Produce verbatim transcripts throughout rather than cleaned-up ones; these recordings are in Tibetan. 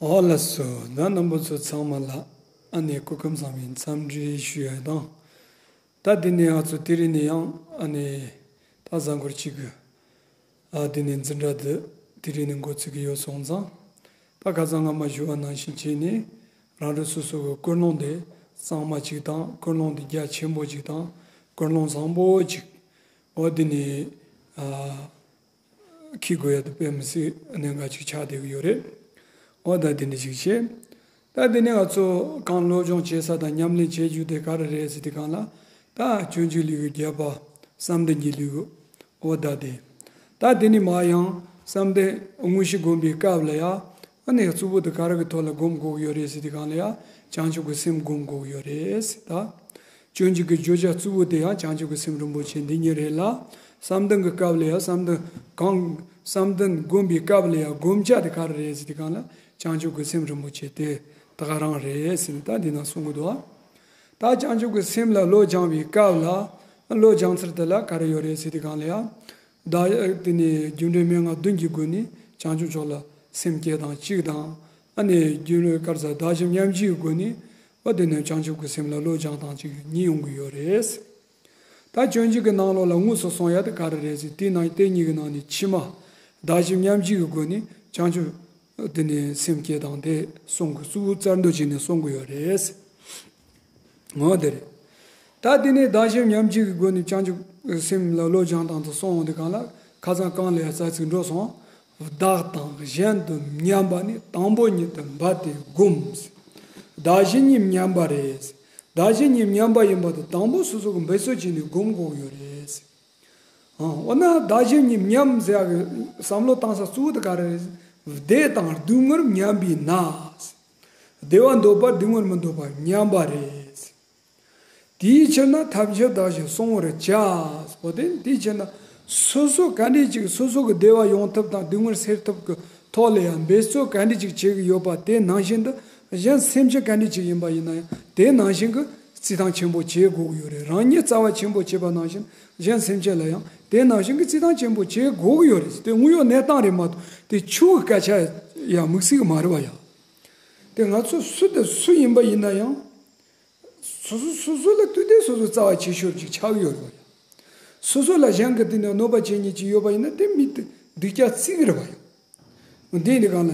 ཨོ་ལགས་སོ། ད་རྣམ་པ་ཚོ་ཚང་མ་ལ་ཨ་ནེ་སྐུ་ཁམས་བཟང་བའི་འཚམས་འདྲི་ཞུ་ཡ་དང་། ད་འདི་ནས་ང་ཚོ་དེ་རིང་ནས་ཡང་ཨ་ནེ་ད་གཟའ་འཁོར་གཅིག་གི་ཨ་འདི་ནས་འཛིན་གྲྭ་འདི་དེ་རིང་ནས་འགོ་ཚུགས་ཀྱི་ཡོད་སོང་ཙང་། ད་ཁ་སང་སྔ་མ་ཞུ་བ་ནང་བཞིན་བྱས་ནས་རང་རང་སོ་སོ་གི་ཀུན་སློང་དེ་གཙང་མ་གཅིག་དང་ཀུན་སློང་དེ་རྒྱ་ཆེན་པོ་གཅིག་དང་ཀུན་སློང་བཟང་པོ་གཅིག་ཨོ་འདི་ནས་ཨ། འཁྱེར་དགོས་ཡ་དེ་དཔེ་མི་སྲིད་གནད་འགག་ཅིག་ཆགས་བསྡད་ཀྱི་ཡོད་རེད། འོ་ད་དེ་འདྲ་ཅིག་བྱས། ད་དེ་ནས་ང་ཚོ་གང་སློབ་སྦྱོང་བྱེད་ས་དང་ཉམས་ལེན་བྱེད་རྒྱུ་དེ་ག་རེ་རེད་ཟེར་དུས་སྒང་ལ། ད་སྤྱོད་འཇུག་ལུགས་ཀྱི་རྒྱས་པ། བསམ་གཏན་གྱི་ལུགས། འོ་ད་དེ། ད་དེ་ནས་མར་ཡང་བསམ་གཏན་དངོས་གཞི་སྒོམ་པའི་སྐབས་ལ་ཡ། ཨ་ནི་གཙོ་བོ་དེ་ག་རེ་གི་ཐོག་ལ་སྒོམ་དགོས་ཀྱི་ཡོད་རེད་ཟེར་དུས་སྒང་ལ་ཡ། བྱང་ཆུབ་ཀྱི་སེམས་སྒོམ་དགོས་ཀྱི་ཡོད་རེད་ཟེར་ད། སྤྱོད་འཇུག་གི་བརྗོད་བྱ་གཙོ་བོ་དེ་ཡང་བྱང་ཆུབ་ཀྱི་སེམས་རིན་པོ་ཆེ་འདི་ཉིད་རེད་ལ། བསམ་གཏན་གྱི་སྐབས་ལ་ཡང་བསམ་གཏན་གང་། བསམ་གཏན་སྒོམ་པའི་སྐབས་ལ་ཡང་སྒོམ་བྱ་དེ་ག་རེ་རེད་ཟེར་དུས་སྒང་ལ་བྱང་ཆུབ་ཀྱི་སེམས་རིན་པོ་ཆེ་དེ་ད་ག་རང་རེད་ཟེར་ནས་ད་འདི་ན་གསུང་གི་འདུག་ད་བྱང་ཆུབ་ཀྱི་སེམས་ལ་བློ་སྦྱང་བའི་སྐབས་ལ་བློ་སྦྱང་ཚུལ་དེ་ལ་ག་རེ་ཡོད་རེད་ཟེར་དུས་སྒང་ལ་ཡང་། ད་དེ་ནས་རྒྱུ་འབྲས་མན་ངག་བདུན་གྱི་སྒོ་ནས་བྱང་ཆུབ་མཆོག་ལ་སེམས་བསྐྱེད་སྟངས་གཅིག་དང་། ཨ་ནི་རྒྱུ་འབྲས་ག་རེ་ཟེར་བདག་གཞན་མཉམ་བརྗེའི་སྒོ་ནས། འོ་དེ་ནས་བྱང་ཆུབ་ཀྱི་སེམས་ལ་བློ་སྦྱང་སྟངས་གཅིག་གཉིས་ཡོང་གི་ཡོད་རེད། ད་སྤྱོད་འཇུག་གི་ནང་ལོགས་ལ་དངོས་སུ་གསུང་ཡ་དེ་ག་རེ་རེད་ཟེར་དེའི་ནང་དེ་གཉིས་ཀྱི་ནང་ནས་ཕྱི་མ་བདག་གཞན་མཉམ་བརྗེ་གི་སྒོ་ནས་བྱང་ཆུབ་དེ་ནས་སེམས་བསྐྱེད་སྟངས་དེ་གསུང་གི་གཙོ་བོ་རྩལ་འདོན་བྱས་ནས་གསུང་གི་ཡོད་རེད། འོ་དེ་རེད། ད་དེ་ནས་བདག་གཞན་མཉམ་བརྗེ་གི་སྒོ་ནས་བྱང་ཆུབ་སེམས་ལ་བློ་སྦྱང་སྟངས་དེ་གསུང་འོང་དུས་སྒང་ལ་ཁ་སང་གང་ལ་ཡ་རྩ་ཚིག་འགྲོ་སོང་། བདག་དང་གཞན་དུ་མཉམ་པ་ནི་དང་པོ་ཉིད་དུ་འབད་དེ་སྒོམ། བདག་གཞན་གཉིས་མཉམ་པ་རེད། བདག་གཞན་གཉིས་མཉམ་པ་ཡིན་པ་དེ་དང་པོ་སོ་སོ་གི་འབད་རྩོལ་བྱས་ནས་སྒོམ་དགོས་ཡོད་རེད། ཨ། འོ་ན་བདག་གཞན་གཉིས་མཉམ་ཟེར་ཡག་གི་བསམ་བློ་བཏང་ས་གཙོ་བོ་དེ་ག་རེ་རེད། བདེ་དང་སྡུག་བསྔལ་མཉམ་པས་ན། བདེ་བ་འདོད་པ་སྡུག་བསྔལ་མི་འདོད་པ་མཉམ་པ་རེད། དེའི་ཕྱིར་ན་ཐབས་ཤེས་བདག་གཞན་བསྲུང་བར་བྱ། འོ་དེ་དེའི་ཕྱིར་ན་སོ་སོ་ག་འདྲ་ཅིག་སོ་སོ་གི་བདེ་བ་ཡོང་ཐབས་དང་སྡུག་བསྔལ་སེལ་ཐབས་ཀྱི་ཐོག་ལ་ཡང་འབད་རྩོལ་ག་འདྲ་ཅིག་བྱེད་ཀྱི་ཡོད་པ་དེ་ནང་བཞིན་དུ་གཞན་སེམས་ཅན་ག་འདྲ་ཅིག་ཡིན་པ་ཡིན་ན་ཡང་དེ་ནང་བཞིན་གྱི་རྩིས་ཐང་ཆེན་པོ་བྱེད་དགོས་ཀྱི་ཡོད་རེད། རང་ཉིད་རྩ་བ་ཆེན་པོ་བྱེད་པ་ནང་བཞིན་གཞན་སེམས་ཅན་ལ་ཡང་དེ་ནང་བཞིན་གྱི་རྩིས་ཐང་ཆེན་པོ་བྱེད་དགོས་ཀྱི་ཡོད་རེད། དེ་དངོས་ཡོད་གནས་སྟངས་རེད་མ་གཏོགས་དེ་ཆོས་ཀྱི་སྐད་ཆ་ཡང་དམིགས་བསལ་གྱི་མ་རེད་པ་ཡ། དེ་ང་ཚོ་སུ་དང་སུ་ཡིན་པ་ཡིན་ན་ཡང་། སོ་སོ་སོ་སོ་ལ་ལྟོས་ཏེ་སོ་སོ་རྩ་བ་ཆེ་ཤོས་ཅིག་ཆགས་ཡོད་རེད་པ་ཡ། སོ་སོ་ལ་གཞན་གྱི་སྟེང་ནས་གནོད་པ་བྱེད་མཁན་ཅིག་ཡོད་པ་ཡིན་ན་དེ་མི་དེ་སྡུག་ཅག་རྩི་གི་རེད་པ་ཡ། འདི་ནི་གང་ལ་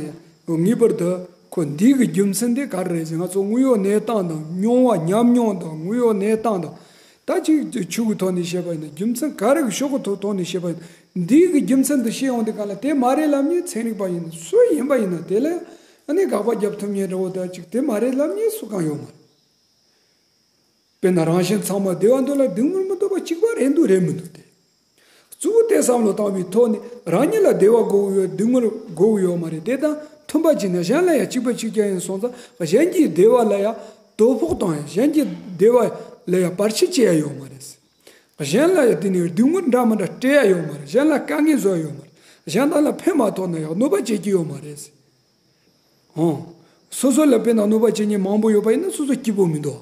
ཡང་ངེས་པར་དུ་ཁོ་འདི་གི་རྒྱུ་མཚན་དེ་ག་རེ་རེད་ཟེར་ང་ཚོ་དངོས་ཡོད་གནས་སྟངས་དང་མྱོང་བ་ཉམས་མྱོང་དང་དངོས་ཡོད་གནས་སྟངས་དང་། ད་ཅིག་ཆོས་ཀྱི་ཐོག་ནས་བཤད་པ་ཡིན་ན་རྒྱུ་མཚན་ག་རེ་གི་ཕྱོགས་ཀྱི་ཐོག་ཐོག་ནས་བཤད་པ་ཡིན་ན་འདི་གི་རྒྱུ་མཚན་དེ་ཤེས་ཡོང་དུས་གང་ལ་དེ་མ་རེད་ལབ་མཁན་ཚན་རིག་པ་ཡིན་ན་སུ་ཡིན་པ་ཡིན་ན་དེ་ལ་ཨ་ནི་དགག་པ་རྒྱབ་ཐུབ་མཁན་འདྲ་བོ་ད་ཅིག་དེ་མ་རེད་ལབ་མཁན་སུ་གང་ཡོད་མ་རེད། དཔེར་ན་རང་གཞན་ཚང་མ་བདེ་བ་འདོད་ལ་སྡུག་བསྔལ་མི་འདོད་པ་གཅིག་པ་རེད་འདུག་རེད་མི་འདུག་དེ། གཙོ་བོ་དེ་བསམ་བློ་བཏང་བའི་ཐོག་ནས་རང་ཉིད་ལ་བདེ་བ་དགོས་ཀྱི་ཡོད་སྡུག་བསྔལ་དགོས་ཀྱི་ཡོད་མ་རེད། དེ་དང་མཐུན་པ་བྱས་ནས་གཞན་ལ་ཡང་གཅིག་པ་གཅིག་རྐྱང་ཡིན་སོང་ཙང་གཞན་གྱི་བདེ་བ་ལ་ཡང་དོ་ཕོག་གཏོང་ཡ་གཞན་གྱི་བདེ་བ་ལ་ཡང་བར་ཆད་བྱེད་ཡ་ཡོད་མ་རེད། གཞན་ལ་ཡང་དེ་ནས་སྡུག་བསྔལ་འདྲ་མི་འདྲ་སྤྲད་ཡ་ཡོད་མ་རེད། གཞན་ལ་དཀའ་ངལ་བཟོ་ཡ་ཡོད་མ་རེད། གཞན་དག་ལ་ཕན་མ་ཐོགས་ན་ཡང་གནོད་པ་བྱེད་ཀྱི་ཡོད་མ་རེད། ཨོ། སོ་སོ་ལ་དཔེར་ན་གནོད་པ་བྱེད་མཁན་མང་པོ་ཡོད་པ་ཡིན་ན་སོ་སོ་སྐྱིད་པོ་མི་འདུག་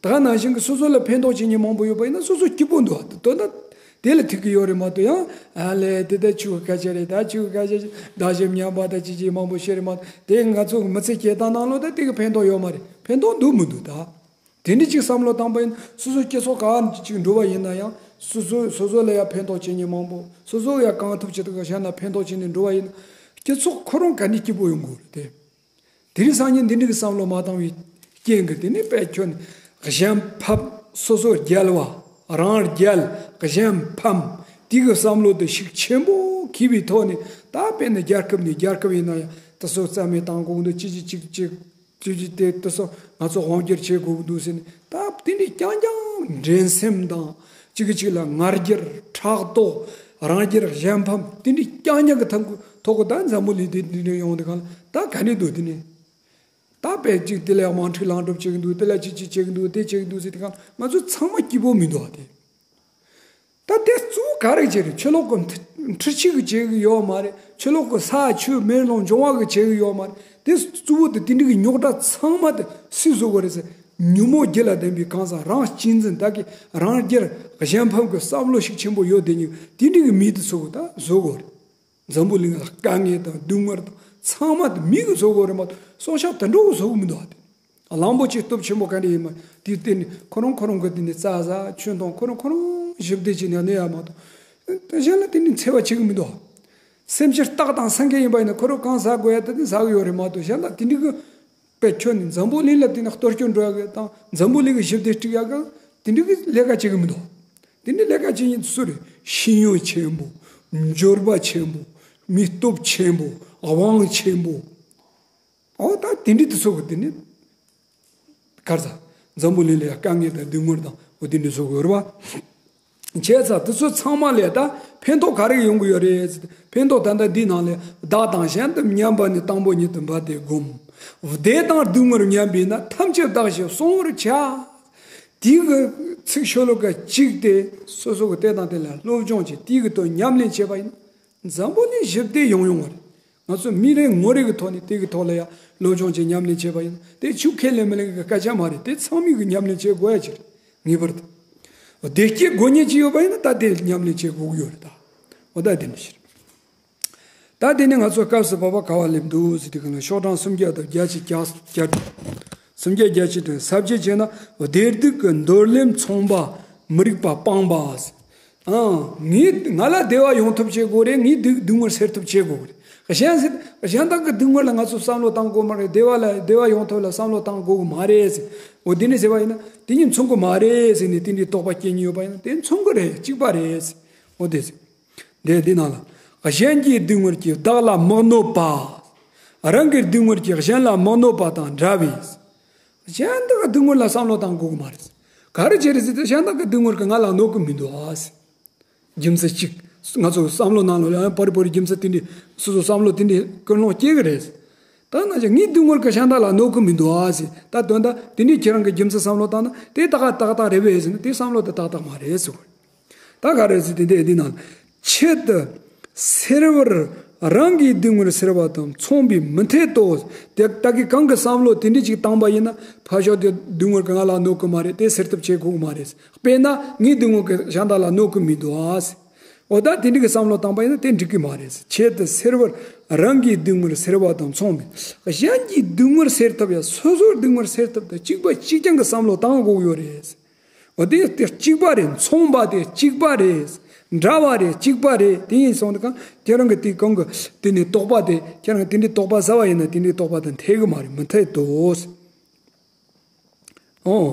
ད་ག་ནང་བཞིན་གྱི་སོ་སོ་ལ་ཕན་ཐོགས་བྱེད་མཁན་མང་པོ་ཡོད་པ་ཡིན་ན་སོ་སོ་སྐྱིད་པོ་འདུག་དོན་དག་དེ་ལ་ཐུག་གི་ཡོད་རེད་མ་གཏོགས་ཡང་ཨ་ལས་དེ་ད་ཆོས་ཀྱི་སྐད་ཆ་རེད། ད་ཆོས་ཀྱི་སྐད་ཆ་བདག་གཞན་མཉམ་པ་ད་ཅི་ཅི་མང་པོ་བཤད་རེད་མ་གཏོགས་དེ་ང་ཚོ་མི་ཚེ་སྐྱེལ་སྟངས་ནང་ལོགས་ད་དེ་གི་ཕན་ཐོགས་ཡོད་མ་རེད། ཕན་ཐོགས་འདུག་མི་འདུག་ད། དེ་འདྲ་ཅིག་བསམ་བློ་བཏང་པ་ཡིན་སོ་སོའི་སྤྱི་ཚོགས་ག་ཅིག་འགྲོ་བ་ཡིན་ན་ཡང་སོ་སོ་སོ་སོ་ལ་ཡང་ཕན་ཐོགས་བྱེད་མཁན་མང་པོ་སོ་སོ་ཡང་གང་ཐུབ་ཅི་ཐུབ་གཞན་ལ་ཕན་ཐོགས་བྱས་ནས་འགྲོ་བ་ཡིན་ན་སྤྱི་ཚོགས་ཁོ་རང་ག་འདྲ་སྐྱིད་པོ་ཡོང་དགོས་རེད་དེ། དེ་རིང་སང་ཉིན་འདི་འདྲ་གི་བསམ་བློ་མ་བཏང་བའི་རྐྱེན་གྱིས་དེ་ནི་དཔེ་ཁྱོན་གཞན་ཕམ་སོ་སོ་རྒྱལ་བ་རང་རྒྱལ་གཞན་ཕམ་དེ་གི་བསམ་བློ་དེ་ཤུགས་ཆེན་པོ་གིས་པའི་ཐོག་ནས་ད་དཔེར་ན་རྒྱལ་ཁབ་ནས་རྒྱལ་ཁབ་ཡིན་ན་ཡང་དེ་ཚོ་རྩ་མེད་བཏང་དགོས་འདུག་ཅི་ཅི་ཅིག་ཅིག་ཅི་ཅི་དེ་དེ་ཚོ་ང་ཚོ་དབང་སྒྱུར་བྱེད་དགོས་འདུག་ཟེར་ནས་ད་དེ་འདྲའི་རྐྱང་རྐྱང་འགྲན་སེམས་དང་གཅིག་གིས་གཅིག་ལ་ང་རྒྱལ་ཕྲག་དོག་རང་རྒྱལ་གཞན་ཕམ་དེ་འདྲའི་རྐྱང་རྐྱང་གི་ཐང་གུ་ཐོག་གི་ད་འཛམ་བུ་གླིང་འདི་འདི་འདྲ་ཡོང་དུས་གང་ལ་ད་ག་ནས་འདུག་དེ་ནས་ད་དཔེ་གཅིག་དེ་ལ་ཡང་དམག་འཁྲུག་ལངས་གྲབས་བྱེད་ཀྱི་འདུག་དེ་ལ་ཅི་ཅི་བྱེད་ཀྱི་འདུག་དེ་བྱེད་ཀྱི་འདུག་ཟེར་དུས་གང་ང་ཚོ་ཚང་མ་སྐྱིད་པོ་མི་འདུག་ཨ་དེ། ད་དེ་གཙོ་བོ་ག་རེ་བྱས་རེད། ཆོས་ལུགས་ཀྱི་འཁྲུལ་ཆིག་གི་བྱེད་ཀྱི་ཡོད་མ་རེད། ཆོས་ལུགས་ཀྱི་ས་ཆོས་མེ་རླུང་འབྱུང་བ་གི་བྱེད་ཀྱི་ཡོད་མ་རེད། དེ་གཙོ་བོ་དེ་དེ་འདྲ་གི་རྙོག་དྲ་ཚང་མ་དེ་སུས་བཟོ་དགོས་རེད་ཟེར། ཉོན་མོངས་བརྒྱད་ལ་ལྡན་པའི་གང་ཟག་རང་གཅེས་འཛིན་དག་གིས་རང་རྒྱལ་གཞན་ཕམ་གྱི་བསམ་བློ་ཤུགས་ཆེན་པོ་ཡོད་དེ་ཉིད་དེ་འདྲ་གི་མི་དེ་ཚོ་གི་ད་བཟོ་དགོས་རེད། འཛམ་བུ་གླིང་ལ་དཀའ་ངལ་དང་སྡུག་བསྔལ་དང་ ཚང་མ་དེ་མི་གི་བཟོ་དགོས་རེད་མ་གཏོགས་སྲོག་ཆགས་དུད་འགྲོ་གི་བཟོ་གི་མི་འདུག་ཨ། དེ་གླང་པོ་ཆེ་སྟོབས་ཆེན་པོ་ག་འདྲ་ཡིན་མ་དེ་བརྟེན་ནས་ཁོ་རང་ཁོ་རང་གི་དེ་ནས་རྩྭ་ཟ་ཆུ་འཐུང་ཁོ་རང་ཁོ་རང་ཞི་བདེ་བྱས་ནས་གནས་ཡ་མ་གཏོགས། གཞན་ལ་དེ་ནས་འཚེ་བ་བྱེད་གི་མི་འདུག་སེམས་ཅན་སྟག་དང་སེང་གེ་ཡིན་པ་ཡིན་ན་ཁོ་རང་གང་ཟ་དགོས་ཡ་དེ་དེ་ཟ་གི་ཡོད་རེད་མ་གཏོགས་གཞན་ལ་དེ་འདྲ་གི་དཔེ་ཁྱོད་ནི་འཛམ་བུ་གླིང་ལ་དེ་ནས་གཏོར་སྐྱོན་འགྲོ་ཡ་གི་དང་འཛམ་བུ་གླིང་གི་ཞི་བདེ་སྒྲིག་ཡ་གི་དེ་འདྲ་གི་ལས་ཀ་བྱེད་གི་མི་འདུག་དེ་འདྲ་ལས་ཀ་བྱེད་མཁན་སུ་རེད། ཤེས་ཡོན་ཆེན་པོ། འབྱོར་པ་ཆེན་པོ། མི་སྟོབས་ཆེན་པོ། དབང་ཆེན་པོ། ཨོ་ད་དེ་འདྲ་དེ་ཚོ་གི་དེ་ནི་གར་ས་འཛམ་བུ་གླིང་ལ་ཡ་དཀའ་ངལ་དང་སྡུག་བསྔལ་དང་ཨོ་དེ་འདྲ་ཚོ་གི་ཡོད་རེད་བ། བྱས་ཙང་དེ་ཚོ་ཚང་མ་ལས་ད་ཕན་ཐོགས་ག་རེ་ཡོང་གི་ཡོད་རེད་ཟེར་ཏེ་ཕན་ཐོགས་ད་ལྟ་འདི་ནང་ལས་བདག་དང་གཞན་དུ་མཉམ་པ་ནི་དང་པོ་ཉིད་དུ་འབད་དེ་བསྒོམ། བདེ་དང་སྡུག་བསྔལ་མཉམ་པས་ན་ཐམས་ཅད་བདག་ཞེས་གསུང་བར་བྱ། དེའི་གི་ཚིག་ཤོ་ལོ་ཀ་གཅིག་དེ་སོ་སོ་གི་དེ་དང་དེ་ལ་སློབ་སྦྱོང་བྱེད་དེའི་གི་དོན་ཉམས་ལེན་བྱེད་པ་ཡིན་ན་འཛམ་བུ་གླིང་ཞི་བདེ་ཡོང་ཡོང་བ་རེད། ང་ཚོ་མི་རེ་ངོ་རེ་གི་ཐོག་ནས་དེ་གི་ཐོག་ལ་ཡ་སློབ་སྦྱོང་བྱེད་ཉམས་ལེན་བྱེད་པ་ཡིན་ན་དེ་ཆོས་ཁས་ལེན་མི་ལེན་གི་སྐད་ཆ་མ་རེད། དེ་ཚང་མས་གི་ཉམས་ལེན་བྱེད་དགོས་ཡ་ཅིག་རེད། ངེས་པར་དུ། བདེ་སྐྱིད་དགོས་ངེས་ཅིག་ཡོད་པ་ཡིན་ན་ད་དེ་ཉམས་ལེན་བྱེད་དགོས་ཀྱི་ཡོད་རེད་ད། འོ་ད་དེ་འདྲ་ཞིག་རེད། ད་དེ་ནས་ང་ཚོ་སྐབས་སུ་བབ་པ་ག་བ་སླེབས་འདུག་ཟེར་དུས་གང་ལ་ཤོག་གྲངས་སུམ་བརྒྱ་དང་བརྒྱད་ཅུ་གྱ་གྱ་སུམ་བརྒྱ་བརྒྱད་ཅུ་དྲུག་ཟབ་ཅིང་ཆེ་ན་བདེ་སྡུག་གི་འདོར་ལེན་མཚུངས་པ་མི་རིགས་པ་སྤངས་པ། ཨང་། ངའི་ང་ལ་བདེ་བ་ཡོང་ཐབས་བྱེད་དགོས་རེད། ངའི་སྡུག་སྡུག་བསྔལ་སེལ་ཐབས་བྱེད་དགོས་རེད། གཞན་སེ་གཞན་དག་གི་སྡུག་བསྔལ་ལ་ང་ཚོ་བསམ་བློ་བཏང་དགོས་མ་རེད། བདེ་བ་ལ་བདེ་བ་ཡོང་ཐབས་ལ་བསམ་བློ་བཏང་དགོས་གི་མ་རེད་ཟེར། འོ་དེ་ནས་ཟེར་བ་ཡིན་ན་དེ་གཉིས་མཚུངས་གི་མ་རེད་ཟེར་ནས་དེ་འདྲའི་དོགས་པ་སྐྱེ་ཉེན་ཡོད་པ་ཡིན་ན་དེ་མཚུངས་གི་རེད། གཅིག་པ་རེད་ཟེར། འོ་དེ་ཟེར། འདི་འདི་ནང་ལ། གཞན་གྱི་སྡུག་བསྔལ་གྱིས་བདག་ལ་མི་གནོད་པ། རང་གི་སྡུག་བསྔལ་གྱིས་གཞན་ལ་མི་གནོད་པ་དང་འདྲ་བས། གཞན་དག་གི་སྡུག་བསྔལ་ལ་བསམ་བློ་བཏང་དགོས་ཀྱི་མ་རེད། ག་རེ་བྱས་རེད་ཟེར་ཏེ་གཞན་དག་གི་སྡུག་བསྔལ་གྱིས་ང་ལ་གནོད་ཀྱི་མི་འདུག་ཨ། རྒྱུ་མཚན་གཅིག་ང་ཚོ་བསམ་བློ་ནང་ལ་ཡང་པར་པར་རྒྱུ་མཚན་དེ་འདྲའི་སོ་སོ་བསམ་བློ་དེ་འདྲའི་ཀུན་སློང་སྐྱེ་གི་རེད། ད་ན་ཅི་ངའི་སྡུག་བསྔལ་གྱིས་གཞན་དག་ལ་གནོད་ཀྱི་མི་འདུག་ཨ་ཟེར། ད་དོན་དག་དེ་འདྲའི་ཁྱེད་རང་གི་རྒྱུ་མཚན་བསམ་བློ་བཏང་ན་དེ་ཏག་ཏག་ཏག་རེད་པས་ཟེར་ན་དེ་བསམ་བློ་དེ་ཏག་ཏག་མ་རེད་ཟེར་བ། ད་ག་རེ་ཟེར་དེ་འདྲའི་འདི་ནང་ཆེད་དུ་སེལ་བར་རང་གི་སྡུག་བསྔལ་སེལ་བ་དང་མཚུངས་པས་མི་འཐད་དོ། དེ་ད་གི་གང་གི་བསམ་བློ་དེ་འདྲ་ཅིག་བཏང་པ་ཡིན་ན་ཕར་ཕྱོགས་དེ་སྡུག་བསྔལ་གྱིས་ང་ལ་གནོད་ཀྱི་མ་རེད། དེ་སེལ་ཐབས་བྱེད་དགོས་ཀྱི་མ་རེད། དཔེར་ན་ངའི་སྡུག་བསྔལ་གྱིས་གཞན་དག་ལ་གནོད་ཀྱི་མི་འདུག་ཨ། འོ་ད་དེ་འདྲ་གི་བསམ་བློ་བཏང་པ་ཡིན་ན་དེ་འགྲིག་གི་མ་རེད། ཆེད་དུ་སེལ་བར་རང་གི་སྡུག་བསྔལ་སེལ་བ་དང་མཚུངས་པས་གཞན་གྱི་སྡུག་བསྔལ་སེལ་ཐབས་ཡང་སོ་སོའི་སྡུག་བསྔལ་སེལ་ཐབས་དང་གཅིག་པ་གཅིག་རྐྱང་གི་བསམ་བློ་བཏང་དགོས་ཀྱི་ཡོད་རེད། འོ་དེ་དེ་གཅིག་པ་རེད། མཚུངས་པ་དེ་གཅིག་པ་རེད། འདྲ་བ་རེད། གཅིག་པ་རེད། དེ་ཡིན་སོང་དུས་གང་ཁྱེད་རང་གི་དེ་གང་གི་དེ་ནས་དོགས་པ་དེ་ཁྱེད་རང་གི་དེ་འདྲའི་དོགས་པ་ཟ་བ་ཡིན་ན་དེ་འདྲའི་དོགས་པ་དང་འཐད་གི་མ་རེད། མི་འཐད་དོ། ཨོ།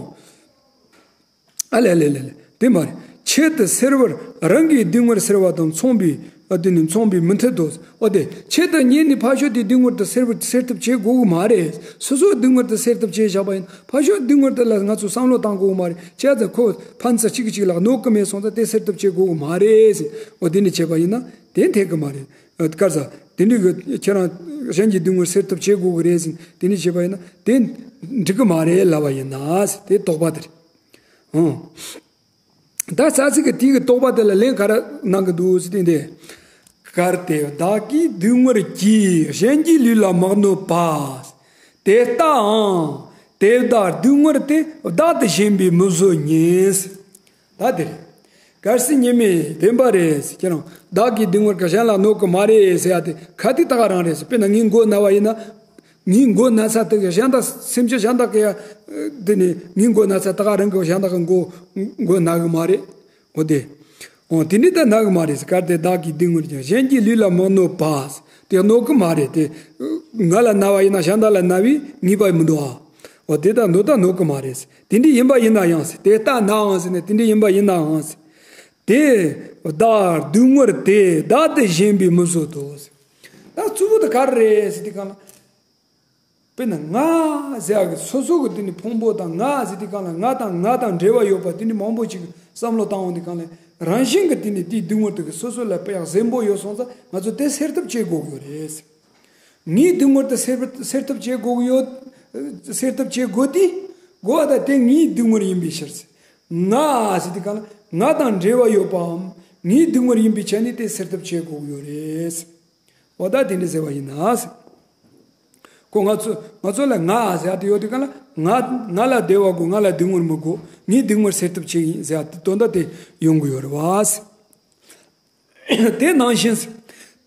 ཨ་ལེ་ལེ་ལེ་ལེ་དེ་མ་རེད། ཆེད་དུ་སེལ་བར་རང་གི་སྡུག་བསྔལ་སེལ་བ་དང་མཚུངས་པའི་ཨ་དེ་ནི་མཚུངས་པའི་མི་འཐད་དོ། ཨོ་དེ་ཆེད་དུ་ཉིད་ནི་ཕར་ཕྱོགས་དེའི་སྡུག་བསྔལ་དེ་སེལ་བར་སེལ་ཐབས་བྱེད་དགོས་གི་མ་རེད། སོ་སོའི་སྡུག་བསྔལ་དེ་སེལ་ཐབས་བྱེད་བཞག་པ་ཡིན་ཕར་ཕྱོགས་སྡུག་བསྔལ་དེ་ལ་ང་ཚོ་བསམ་བློ་བཏང་དགོས་གི་མ་རེད། བྱས་ཙང་ཁོ་ཕན་ཚུན་གཅིག་གིས་གཅིག་ལ་གནོད་གི་མེད་སོང་ཙང་དེ་སེལ་ཐབས་བྱེད་དགོས་གི་མ་རེད་ཟེར། འོ་དེ་ནི་བྱས་པ་ཡིན་ན་དེ་འཐད་གི་མ་རེད། ཨ་དཀར་ས། དེ་འདྲའི་གི་ཁྱེད་རང་གཞན་གྱི་སྡུག་བསྔལ་སེལ་ཐབས་བྱེད་དགོས་ཀྱི་རེད་ཟེར་དེ་འདྲ་བྱས་པ་ཡིན་ན་དེ་འགྲིག་གི་མ་རེད་ལབ་པ་ཡིན་ན་དེ་དོགས་པ་དེ་རེད། ཨང་། ད་ས་ཚིག་གི་དེའི་གི་དོགས་པ་དེ་ལ་ལན་ག་རེ་གནང་གི་འདུག་ཟེར་དེ་འདྲ། གལ་ཏེ་བདག་གི་སྡུག་བསྔལ་གྱིས་གཞན་གྱི་ལུས་ལ་མི་གནོད་པ། དེ་ལྟའང་དེ་བདག་སྡུག་བསྔལ་དེ་བདག་ཏུ་ཞེན་པས་མི་བཟོད་ཉིད། ད་དེ་རེད། གལ་སྲིད་ཉི་མའི་བདེན་པ་རེད་ཟེར་ཁྱེད་རང་བདག་གི་སྡུག་བསྔལ་གྱིས་གཞན་ལ་གནོད་ཀྱི་མ་རེད་ཟེར་ཡ་དེ་ག་དུས་ད་ག་རང་རེད་ཟེར། དཔེར་ན་ངའི་མགོ་ན་བ་ཡིན་ན་ངའི་མགོ་ན་ཚ་དེ་གཞན་དག་སེམས་ཅན་གཞན་དག་གི་ཡ་དེ་ནི་ངའི་མགོ་ན་ཚ་ད་ག་རང་གི་གཞན་དག་གི་མགོ་མགོ་ན་གི་མ་རེད། འོ་དེ། འོ་དེ་ནི་ད་ན་གི་མ་རེད་ཟེར། གལ་ཏེ་བདག་གི་སྡུག་བསྔལ་ཀྱང་གཞན་གྱི་ལུས་ལ་མི་གནོད་པ། དེ་གནོད་གི་མ་རེད་དེ། ང་ལ་ན་བ་ཡིན་ན་གཞན་དག་ལ་ན་བའི་ངེས་པ་མི་འདུག་ཨ། འོ་དེ་ལྟར་འདོད་ད་གནོད་གི་མ་རེད། དེ་འདྲ་ཡིན་པ་ཡིན་ནའང་ཟེར། དེ་ལྟ་ནའང་ཟེར་ནས་དེ་འདྲ་ཡིན་པ་ཡིན་ནའང་ཟེར། དེ་བདག་སྡུག་བསྔལ་དེ་བདག་ཏུ་ཞེན་པས་མི་བཟོད་དོ་ཟེར། ད་གཙོ་བོ་དེ་ག་རེ་རེད་ཟེར་དུས་གང་ལ། དཔེར་ན་ང་ཟེར་ཡག་གི་སོ་སོ་གི་དེ་ནི་ཕུང་པོ་དང་ང་ཟེར་དུས་གང་ལ་ང་དང་ང་དང་འབྲེལ་བ་ཡོད་པ་དེ་འདྲ་མང་པོ་ཅིག་བསམ་བློ་བཏང་འོང་དུས་གང་ལ་རང་བཞིན་གྱི་དེ་ནི་དེའི་སྡུག་བསྔལ་དེ་གི་སོ་སོ་ལ་དཔེ་ཡག་གཟན་པོ་ཡོད་སོང་ཙང་ང་ཚོ་དེ་སེལ་ཐབས་བྱེད་དགོས་ཀྱི་རེད། ངའི་སྡུག་བསྔལ་དེ་སེལ་སེལ་ཐབས་བྱེད་དགོས་ཀྱི་ཡོད། སེལ་ཐབས་བྱེད་དགོས་དུས་དགོས་པ་དང་དེ་ངའི་སྡུག་བསྔལ་ཡིན་པའི་ཕྱིར། ང་ཟེར་དུས་གང་ལ་ང་དང་འབྲེལ་བ་ཡོད་པའམ་ངའི་སྡུག་བསྔལ་ཡིན་པའི་ཆ་ནས་དེ་སེལ་ཐབས་བྱེད་དགོས་ཀྱི་ཡོད་རེད། འོ་ད་དེ་འདྲ་ཟེར་བ་ཡིན་ན། ཁོ་ང་ཚོ་ང་ཚོ་ལ་ང་ཟེར་ཡ་དེ་ཡོད་དུས་གང་ལ་ང་ང་ལ་བདེ་བ་དགོས། ང་ལ་སྡུག་བསྔལ་མི་དགོས། ངའི་སྡུག་བསྔལ་སེལ་ཐབས་བྱེད་ཡིན་ཟེར་ཡ་དེ་དོན་དག་དེ་ཡོང་གི་ཡོད་རེད་བ། དེ་ནང་བཞིན་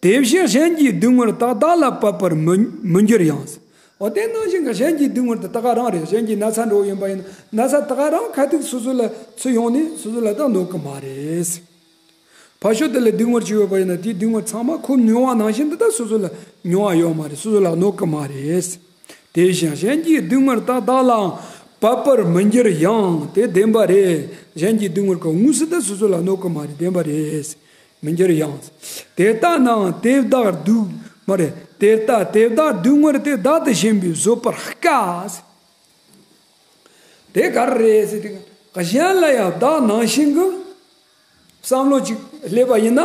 དེ་བཞིན་གཞན་གྱི་སྡུག་བསྔལ་དག་བདག་ལ་བབ་པར་མི་མི་འགྱུར་ཡང་། འོ་དེ་ནང་བཞིན་གྱི་གཞན་གྱི་སྡུག་བསྔལ་དེ་ད་ག་རང་རེད། གཞན་གྱི་ན་ཚ་འདྲ་བོ་ཡིན་པ་ཡིན་ན་ན་ཚ་ད་ག་རང་ཁ་ཐུག་སོ་སོ་ལ་ཚུར་ཡོང་ནས་སོ་སོ་ལ་ད་གནོད་གི་མ་རེད། ཕར་ཕྱོགས་དེ་ལ་སྡུག་བསྔལ་ཅིག་ཡོད་པ་ཡིན་ན་དེའི་སྡུག་བསྔལ་ཚང་མ་ཁོ་མྱོང་བ་ནང་བཞིན་དུ་ད་སོ་སོ་ལ་མྱོང་བ་ཡོད་མ་རེད། སོ་སོ་ལ་གནོད་གི་མ་རེད། དེ་བཞིན་གཞན་གྱི་སྡུག་བསྔལ་དག་བདག་ལའང་བབ་པར་མི་འགྱུར་ཡང་། དེ་བདེན་པ་རེད། གཞན་གྱི་སྡུག་བསྔལ་གྱི་དངོས་སུ་དེ་སོ་སོ་ལ་གནོད་གི་མ་རེད། བདེན་པ་རེད། མི་འགྱུར་ཡང་། དེ་ལྟ་ནའང་དེ་བདག་སྡུག་མ་རེད། དེ་ལྟ་དེ་བདག་སྡུག་བསྔལ་དེ་བདག་ཏུ་ཞེན་པས་བཟོད་པར་དཀའ། དེ་ག་རེ་རེད་ཟེར་དུས་གཞན་ལ་ཡང་བདག་ནང་བཞིན་གྱི་བསམ་བློ་ཅིག་སླེབས་པ་ཡིན་ན།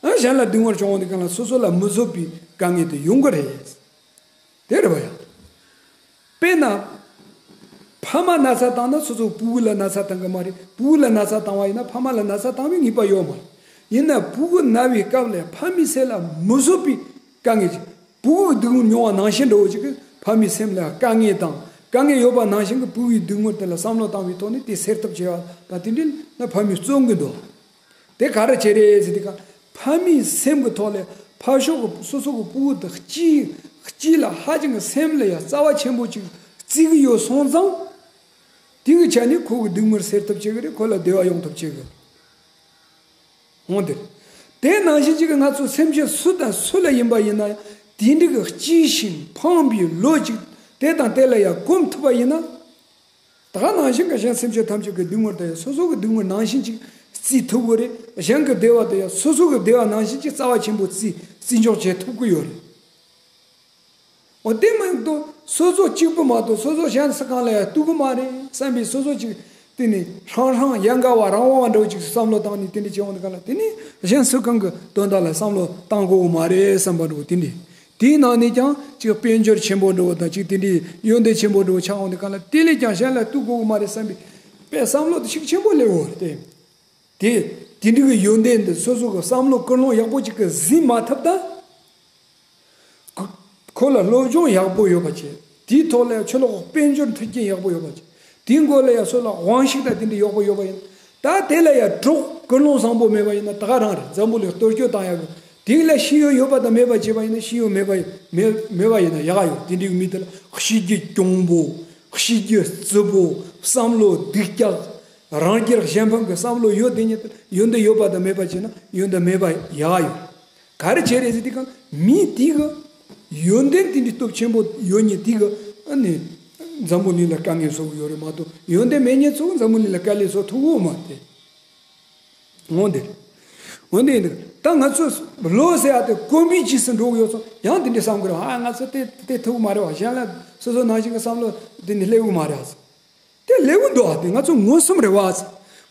ཨ་གཞན་ལ་སྡུག་བསྔལ་བྱུང་བ་དེ་གང་ལ་སོ་སོ་ལ་མི་བཟོད་པའི་དཀའ་ངལ་དེ་ཡོང་གི་རེད། དེ་རེད་བ་ཡ། དཔེར་ན། ཕ་མ་ན་ཚ་བཏང་ན་སོ་སོ་ཕྲུ་གུ་ལ་ན་ཚ་བཏང་གི་མ་རེད། ཕྲུ་གུ་ལ་ན་ཚ་བཏང་བ་ཡིན་ན་ཕ་མ་ལ་ན་ཚ་བཏང་བའི་ངེས་པ་ཡོད་མ་རེད། ཡིན་ན་ཕྲུ་གུ་ན་བའི་སྐབས་ལ་ཕ་མའི་སེམས་ལ་མི་བཟོད་པའི་དཀའ་ངལ་ཅིག་ཕྲུ་གུའི་སྡུག་བསྔལ་མྱོང་བ་ནང་བཞིན་འདྲ་བོ་ཅིག་གིས་ཕ་མའི་སེམས་ལ་དཀའ་ངལ་དང་དཀའ་ངལ་ཡོད་པ་ནང་བཞིན་གྱི་ཕྲུ་གུའི་སྡུག་བསྔལ་དེ་ལ་བསམ་བློ་བཏང་བའི་ཐོག་ནས་དེ་སེལ་ཐབས་བྱེད་པ་དང་དེ་འདྲའི་ན་ཕ་མས་བརྩོན་གྱི་འདུག་དེ་ག་རེ་བྱེད་རེད་ཟེར་དུས་ག་ཕ་མའི་སེམས་ཀྱི་ཐོག་ལས་ཕར་ཕྱོགས་ཀྱི་སོ་སོ་གི་ཕྲུ་གུ་དེ་གཅིག་གཅིག་ལ་ཧ་ཅང་གི་སེམས་ལ་ཡང་རྩ་བ་ཆེན་པོ་ཅིག་བརྩི་གི་ཡོད་སོང་ཙང་། དེ་གི་ཆ་ནས་ཁོ་གི་སྡུག་བསྔལ་སེལ་ཐབས་བྱེད་གི་རེད། ཁོ་ལ་བདེ་བ་ཡོང་ཐབས་བྱེད་གི་འོང་དེ་རེད། དེ་ནང་བཞིན་ཅིག་གི་ང་ཚོ་སེམས་ཅན་སུ་དང་སུ་ལ་ཡིན་པ་ཡིན་ན་ཡང་དེ་འདྲ་གི་གཅེས་ཤིང་ཕངས་པའི་བློ་ཅིག་དེ་དང་དེ་ལ་ཡང་སྒོམ་ཐུབ་པ་ཡིན་ན། ད་ག་ནང་བཞིན་གྱི་གཞན་སེམས་ཅན་ཐམས་ཅད་ཀྱི་སྡུག་བསྔལ་དེ་ཡང་སོ་སོ་གི་སྡུག་བསྔལ་ནང་བཞིན་ཅིག་བརྩི་ཐུབ་ཀྱི་རེད། གཞན་གྱི་བདེ་བ་དེ་ཡང་སོ་སོ་གི་བདེ་བ་ནང་བཞིན་ཅིག་རྩ་བ་ཆེན་པོ་བརྩི་བརྩི་འཇོག་བྱེད་ཐུབ་ཀྱི་ཡོད་རེད། འོ་དེ་མ་གཏོགས་སོ་སོ་གཅིག་པུ་མ་གཏོགས་སོ་སོ་གཞན་སུ་གང་ལ་ཡང་གཏུག་གི་མ་རེད་བསམ་པའི་སོ་སོ་གཅིག་དེ་ནི་ཧྲང་ཧྲང་ཡན་ག་བ་རང་དབང་བ་འདྲ་བོ་ཅིག་བསམ་བློ་བཏང་ནས་དེ་འདྲ་བྱེད་འོང་དུས་ག་ལ་དེ་ནི་གཞན་སུ་གང་གི་དོན་དག་ལ་བསམ་བློ་བཏང་དགོས་གི་མ་རེད་བསམ་པ་འདྲ་བོ་དེ་འདྲ། དེའི་ནང་ནས་ཀྱང་ཅིག་དཔལ་འབྱོར་ཆེན་པོ་འདྲ་བོ་དང་ཅིག་དེ་འདྲའི་ཡོན་ཏན་ཆེན་པོ་འདྲ་བོ་ཆགས་འོང་དུས་ག་ལ་དེ་ལས་ཀྱང་གཞན་ལ་གཏུག་དགོས་གི་མ་རེད་བསམ་པའི་དཔེ་བསམ་བློ་དེ་ཤུགས་ཆེན་པོ་སླེབས་ཡོད་རེད་དེ། དེ་དེ་འདྲའི་གི་ཡོན་ཏན་འདི་སོ་སོ་གི་བསམ་བློ་ཀུན་སློང་ཡག་པོ་ཅིག་གི་འཛིན་མ་ཐུབ་ད། ཁོ་ལ་སློབ་སྦྱོང་ཡག་པོ་ཡོད་པ་བྱས། དེའི་ཐོག་ལ་ཡང་ཆུ་ལོག་དཔལ་འབྱོར་མཐུན་རྐྱེན་ཡག་པོ་ཡོད་པ་བྱས། དེའི་མགོ་ལ་ཡང་སོ་ལ་དབང་ཤུགས་དང་དེ་འདྲ་ཡག་པོ་ཡོད་པ་ཡིན། ད་དེ་ལ་ཡང་གྲོགས་ཀུན་སློང་བཟང་པོ་མེད་པ་ཡིན་ན་ད་ག་རང་རེད། འཛམ་བུ་གླིང་གཏོར་སྐྱོན་བཏང་ཡག་གི་དེ་ལ་ཤེས་ཡོན་ཡོད་པ་དང་མེད་པ་བྱས་པ་ཡིན་ན་ཤེས་ཡོན་མེད་པ་མེད་མེད་པ་ཡིན་ན་ཡག་ཡོད། དེ་འདྲའི་མི་དེ་ལ་གཤིས་རྒྱུད་གྱོང་པོ། གཤིས་རྒྱུད་རྩུབ་པོ། བསམ་བློ་སྡུག་ཅག་རང་རྒྱལ་གཞན་ཕམ་གྱི་བསམ་བློ་ཡོད་དེ་ཉིད་དུ་ཡོན་ཏན་ཡོད་པ་དང་མེད་པ་བྱས་ན་ཡོན་ཏན་མེད་པ་ཡག་ཡོད། ག་རེ་བྱས་རེད་ཟེར་དུས་གང་མི་དེ་གི་ཡོན་ཏན་དེ་འདྲའི་སྟོབས་ཆེན་པོ་ཡོད་ཉིད་དེ་གི་ཨ་ནི་འཛམ་བུ་གླིང་ལ་དཀའ་ངལ་བཟོ་གི་ཡོད་རེད་མ་གཏོགས་ཡོན་ཏན་མེད་ཉིད་ཚོ་འཛམ་བུ་གླིང་ལ་དཀའ་ལས་བཟོ་ཐུབ་ཀྱི་ཡོད་མ་རེད། འོན་ཏེ། འོན་ཏེ་ཡིན་ད་ང་ཚོ་བློ་ཟེར་ཡ་དེ་གོམས་པའི་རྗེས་སུ་འགྲོ་གི་ཡོད་ཚོ་ཡང་དེ་འདྲའི་བསམ་གི་རེད། ཨ་ང་ཚོ་དེ་དེ་ཐུབ་ཀྱི་མ་རེད་བ། གཞན་ལ་སོ་སོ་ནང་བཞིན་གྱི་བསམ་བློ་དེ་འདྲ་སླེབས་ཀྱི་མ་རེད་བ། དེ་ལེའུ་འདུག་ཨ། དེ་ང་ཚོ་མངོན་སུམ་རེད་བ།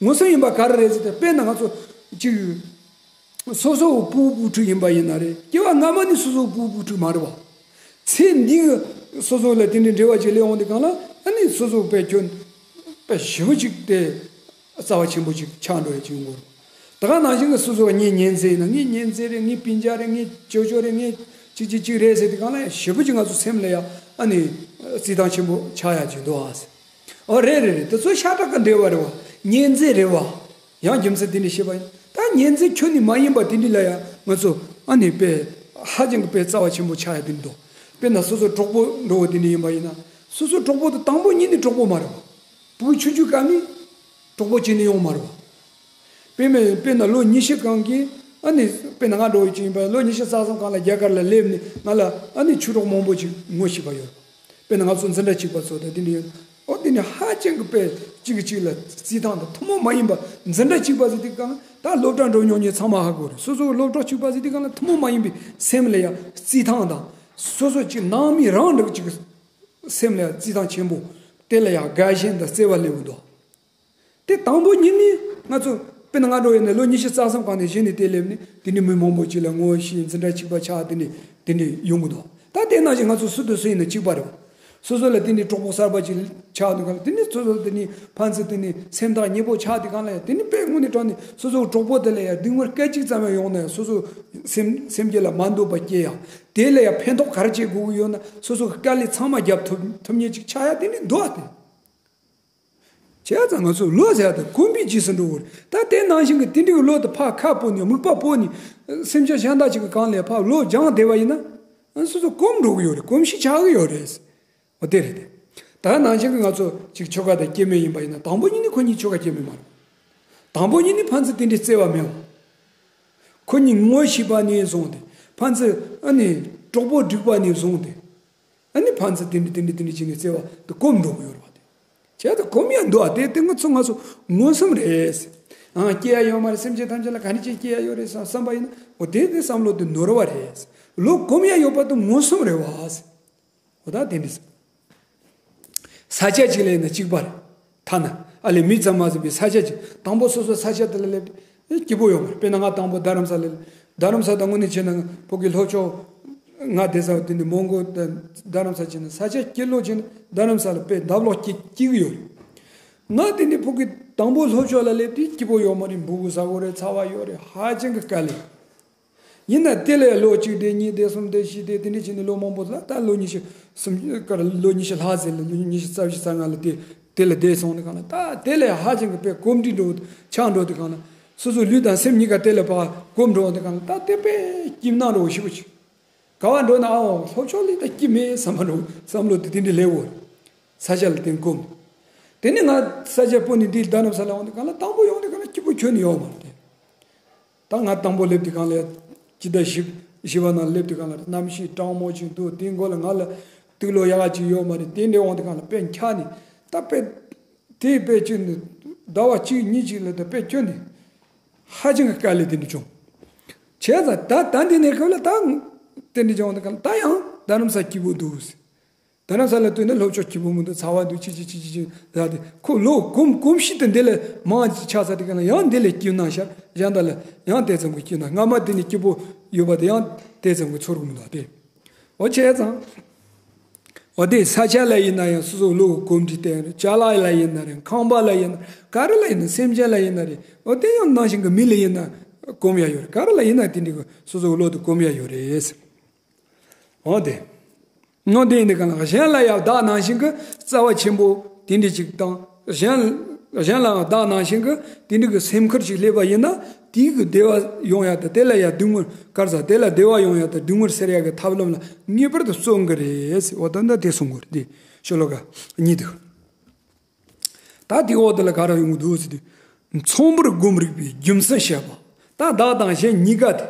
མངོན་སུམ་ཡིན་པ་ག་རེ་རེད་ཟེར་ཏེ་དཔེར་ན་ང་ཚོ་གཅིག་སོ་སོ་བུ་བུ་ཕྲུག་ཡིན་པ་ཡིན་ན་རེད། སྐྱེ་བ་སྔ་མ་ནས་སོ་སོ་བུ་བུ་ཕྲུག་མ་རེད་བ། ཚེ་འདི་གི་སོ་སོ་ལ་དེ་འདྲའི་འབྲེལ་བ་ཅིག་སླེབས་འོང་དུས་གང་ལ་ཨ་ནི་སོ་སོ་དཔེ་ཁྱོད་དཔེ་ཞེ་པོ་ཅིག་དེ་རྩ་བ་ཆེན་པོ་ཅིག་ཆགས་འགྲོ་ཡ་ཅིག་ཡོང་གི་རེད། ད་ག་ནང་བཞིན་གྱི་སོ་སོ་ངའི་གཉེན་ཚན་ཡིན་ན་ངའི་གཉེན་ཚན་རེད། ངའི་སྤུན་ཀྱག་རེད། ངའི་ཅོ་ཅོ་རེད། ངའི་ཅིག་ཅིག་ཅིག་རེད་ཟེར་དུས་གང་ལ་ཞེ་པོ་ཅིག་ང་ཚོ་སེམས་ལ་ཡ་ཨ་ནི་བརྩི་སྟངས་ཆེན་པོ་ཆགས་ཡ་ཅིག་འདུག་ཨ། ཨོ་རེད་རེད་རེད། དེ་ཚོ་ཤ་ཁྲག་གི་འབྲེལ་བ་རེད་བ། གཉེན་ཚན་རེད་བ། ཡང་རྒྱུ་མཚན་དེ་འདྲ་བཤད་པ་ཡིན། ད་གཉེན་ཚན་ཁྱོན་ནས་མ་ཡིན་པ་དེ་འདྲ་ལ་ཡ་ང་ཚོ་ཨ་ནི་དཔེ་ཧ་ཅང་གི་དཔེ་རྩ་བ་ཆེན་པོ་ཆགས་ཡ་དེ་འདྲ་འདུག་དཔེར་ན་སོ་སོ་གྲོགས་པོ་འདྲ་བོ་དེ་འདྲ་ཡིན་པ་ཡིན་ན་སོ་སོ་གྲོགས་པོ་དེ་དང་པོ་ཉིད་ནས་གྲོགས་པོ་མ་རེད་བ། བུ་ཆུང་ཆུང་སྐབས་ནས་གྲོགས་པོ་བྱས་ནས་ཡོང་མ་རེད་བ། དཔེ་མེད་དཔེར་ན་ལོ་ཉི་ཤུ་སྒང་གི་ཨ་ནི་དཔེར་ན་ང་འདྲ་བོ་ཅིག་ཡིན་པ་ལོ་ཉི་ཤུ་རྩ་གསུམ་སྒང་ལ་རྒྱ་གར་ལ་སླེབས་ནས་ང་ལ་ཨ་ནི་ཆོས་གྲོགས་མང་པོ་ཅིག་ངོ་ཤེས་པ་ཡོད། དཔེར་ན་ང་ཚོ་འཛིན་གྲྭ་གཅིག་པ་ཚོ་དང་དེ་འདྲ་ཡོད། ཨོ་དེ་ནི་ཧ་ཅང་གི་དཔེ་གཅིག་གིས་གཅིག་ལ་བརྩི་སྟངས་དང་ཐུན་མོང་མ་ཡིན་པ། འཛིན་གྲྭ་གཅིག་པ་ཟེར་དུས་གང་ལ་ད་སློབ་གྲྭ་འགྲོ་མྱོང་མཁན་ཚང་མ་ཧ་གོ་རེད། སོ་སོ་སློབ་གྲོགས་གཅིག་པ་ཟེར་དུས་གང་ལ་ཐུན་མོང་མ་ཡིན་པའི་སེམས་ལ་ཡང་བརྩི་སྟངས་དང་སོ་སོ་གཅིག་ནང་མི་རང་འདྲ་གཅིག་སེམས་ལ་ཡང་བརྩི་སྟངས་ཆེན་པོ། དེ་ལ་ཡང་དགའ་ཞེན་དང་བརྩེ་བ་སླེབས་འདུག་དེ་དང་པོ་ཉིད་ནས་ང་ཚོ་དཔེར་ན་ང་འདྲ་བོ་ཡིན་ན་ལོ་ཉི་ཤུ་རྩ་གསུམ་སྒང་ནས་གཞི་ནས་དེ་སླེབས་ནས་དེ་ནས་མི་མང་པོ་ཅིག་ལ་ངོ་ཤེས། འཛིན་གྲྭ་གཅིག་པ་ཆགས། དེ་ནས་དེ་ནས་ཡོང་གི་འདུག་ད་དེ་ནང་བཞིན་ང་ཚོ་སུ་དང་སུ་ཡིན་ན་གཅིག་པ་རེད་བ། སོ་སོ་ལ་དེ་ནས་གྲོགས་པོ་གསར་པ་ཅིག་ཆགས་འདུག་ག་ལ་དེ་ནས་སོ་སོ་དེ་ནས་ཕན་ཚུན་དེ་ནས་སེམས་ཐག་ཉེ་པོ་ཆགས་དུས་གང་ལ་ཡང་དེ་ནས་དཔེ་དངོས་གནས་དྲང་གནས་སོ་སོའི་གྲོགས་པོ་དེ་ལ་ཡང་སྡུག་བསྔལ་སྐད་ཅིག་ཙམ་ཡང་ཡོང་ན་ཡང་སོ་སོ་སེམས་སེམས་རྒྱུད་ལ་མ་འདོད་པ་སྐྱེ་ཡང་དེ་ལ་ཡང་ཕན་ཐོགས་ག་རེ་བྱེད་དགོས་ཀྱི་ཡོད་ན་སོ་སོ་གི་དཀའ་ལས་ཚང་མ་རྒྱབ་ཐུབ་ཐུབ་མཁན་ཅིག་ཆགས་ཡ་དེ་ནས་འདུག་ཨ་དེ། བྱས་ཙང་ང་ཚོ་བློ་ཟེར་ཡ་དེ་གོམས་པའི་རྗེས་སུ་འགྲོ་དགོས་རེད། ད་དེ་ནང་བཞིན་གྱི་དེ་འདྲའི་བློ་དེ་ཕར་ཁ་སྤོས་ནས་མིག་པ་སྤོས་ནས་སེམས་ཅན་གཞན་དག་ཅིག་གི་གང་ལས་ཕར་བློ་སྦྱངས་བསྡད་པ་ཡིན་ན། སོ་སོ་གོམས་འགྲོ་གི་ཡོད་རེད། གོམས་གཤིས་ཆགས་གི་ཡོད་རེད། འོ་དེ་རེད་དེ། ད་ནང་བཞིན་གྱི་ང་ཚོ་ཅིག་ཁྱོ་ག་དང་སྐྱེ་དམན་ཡིན་པ་ཡིན་ན། དང་པོ་ཉིད་ནས་ཁོ་གཉིས་ཁྱོ་ག་སྐྱེ་དམན་མ་རེད། དང་པོ་ཉིད་ནས་ཕན་ཚུན་དེ་འདྲའི་བརྩེ་བ་མེད་པ། ཁོ་གཉིས་ངོ་ཤེས་པ་ནས་བཟུང་སྟེ་ཕན་ཚུན་ཨ་ནི་གྲོགས་པོ་སྒྲིག་པ་ནས་བཟུང་སྟེ། ཨ་ནི་ཕན་ཚུན་དེ་འདྲ་དེ་འདྲ་དེ་འདྲ་བྱས་ནས་བརྩེ་བ་དེ་གོམས་འགྲོ་གི་ཡོད་རེད་བ་དེ། བྱས་ཙང་གོམས་ཡ་འདུག་ཨ། དེ་དེ་ང་ཚོ་ང་ཚོ་མངོན་སུམ་རེད། ཨང་སྐྱེ་ཡ་ཡོད་མ་རེད། སེམས་ཅན་ཐམས་ཅད་ལ་ག་འདྲ་ཅིག་སྐྱེ་ཡ་ཡོད་རེད་བསམ་བསམ་པ་ཡིན་ན། འོ་དེ་དེ་བསམ་བློ་དེ་ནོར་བ་རེད། བློ་གོམས་ཡ་ཡོད་པ་དེ་མངོན་སུམ་རེད་བ། འོ་ད་དེ་འདྲ་ས་ཆ་གཅིག་ལ་ཡིན་ན་གཅིག་པ་རེད། ཐ་ན་ཨ་ལས་མི་ཙམ་མ་ཟིན་པའི་ས་ཆ་གཅིག། དང་པོ་སོ་སོ་ས་ཆ་དེ་ལ་སླེབས་ཏེ་སྐྱིད་པོ་ཡོད་མ་རེད། དཔེར་ན་ང་དང་པོ་རྡ་རམ་ས་ལ་སླེབས། རྡ་རམ་ས་དང་དངོས་གནས་བྱས་ན་ཕ་གིའི་ལྷོ་ཕྱོགས་ང་བསྡད་ས་དེ་ནི་མོན་གྷོ་དང་རྡ་རམ་ས་བྱས་ན་ས་ཆ་སྐྱིད་ལོ་བྱས་ན་རྡ་རམ་ས་ལ་དཔེ་འདབ་ལོག་སྐྱིད་སྐྱིད་གི་ཡོད་རེད། ང་དེ་ནི་ཕ་གི་དང་པོ་ལྷོ་ཕྱོགས་ལ་སླེབས་དུས་སྐྱིད་པོ་ཡོད་མ་རེད། འབུ་གུ་ཟ་དགོས་རེད། ཚ་བ་ཡོད་རེད། ཧ་ཅང་གི་དཀའ་ལས། ཡིན་ན་དེ་ལས་ལོ་གཅིག་བསྡད་གཉིས་བསྡད་གསུམ་བསྡད་བཞི་བསྡད་དེ་འདྲ་བྱས་ནས་ལོ་མང་པོ་ལ་ད་ལོ་ཉི་ཤུ་སུམ་ཀར་ལོ་ཉི་ཤུ་ལྷག་ཟིན་ལ་ལོ་ཉི་ཤུ་རྩ་བཞི་རྩ་ལྔ་ལ་དེ་དེ་ལ་བསྡད་སོང་དུས་སྒང་ལ། ད་དེ་ལས་ཧ་ཅང་གི་དཔེ་གོམས་འདྲིས་འགྲོ་ཆགས་འགྲོ་དུས་སྒང་ལ། སོ་སོ་ལུས་དང་སེམས་གཉིས་ཀ་དེ་ལས་ཕར་གོམས་འགྲོ་དུས་སྒང་ལ། ད་དེ་དཔེ་སྐྱིད་སྣང་འགྲོ་ཞེ་པོ་ཅིག། ག་བ་འགྲོ་ན་ཨའོ་ལྷོ་ཕྱོགས་ལ་ད་སྐྱིད་མེད་བསམ་པ་འགྲོ་བསམ་བློ་དེ་དེ་འདྲ་སླེབས་འོ། ས་ཆ་ལ་བརྟེན་གོམས། དེ་ནས་ང་ས་ཆ་སྤོ་ནས་འདི་རྡ་རམ་ས་ལ་འོང་དུས་སྒང་ལ་དང་པོ་ཡོང་དུས་སྒང་ལ་སྐྱིད་པོ་ཁྱོན་ནས་ཡོད་མ་རེད། ད་ང་དང་པོ་སླེབས་དུས་སྒང་ལ་སྤྱི་ཟླ་བཞི་བཞི་པ་ནང་སླེབས་དུས་སྒང་ལ་གནམ་གཤིས་གྲང་མོ་ཅིག་འདུག། དེའི་མགོ་ལ་ང་ལ་དུག་ལོག་ཡག་ཅིག་ཡོད་མ་རེད། དེ་འདྲ་འོང་དུས་སྒང་ལ་དཔེ་འཁྱག་ནས་ད་དཔེ་དེ་དཔེ་ཅིག་ནི་ཟླ་བ་གཅིག་གཉིས་ཅིག་ལ་ད་དཔེ་ཁྱོན་ནས་ཧ་ཅང་གི་དཀའ་ལས་དེ་འདྲ་བྱུང་། བྱས་ཙང་ད་ད་འདི་ནས་སྐབས་ལ་ད་དེ་འདྲ་བྱུང་དུས་སྒང་ལ་ད་ཡང་རྡ་རམ་ས་སྐྱིད་པོ་འདུག། རྡ་རམ་ས་ལ་ལྟོས་ན་ལྷོ་ཕྱོགས་སྐྱིད་པོ་མི་འདུག། ཚ་བ་འདུག། ཅི་ཅི་ཅི་ཅི་ཅི་ཟེར་ཏེ་ཁོ་ལོ་གོམས་གོམས་གཤིས་དེ་འདི་ལས་མང་ཅིག་ཆགས་ཚར་དུས་སྒང་ལ་ཡང་འདི་ལས་སྐྱིད་སྣང་ཤར། གཞན་དག་ལ་ཡང་དེ་ཙམ་གྱི་སྐྱིད་སྣང་། སྔ་མ་དེ་ནས་སྐྱིད་པོ་ཡོད་པ་དེ་ཡང་དེ་ཙམ་གྱི་ཚོར་གི་མི་འདུག་སྟེ། འོ་བྱས་ཙང་། འོ་དེ་ས་ཆ་ལ་ཡིན་ན་ཡང་སོ་སོ་ལོ་གོམས་འདྲིས་བསྟན་རེད། ཅ་ལག་ལ་ཡིན་ན་རེད། ཁང་པ་ལ་ཡིན་ན་རེད། ག་རེ་ལ་ཡིན་ན། སེམས་ཅན་ལ་ཡིན་ན་རེད། འོ་དེ་ཡང་ནང་བཞིན་གྱི་མི་ལ་ཡིན་ན་གོམས་ཡ་ཡོད་རེད། ག་རེ་ལ་ཡིན་ན་དེ་འདྲའི་སོ་སོ་ལོ་དེ་གོམས་ཡ་ཡོད་རེད། འོ་དེ། ངོ་དེ་ཡིན་དུས་སྒང་ལ་གཞན་ལ་ཡང་བདག་ནང་བཞིན་གྱི་བརྩེ་བ་ཆེན་པོ་དེ་འདྲ་ཅིག་དང་། གཞན་གཞན་ལའང་བདག་ནང་བཞིན་གྱི་དེ་འདྲ་གི་སེམས་ཁུར་ཅིག་སླེབས་པ་ཡིན་ན། དེའི་གི་བདེ་བ་ཡོང་ཡ་དང་། དེ་ལ་ཡང་སྡུག་བསྔལ་ག་རེ་ཟ། དེ་ལ་བདེ་བ་ཡོང་ཡ་དང་སྡུག་བསྔལ་སེལ་ཡ་གི་ཐབས་ལམ་ལ་ངེས་པར་དུ་བརྩོན་གི་རེད་ཟེར། འོ་ད་ལྟ་དེ་གསུང་གི་རེད། དེ་ཤོ་ལོ་ཀ་གཉིས་འདུག། ད་དེའི་འོག་དེ་ལ་ག་རེ་ཡོང་གི་འདུག་ཟེར་དུས། མཚུངས་པར་སྒོམ་རིགས་པའི་རྒྱུ་མཚན་བཤད་པ། ད་བདག་དང་གཞན་གཉིས་ཀ་དེ་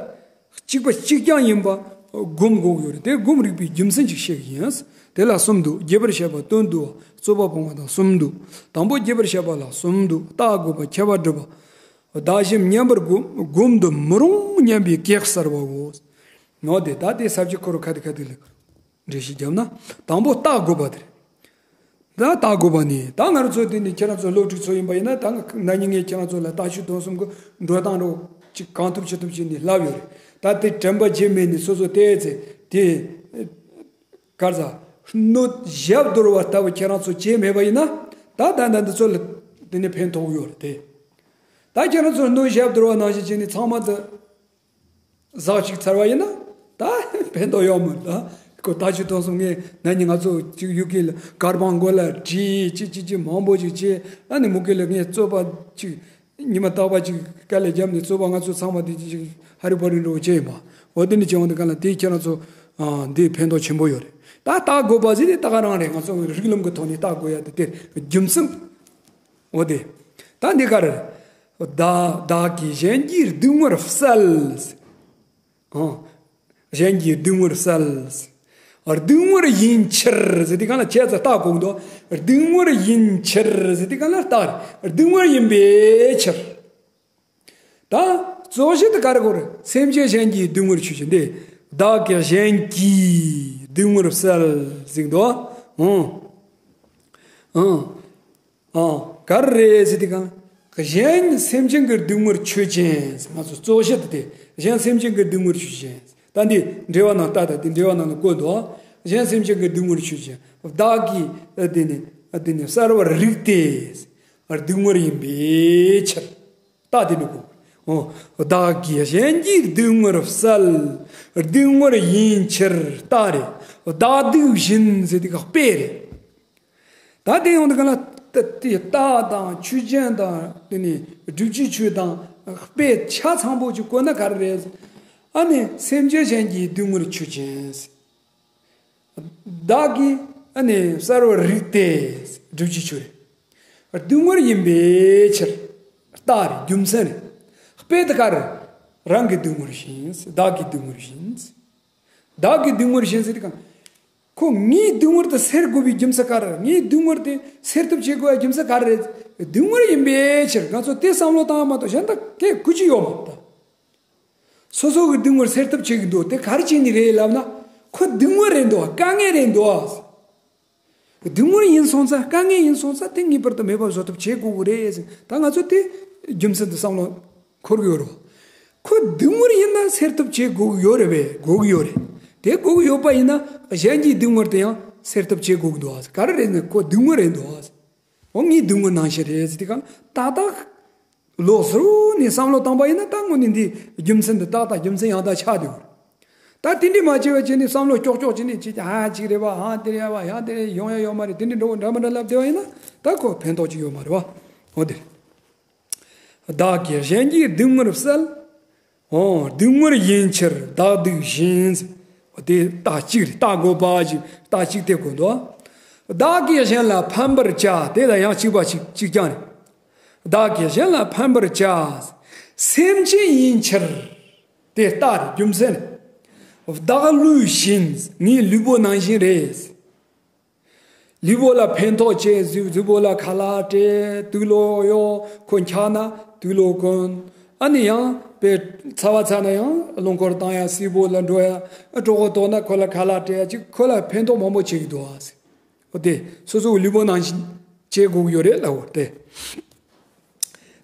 གཅིག་པ་གཅིག་རྐྱང་ཡིན་པ་སྒོམ་དགོས་ཀྱི་ཡོད་རེད། དེ་སྒོམ་རིགས་པའི་རྒྱུ་མཚན་ཅིག་བཤད་ཀྱི་ཡིན། དེ་ལ་གསུམ་འདུག། རྒྱས་པར་བཤད་པ། དོན་བསྡུ་བ། རྩོད་པ་སྤོང་བ་དང་གསུམ་འདུག། དང་པོ་རྒྱས་པར་བཤད་པ་ལ་གསུམ་འདུག། བརྟག་དགོས་པ། ཁྱད་པར་སྒྲུབ་པ། བདག་གཞན་མཉམ་པར་སྒོམ་སྒོམ་དུ་མི་རུང་སྙམ་པའི་གེགས་སེལ་བའོ། ངོ་དེ་ད་དེ་ས་བཅད་ཁོ་རང་ཁ་ཐུག་ཁ་ཐུག་ལ། འགྲེལ་བཤད་བརྒྱབ་ན། དང་པོ་བརྟག་དགོས་པ་དེ་རེད། ད་བརྟག་དགོས་པ་ནི། ད་ང་རང་ཚོ་དེ་ནི་ཁྱེད་རང་ཚོ་སློབ་ཕྲུག་ཚོ་ཡིན་པ་ཡིན་ན། ད་ང་ན་ནིང་ངས་ཁྱེད་རང་ཚོ་ལ་ལྟ་སྤྱོད་དོན་གསུམ་གྱི་འགྲོ་སྟངས་རོགས་ཅིག་གང་ཐུབ་ཅི་ཐུབ་བྱས་ནས་ལབ་ཡོད་རེད། ད་དེ་དྲན་པ་བརྗེད་མེད་ནས་སོ་སོ་བལྟས་ཚེ་དེ་གར་ས་སྣོད་ཞབས་རྡོལ་བ་ལྟ་བུ་ཁྱེད་རང་ཚོ་བྱས་མེད་པ་ཡིན་ན། ད་ད་ད་འདི་ཚོ་ལ་དེ་ནི་ཕན་ཐོགས་ཡོད་རེད་དེ། ད་ཁྱེད་རང་ཚོ་སྣོད་ཞབས་རྡོལ་བ་ནང་བཞིན་བྱས་ནས་ཚང་མ་དེ། ཟག་ཅིག་ཚར་བ་ཡིན་ན་ད་ཕན་ཐོགས་ཡོད་མོད། ད་ཁོ་ལྟ་སྤྱོད་དོན་གསུམ་ངས་ན་ནིང་ང་ཚོ་ཅིག་ཡུལ་སྐད་ལ་གར་པང་མགོ་ལ་བྲིས་ཅིག་ཅིག་ཅིག་མང་པོ་ཅིག་བྱས། ཨ་ནི་མུ་གེ་ལ་ངས་རྩོད་པ་ཅིག་ཉི་མ་རྟག་པ་ཅིག་དཀའ་ལས་བརྒྱབ་ནས་རྩོད་པ་ང་ཚོ་ཚང་མ་དེ་ཅིག་ཅིག་ཧ་རི་པ་རི་འགྲོ་བྱས་ཡིན་པ། འོ་དེ་ནི་བྱས་འོང་དུས་སྒང་ལ་དེ་ཁྱེད་རང་ཚོ་ཨ་འདི་ཕན་ཐོགས་ཆེན་པོ་ཡོད་རེད། ད་བརྟག་དགོས་པ་ཟེར་དེ་ད་ག་རང་རེད། ང་ཚོ་རིགས་ལམ་གྱི་ཐོག་ནས་བརྟག་དགོས་ཡ་དེ་དེ་རྒྱུ་མཚན། འོ་དེ། ད་འདི་ག་རེ་རེད། བདག་བདག་གིས་གཞན་གྱི་སྡུག་བསྔལ་བསལ། ཨང་། གཞན་གྱི་སྡུག་བསྔལ་བསལ། སྡུག་བསྔལ་ཡིན་ཕྱིར་ཟེར་དུས་སྒང་ལ་བྱས་ཙང་བརྟག་དགོས་འདུག། སྡུག་བསྔལ་ཡིན་ཕྱིར་ཟེར་དུས་སྒང་ལ་བརྟག་རེད། སྡུག་བསྔལ་ཡིན་པའི་ཕྱིར། ད་གཙོ་བོ་ཞིག་ཏུ་ག་རེ་གོ་རེད། སེམས་ཅན་གཞན་གྱི་སྡུག་བསྔལ་ཆོས་ཅན། འདི་བདག་གིས་གཞན་གྱི་སྡུག་བསྔལ་བསལ་ཟེར་འདུག། ཨང་། ཨང་། ཨང་། ག་རེ་རེད་ཟེར་དུས་སྒང་། གཞན་སེམས་ཅན་གྱི་སྡུག་བསྔལ་ཆོས་ཅན། ང་ཚོ་གཙོ་བོ་ཞིག་ཏུ་དེ་གཞན་སེམས་ཅན་གྱི་སྡུག་བསྔལ་ཆོས་ཅན། ད་འདི་འགྲེལ་བ་ནང་ལྟ་ད་འདི་འགྲེལ་བ་ནང་ལ་བཀོད་འདུག། གཞན་སེམས་ཅན་གྱི་སྡུག་བསྔལ་ཆོས་ཅན། བདག་གིས་དེ་ནི་དེ་ནི་བསལ་བར་རིགས་ཏེ། སྡུག་བསྔལ་ཡིན་པའི་ཕྱིར། ད་དེ་ནི་གོ། འོ། བདག་གིས་གཞན་གྱི་སྡུག་བསྔལ་བསལ། སྡུག་བསྔལ་ཡིན་ཕྱིར་བརྟག་རེད། བདག་སྡུག་བཞིན་ཟེར་དུས་སྒང་དཔེ་རེད། ད་དེ་ཡོང་དུས་སྒང་ལ་ ད་དེ་རྟགས་དང་ཆོས་ཅན་དང་དེ་ནས་སྒྲུབ་བྱའི་ཆོས་དང་དཔེ་ཆ་ཚང་པོ་ཅིག་བཀོད་ན་ག་རེ་རེད། ཨ་ནི་སེམས་ཅན་གཞན་གྱི་སྡུག་བསྔལ་ཆོས་ཅན། བདག་གིས་ཨ་ནི་གསལ་བར་རིག་སྟེ། སྒྲུབ་བྱའི་ཆོས་རེད། སྡུག་བསྔལ་ཡིན་པའི་ཕྱིར། རྟགས་རེད། རྒྱུ་མཚན་རེད། དཔེ་དེ་ག་རེ། རང་གི་སྡུག་བསྔལ་བཞིན། བདག་གི་སྡུག་བསྔལ་བཞིན། བདག་གི་སྡུག་བསྔལ་བཞིན་ཟེར་དུས་གང་། ཁོ་ངའི་སྡུག་བསྔལ་དེ་སེལ་དགོས་པའི་རྒྱུ་མཚན་ག་རེ། ངའི་སྡུག་བསྔལ་དེ་སེལ་ཐབས་བྱེད་དགོས་པའི་རྒྱུ་མཚན་ག་རེ་རེད། སྡུག་བསྔལ་ཡིན་པའི་ཕྱིར། ང་ཚོ་དེ་བསམ་བློ་བཏང་བ་མ་གཏོགས་གཞན་དག་གས་གོ་རྒྱུ་ཡོད་མ་རེད་ད། སོ་སོ་གི་སྡུག་བསྔལ་སེལ་ཐབས་བྱེད་ཀྱི་འདུག་དེ་ག་རེ་བྱས་ནས་རེད་ལབ་ན། ཁོ་སྡུག་བསྔལ་རེད་འདུག་དཀའ་ངལ་རེད་འདུག་སྡུག་བསྔལ་ཡིན་སོང་ཙང་། དཀའ་ངལ་ཡིན་སོང་ཙང་། དེ་ངེས་པར་དུ་མེད་པར་བཟོ་ཐབས་བྱེད་དགོས་ཀྱི་རེད་ཟེར། ད་ང་ཚོ་དེ་རྒྱུ་མཚན་དུ་བསམ་བློ་འཁོར་གྱི་ཡོད་རེད། ཁོ་སྡུག་བསྔལ་ཡིན་ན་སེལ་ཐབས་བྱེད་དགོས་ཀྱི་ཡོད་རེད་པས། དགོས་ཀྱི་ཡོད་རེད། དེ་དགོས་ཀྱི་ཡོད་པ་ཡིན་ན་གཞན་གྱི་སྡུག་བསྔལ་དེ་ཡང་སེལ་ཐབས་བྱེད་དགོས་ཀྱི་འདུག་ག་རེ་རེད་ཟེར་ན་ཁོ་སྡུག་བསྔལ་རེད་འདུག་འོ་ངའི་སྡུག་བསྔལ་ནང་བཞིན་རེད་ཟེར་དུས་གང་ཏག་ཏག་ལོགས་སུ་ནས་བསམ་བློ་བཏང་པ་ཡིན་ན། ད་དངོས་གནས་འདི་རྒྱུ་མཚན་འདི་ཏག་ཏག་རྒྱུ་མཚན་ཡང་དག་ཆགས་འདུག་ད་དེ་འདྲས་མ་བྱས་པ་བྱས་ནས་བསམ་བློ་ཀྱོག་ཀྱོག་བྱས་ནས་ཅིག་ཨ་ཅིག་རེད་བ། ཨ་དེ་རེད་བ། ཡང་དེ་རེད། ཡོང་ཡ་ཡོད་མ་རེད། དེ་འདྲས་འདྲ་བོ་འདྲ་མི་འདྲ་ལབ་བསྡད་པ་ཡིན་ན་ད་ཁོ་ཕན་ཐོགས་ཅིག་ཡོད་མ་རེད་བ། འོ་དེ་རེད། བདག་གིས་གཞན་གྱི་སྡུག་བསྔལ་བསལ། འོ་སྡུག་བསྔལ་ཡིན་ཕྱིར་བདག་སྡུག་བཞིན། འོ་དེ་རྟགས་གཅིག་རེད། རྟགས་དགོས་པ་ཅིག་རྟགས་གཅིག་དེ་དགོས་འདུག་བདག་གིས་གཞན་ལ་ཕན་པར་བྱ། དེ་ལ་ཡང་གཅིག་པ་གཅིག་གཅིག་རྐྱང་རེད། བདག་གིས་གཞན་ལ་ཕན་པར་བྱ། སེམས་ཅན་ཡིན་ཕྱིར། དེ་རྟགས་རེད། རྒྱུ་མཚན་རེད། བདག་ལུས་བཞིན། ངའི་ལུས་པོ་ནང་བཞིན་རེད། ལུས་པོ་ལ་ཕན་ཐོགས་བྱེད། གཟུགས་གཟུགས་པོ་ལ་ཁ་ལག་སྤྲད། དུག་ལོག་གཡོག་ཁོ་འཁྱག་ན་དུག་ལོག་གོན། ཨ་ནི་ཡང་དཔེ་ཚ་བ་ཚ་ན་ཡང་རླངས་འཁོར་བཏང་ཡ། སིལ་བུ་ལ་འགྲོ་ཡ། གྲོད་ཁོག་ལྟོགས་ན་ཁོ་ལ་ཁ་ལག་སྤྲད་ཡ་ཅིག་ཁོ་ལ་ཕན་ཐོགས་མང་པོ་བྱེད་ཀྱི་འདུག་ཨ། འོ་དེ་སོ་སོའི་ལུས་པོ་ནང་བཞིན་བྱེད་དགོས་ཀྱི་ཡོད་རེད་ལབ་པ་རེད།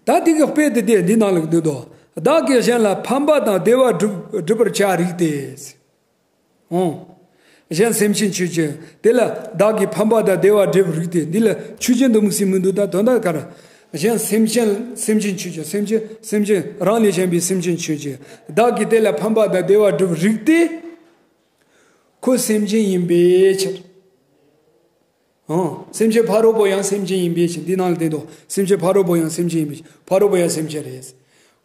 ད་དེ་གི་དཔེ་དེ་དེ་འདི་ནང་ལ་འདུག་འདུག་བདག་གིས་གཞན་ལ་ཕན་པ་དང་བདེ་བ་སྒྲུབ་སྒྲུབ་པར་བྱ་རིགས་ཏེ། འོང་། གཞན་སེམས་ཅན་ཆོས་ཅན། དེ་ལ་བདག་གིས་ཕན་པ་དང་བདེ་བ་སྒྲུབ་རིགས་ཏེ། འདི་ལ་ཆོས་ཅན་དུ་དམིགས་སུ་མི་འདོད་ད་དོན་དག་ག་རེ། གཞན་སེམས་ཅན་སེམས་ཅན་ཆོས་ཅན། སེམས་ཅན་སེམས་ཅན་རང་ལས་གཞན་པའི་སེམས་ཅན་ཆོས་ཅན། བདག་གིས་དེ་ལ་ཕན་པ་དང་བདེ་བ་སྒྲུབ་རིགས་ཏེ། ཁོ་སེམས་ཅན་ཡིན་པའི་ཕྱིར། འོང་། སེམས་ཅན་ཕ་རོལ་པོ་ཡང་སེམས་ཅན་ཡིན་པའི་ཕྱིར། འདི་ནང་ལ་བསྟན་ཏོ། སེམས་ཅན་ཕ་རོལ་པོ་ཡང་སེམས་ཅན་ཡིན་པའི་ཕྱིར། ཕ་རོལ་པོ་ཡང་སེམས་ཅན་རེད།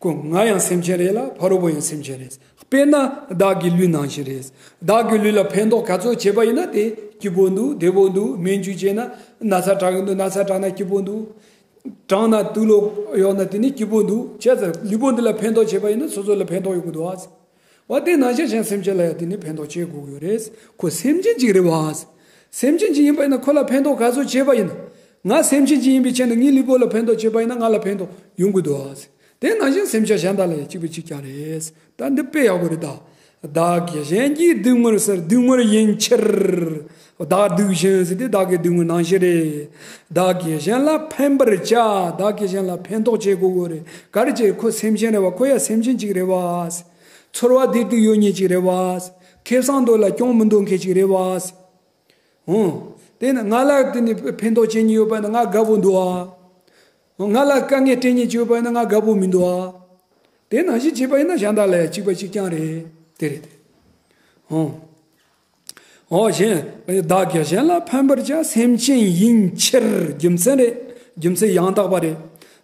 ཁོ་ང་ཡང་སེམས་ཅན་རེད་ལ་ཕ་རོལ་པོ་ཡང་སེམས་ཅན་རེད། དཔེར་ན་བདག་གི་ལུས་ནང་བཞིན་རེད། བདག་གི་ལུས་ལ་ཕན་ཐོགས་ག་ཚོད་བྱས་པ་ཡིན་ན་དེ་སྐྱིད་པོ་འདུག་བདེ་པོ་འདུག་སྨན་བཅོས་བྱས་ན་ན་ཚ་དྲག་གི་འདུག་ན་ཚ་དྲག་ན་སྐྱིད་པོ་འདུག་གྲང་ན་དུག་ལོག་གཡོག་ན་དེ་ནི་སྐྱིད་པོ་འདུག་བྱས་ཙང་ལུས་པོ་འདི་ལ་ཕན་ཐོགས་བྱས་པ་ཡིན་ན་སོ་སོ་ལ་ཕན་ཐོགས་ཡོང་གི་འདུག་ཨ། འོ་དེ་ནང་བཞིན་གཞན་སེམས་ཅན་ལ་ཡང་དེ་ནི་ཕན་ཐོགས་བྱེད་དགོས་ཀྱི་ཡོད་རེད། ཁོ་སེམས་ཅན་ཅིག་རེད་བ། སེམས་ཅན་ཅིག་ཡིན་པ་ཡིན་ན་ཁོ་ལ་ཕན་ཐོགས་ག་ཚོད་བྱས་པ་ཡིན་ན། ང་སེམས་ཅན་ཅིག་ཡིན་པའི་ཆ་ནས་ངའི་ལུས་པོ་ལ་ཕན་ཐོགས་བྱས་པ་ཡིན་ན་ང་ལ་ཕན་ཐོགས་ཡོང་གི་འདུག་བ། དེ་ནང་བཞིན་སེམས་ཅན་གཞན་དག་ལ་ཡང་གཅིག་པ་གཅིག་རྐྱང་རེད། ད་འདི་དཔེ་ཡག་པོ་རེད་ད། བདག་གིས་གཞན་གྱི་སྡུག་བསྔལ་བསལ། སྡུག་བསྔལ་ཡིན་ཕྱིར། བདག་སྡུག་བཞིན་ཟེར་དུས་བདག་གི་སྡུག་བསྔལ་ནང་བཞིན་རེད། བདག་གིས་གཞན་ལ་ཕན་པར་བྱ། བདག་གིས་གཞན་ལ་ཕན་ཐོགས་བྱེད་དགོས་ཀྱི་རེད། ག་རེ་བྱས། ཁོ་སེམས་ཅན་རེད་བ། ཁོ་ཡང་སེམས་ཅན་ཅིག་རེད་བ། ཚོར་བ་བདེ་སྡུག་ཡོད་མཁན་ཅིག་རེད་བ། ཁེ་བཟང་འདོད་ལ་གྱོང་མི་འདོད་མཁན་ཅིག་རེད་བ། འོང་། དེ་ནི་ང་ལ་དེ་ནི་ཕན་ཐོགས་བྱེད་མཁན་ཡོད་པ་ན་ང་དགའ་པོ་འདུག་ཨ། ང་ལ་དཀའ་ངལ་སྤྲད་མཁན་ཅིག་ཡོད་པ་ན་ང་དགའ་པོ་མི་འདུག་ཨ། དེ་ནང་བཞིན་བྱས་པ་ཡིན་ན་གཞན་དག་ལ་ཡང་གཅིག་པ་གཅིག་རྐྱང་རེད། དེ་རེད་དེ། འོང་། འོ་གཞན། བདག་གིས་གཞན་ལ་ཕན་པར་བྱ། སེམས་ཅན་ཡིན་ཕྱིར། རྒྱུ་མཚན་རེད། རྒྱུ་མཚན་ཡང་དག་པ་རེད།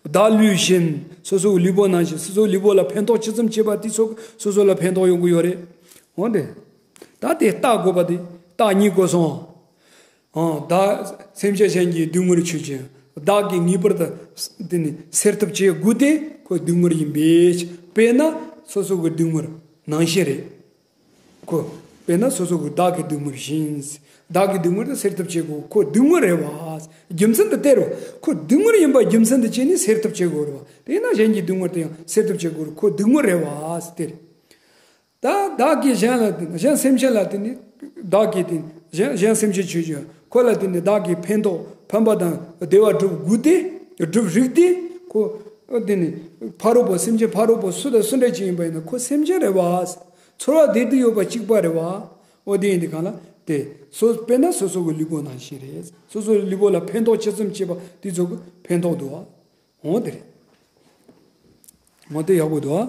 བདག་ལུས་བཞིན། སོ་སོའི་ལུས་པོ་ནང་བཞིན། སོ་སོའི་ལུས་པོ་ལ་ཕན་ཐོགས་ཇི་ཙམ་བྱས་པ་དེ་ཚོ་སོ་སོ་ལ་ཕན་ཐོགས་ཡོང་གི་ཡོད་རེད། འོ་དེ། ད་དེ་རྟགས་དགོས་པ་དེ་རྟགས་གཉིས་དགོས་སོང་། ཨང་། བདག་སེམས་ཅན་གཞན་གྱི་སྡུག་བསྔལ་ཆོས་ཅན། བདག་གིས་ངེས་པར་དུ་དེ་ནི་སེལ་ཐབས་བྱེད་དགོས་ཏེ་ཁོ་སྡུག་བསྔལ་ཡིན་པས། དཔེར་ན་སོ་སོ་གི་སྡུག་བསྔལ་ནང་བཞིན་རེད། ཁོ་དཔེར་ན་སོ་སོ་གི་བདག་གི་སྡུག་བསྔལ་བཞིན། བདག་གི་སྡུག་བསྔལ་དེ་སེལ་ཐབས་བྱེད་དགོས། ཁོ་སྡུག་བསྔལ་རེད་བ། རྒྱུ་མཚན་དེ་སྟེར་རོ། ཁོ་སྡུག་བསྔལ་ཡིན་པ་རྒྱུ་མཚན་དེ་བྱས་ནས་སེལ་ཐབས་བྱེད་དགོས་རེད་བ། དེས་ན་གཞན་གྱི་སྡུག་བསྔལ་དེ་ཡང་སེལ་ཐབས་བྱེད་དགོས་རེད། ཁོ་སྡུག་བསྔལ་རེད་བ་སྟེར། ད་བདག་གིས་གཞན་ལ་བརྟེན་གཞན་སེམས་ཅན་ལ་བརྟེན་ནས་བདག་གིས་བརྟེན་གཞན་གཞན་སེམས་ཅན་ཆོས་ཅན་ཁོ་ལ་བརྟེན་ནས་བདག་གིས་ཕན་ཐོགས་ཕན་པ་དང་བདེ་བ་སྒྲུབ་དགོས་ཏེ་སྒྲུབ་རིགས་ཏེ་ཁོ་བརྟེན་ནས་ཕ་རོལ་པོ་སེམས་ཅན་ཕ་རོལ་པོ་སུ་དང་སུ་འདྲ་ཅིག་ཡིན་པ་ཡིན་ན་ཁོ་སེམས་ཅན་རེད་བ། ཚོར་བ་བདེ་སྡུག་ཡོད་པ་གཅིག་པ་རེད་བ། འོ་དེ་ཡིན་དུས་གང་ལ་དེ་སོ་དཔེར་ན་སོ་སོ་གི་ལུས་པོ་ནང་བཞིན་རེད། སོ་སོ་གི་ལུས་པོ་ལ་ཕན་ཐོགས་ཇི་ཙམ་བྱེད་པ་དེ་ཚོ་གི་ཕན་ཐོགས་འདུག་བ། འོ་དེ་རེད། འོ་དེ་ཡག་པོ་འདུག་ཨ།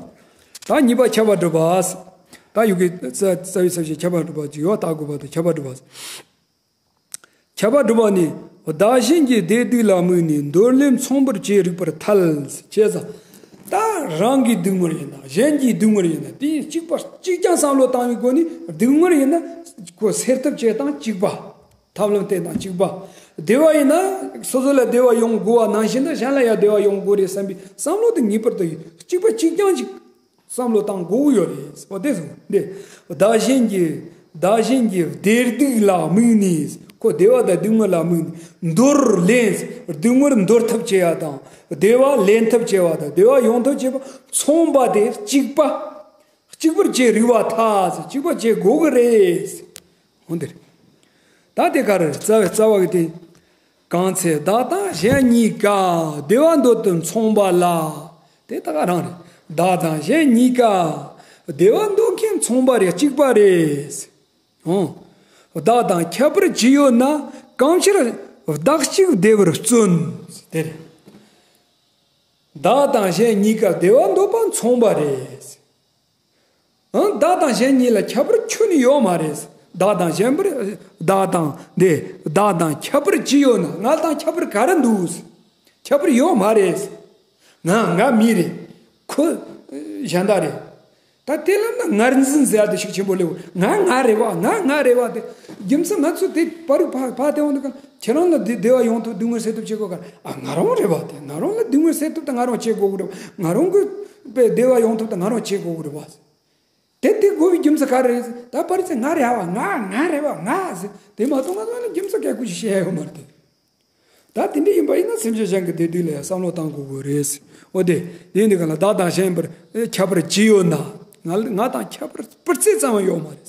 ད་གཉིས་པ་ཁྱབ་པ་སྒྲུབ་པ། ད་ཡུ་གི་རྩ་རྩ་བའི་ས་བཞིན་ཁྱབ་པ་སྒྲུབ་པ་ཅིག་ཡོད། ད་དགོས་པ་དང་ཁྱབ་པ་སྒྲུབ་པ། ཁྱབ་པ་སྒྲུབ་པ་ནི་ བདག་གཞན་གྱི་བདེ་སྡུག་ལ་དམིགས་ནས། འདོར་ལེན་མཚུངས་པར་བྱེད་རིགས་པར་ཐལ། བྱས་ཙང་། ད་རང་གི་སྡུག་བསྔལ་ཡིན་ན། གཞན་གྱི་སྡུག་བསྔལ་ཡིན་ན། དེ་གཅིག་པ་གཅིག་རྐྱང་བསམ་བློ་བཏང་བའི་སྒོ་ནས། སྡུག་བསྔལ་ཡིན་ན་ཁོ་སེལ་ཐབས་བྱེད་སྟངས་གཅིག་པ། ཐབས་ལམ་དེ་དང་གཅིག་པ། བདེ་བ་ཡིན་ན་སོ་སོ་ལ་བདེ་བ་ཡོང་དགོས་པ་ནང་བཞིན་དུ་གཞན་ལ་ཡང་བདེ་བ་ཡོང་དགོས་རེད་བསམ་པའི་བསམ་བློ་དེ་ངེས་པར་དུ་གཅིག་པ་གཅིག་རྐྱང་གཅིག་བསམ་བློ་བཏང་དགོས་ཀྱི་ཡོད་རེད། འོ་དེ་སོང་འདི། བདག་གཞན་གྱི། བདག་གཞན་གྱི་བདེ་སྡུག་ལ་དམིགས་ནས། ཁོ་བདེ་བ་དང་སྡུག་བསྔལ་ལ་དམིགས་ནས། འདོར་ལེན། སྡུག་བསྔལ་འདོར་ཐབས་བྱེད་ཡ་དང་། བདེ་བ་ལེན་ཐབས་བྱེད་པ་དང་། བདེ་བ་ཡོང་ཐབས་བྱེད་པ་མཚུངས་པ་དེ་གཅིག་པ། གཅིག་པར་བྱེད་རིགས་པར་ཐལ། གཅིག་པར་བྱེད་དགོས་ཀྱི་རེད། འོ་འདིར། ད་དེ་ག་རེ་རྩ་བའི་རྩ་བ་གི་དེ། གང་ཚེ་བདག་དང་གཞན་གཉིས་ཀ། བདེ་བ་འདོད་དུ་མཚུངས་པ་ལ། དེ་ད་ག་རང་རེད། བདག་དང་གཞན་གཉིས་ཀ། བདེ་བ་འདོད་མཁན་མཚུངས་པ་རེད། གཅིག་པ་རེད། འོ། བདག་དང་ཁྱད་པར་ཅི་ཡོད་ན། གང་ཕྱིར་བདག་གཅིག་བདེ་བར་བརྩོན། དེ་རེད། བདག་དང་གཞན་གཉིས་ཀ་བདེ་བ་འདོད་པ་མཚུངས་པ་རེད། ཨང་། བདག་དང་གཞན་གཉིས་ལ་ཁྱད་པར་ཁྱོན་ནས་ཡོད་མ་རེད། བདག་དང་གཞན་པར། བདག་དང་འདི། བདག་དང་ཁྱད་པར་ཅི་ཡོད་ན། ང་དང་ཁྱད་པར་ག་རེ་འདུག། ཁྱད་པར་ཡོད་མ་རེད། ང་ང་མི་རེད། ཁོ་གཞན་དག་རེད། ད་དེ་ལ་ན་ངར་འཛིན་ཟེར་ཡ་དེ་ཤུགས་ཆེན་པོ་སླེབས། ང་ང་རེད་བ། ང་ང་རེད་བ་དེ། རྒྱུ་མཚན་ང་ཚོ་དེ་པར་རིག་ཕ་ཕ་དེ་འོང་དུས་ག་ཁྱེད་རང་ལ་བདེ་བདེ་བ་ཡོང་ཐུབ། སྡུག་བསྔལ་སེལ་ཐུབ་བྱེད་དགོས་ག་ཨ་ང་རང་རེད་བ་དེ། ང་རང་ལ་སྡུག་བསྔལ་སེལ་ཐུབ་ད་ང་རང་བྱེད་དགོས་གི་རེད་བ། ང་རང་གི་བདེ་བ་ཡོང་ཐུབ་ད་ང་རང་བྱེད་དགོས་གི་རེད་བ། དེ་དེ་དགོས་པའི་རྒྱུ་མཚན་ག་རེ་རེད། ད་པར་ཚེ་ང་རེད་བ། ང་ང་རེད་བ། ང་ཟེར་དེ་མ་གཏོགས་ང་ཚོ་ལ་རྒྱུ་མཚན་ག་ཀུ་ཞིག་བཤད་ཡ་ཡོད་མ་རེད་དེ། ད་དེ་འདྲ་ཡིན་པ་ཡིན་ན་སེམས་ཅན་གཞན་གྱི་བདེ་སྡུག་ལ་ཡང་བསམ་བློ་བཏང་དགོས་དགོས་རེད། འོ་དེ་དེ་འདི་ག་ལ་བདག་དང་གཞན་པར་ཁྱད་པར་ཅི་ཡོད་ན། ང་ང་དང་ཁྱད་པར་སྤུ་རྩེ་ཙམ་ཡང་ཡོད་མ་རེད།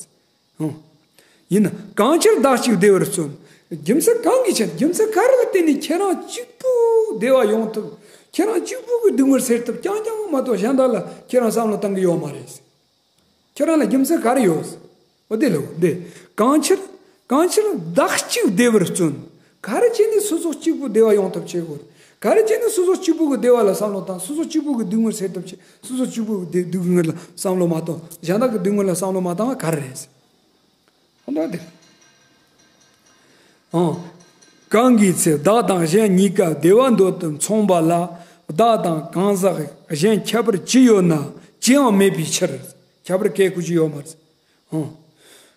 ཨང་། ཡིན་ན་གང་ཕྱིར་བདག་གཅིག་བདེ་བར་བརྩོན། རྒྱུ་མཚན་གང་གི་ཕྱིར། རྒྱུ་མཚན་ག་རེ་ལ་བརྟེན་ནས་ཁྱེད་རང་གཅིག་པུ་བདེ་བ་ཡོང་ཐུབ། ཁྱེད་རང་གཅིག་པུ་གི་སྡུག་བསྔལ་སེལ་ཐུབ་རྐྱང་རྐྱང་མ་གཏོགས་གཞན་དག་ལ་ཁྱེད་རང་བསམ་བློ་བཏང་གི་ཡོད་མ་རེད། ཁྱེད་རང་ལ་རྒྱུ་མཚན་ག་རེ་ཡོད། འོ་དེ་ལོ་འདི། གང་ཕྱིར། གང་ཕྱིར་བདག་གཅིག་བདེ་བར་བརྩོན། ག་རེ་བྱས་ནས་སོ་སོ་གཅིག་པུ་བདེ་བ་ཡོང་ཐབས་བྱེད་དགོས། ག་རེ་བྱས་ནས་སོ་སོ་གཅིག་པུ་གི་བདེ་བ་ལ་བསམ་བློ་བཏང་། སོ་སོ་གཅིག་པུ་གི་སྡུག་བསྔལ་སེལ་ཐབས་བྱེད། སོ་སོ་གཅིག་པུ་གི་བདེ་སྡུག་བསྔལ་ལ་བསམ་བློ་མ་བཏང་། གཞན་དག་གི་སྡུག་བསྔལ་ལ་བསམ་བློ་མ་བཏང་བ་ག་རེ་རེད། ཧོ་འདྲ་དེ། ཨང་། གང་གི་ཚེ་བདག་དང་གཞན་གཉིས་ཀ། བདེ་བ་འདོད་དུ་མཚུངས་པ་ལ། བདག་དང་གང་ཟག་གཞན་ཁྱད་པར་ཅི་ཡོད་ན། ཅི་ཡང་མེད་པའི་ཕྱིར། ཁྱད་པར་སྐད་ཀུ་ཅི་ཡོད་མ་རེད། ཨང་།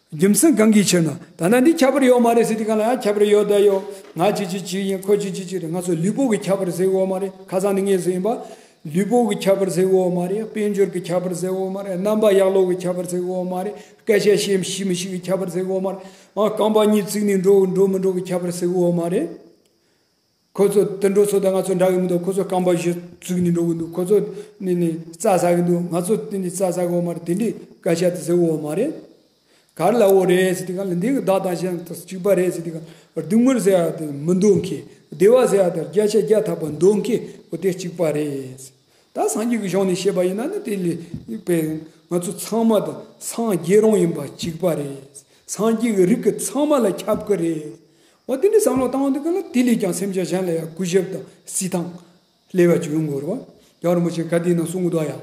རྒྱུ་མཚན་གང་གི་ཕྱིར་ན། ད་ནི་འདི་ཁྱད་པར་ཡོད་མ་རེད་ཟེར་དུས་གང་ལ་ཡང་ཁྱད་པར་ཡོད་ད་ཡོད། ང་ཅི་ཅི་ཅི་ཡིན། ཁོ་ཅི་ཅི་ཅི་རེད། ང་ཚོ་ལུས་པོ་གི་ཁྱད་པར་ཟེར་ཡོད་མ་རེད། ཁ་སང་ནས་ངས་ཟེར་ཡིན་པ། ལུས་པོ་གི་ཁྱད་པར་ཟེར་ཡོད་མ་རེད། དཔལ་འབྱོར་གི་ཁྱད་པར་ཟེར་ཡོད་མ་རེད། རྣམ་པ་ཡག་ལོག་གི་ཁྱད་པར་ཟེར་ཡོད་མ་རེད། སྐད་ཆ་བཤད་ཤེས་མི་ཤེས་གི་ཁྱད་པར་ཟེར་ཡོད་མ་རེད། ཨ་རྐང་པ་གཉིས་བཙུགས་ནས་འགྲོ་འགྲོ་མི་འགྲོ་གི་ཁྱད་པར་ཟེར་ཡོད་མ་རེད། ཁོ་ཚོ་དུད་འགྲོ་ཚོ་དང་ང་ཚོ་འདྲ་གི་མི་འདུག་ཁོ་ཚོ་རྐང་པ་བཞི་བཙུགས་ནས་འགྲོ་གི་འདུག་ཁོ་ཚོ་ནི་ནི་རྩྭ་ཟ་གི་འདུག་ང་ཚོ་དེ་ནི་རྩྭ་ཟ་གི་ཡོད་མ་རེད། དེ་འདྲའི་སྐད་ཆ་དེ་ཟེར་ཡོད་མ་རེད། ག་རེ་ལབ་ཡོད་རེད་ཟེར་དུས་གང་ལ། འདི་གི་བདག་དང་གཞན་དང་གཅིག་པ་རེད་ཟེར་དུས་གང་ལ། སྡུག་བསྔལ་ཟེར་ཡ་དེ་མི་འདོད་མཁན། བདེ་བ་ཟེར་ཡ་དེ་བརྒྱ་ཆ་བརྒྱ་ཐམ་པ་འདོད་མཁན། འོ་དེ་གཅིག་པ་རེད། ད་སངས་རྒྱས་ཀྱི་གཞུང་ནས་བཤད་པ་ཡིན་ན་ནི། དེ་ལས་པའི་ང་ཚོ་ཚང་མ་དང་སངས་རྒྱས་རང་ཡིན་པ་གཅིག་པ་རེད། སངས་རྒྱས་ཀྱི་རིགས་ཀྱི་ཚང་མ་ལ་ཁྱབ་ཀྱི་རེད། འོ་དེ་འདྲའི་བསམ་བློ་བཏང་དུས་གང་ལ། དེ་ལས་ཀྱང་སེམས་ཅན་གཞན་ལ་ཡང་གུས་ཞབས་དང་བརྩི་མཐོང་སླེབས་པ་ཅིག་ཡོང་དགོས་རེད་བ། རྒྱལ་བ་རིན་པོ་ཆེ་ག་དེ་ན་གསུང་གི་འདུག་ཡ།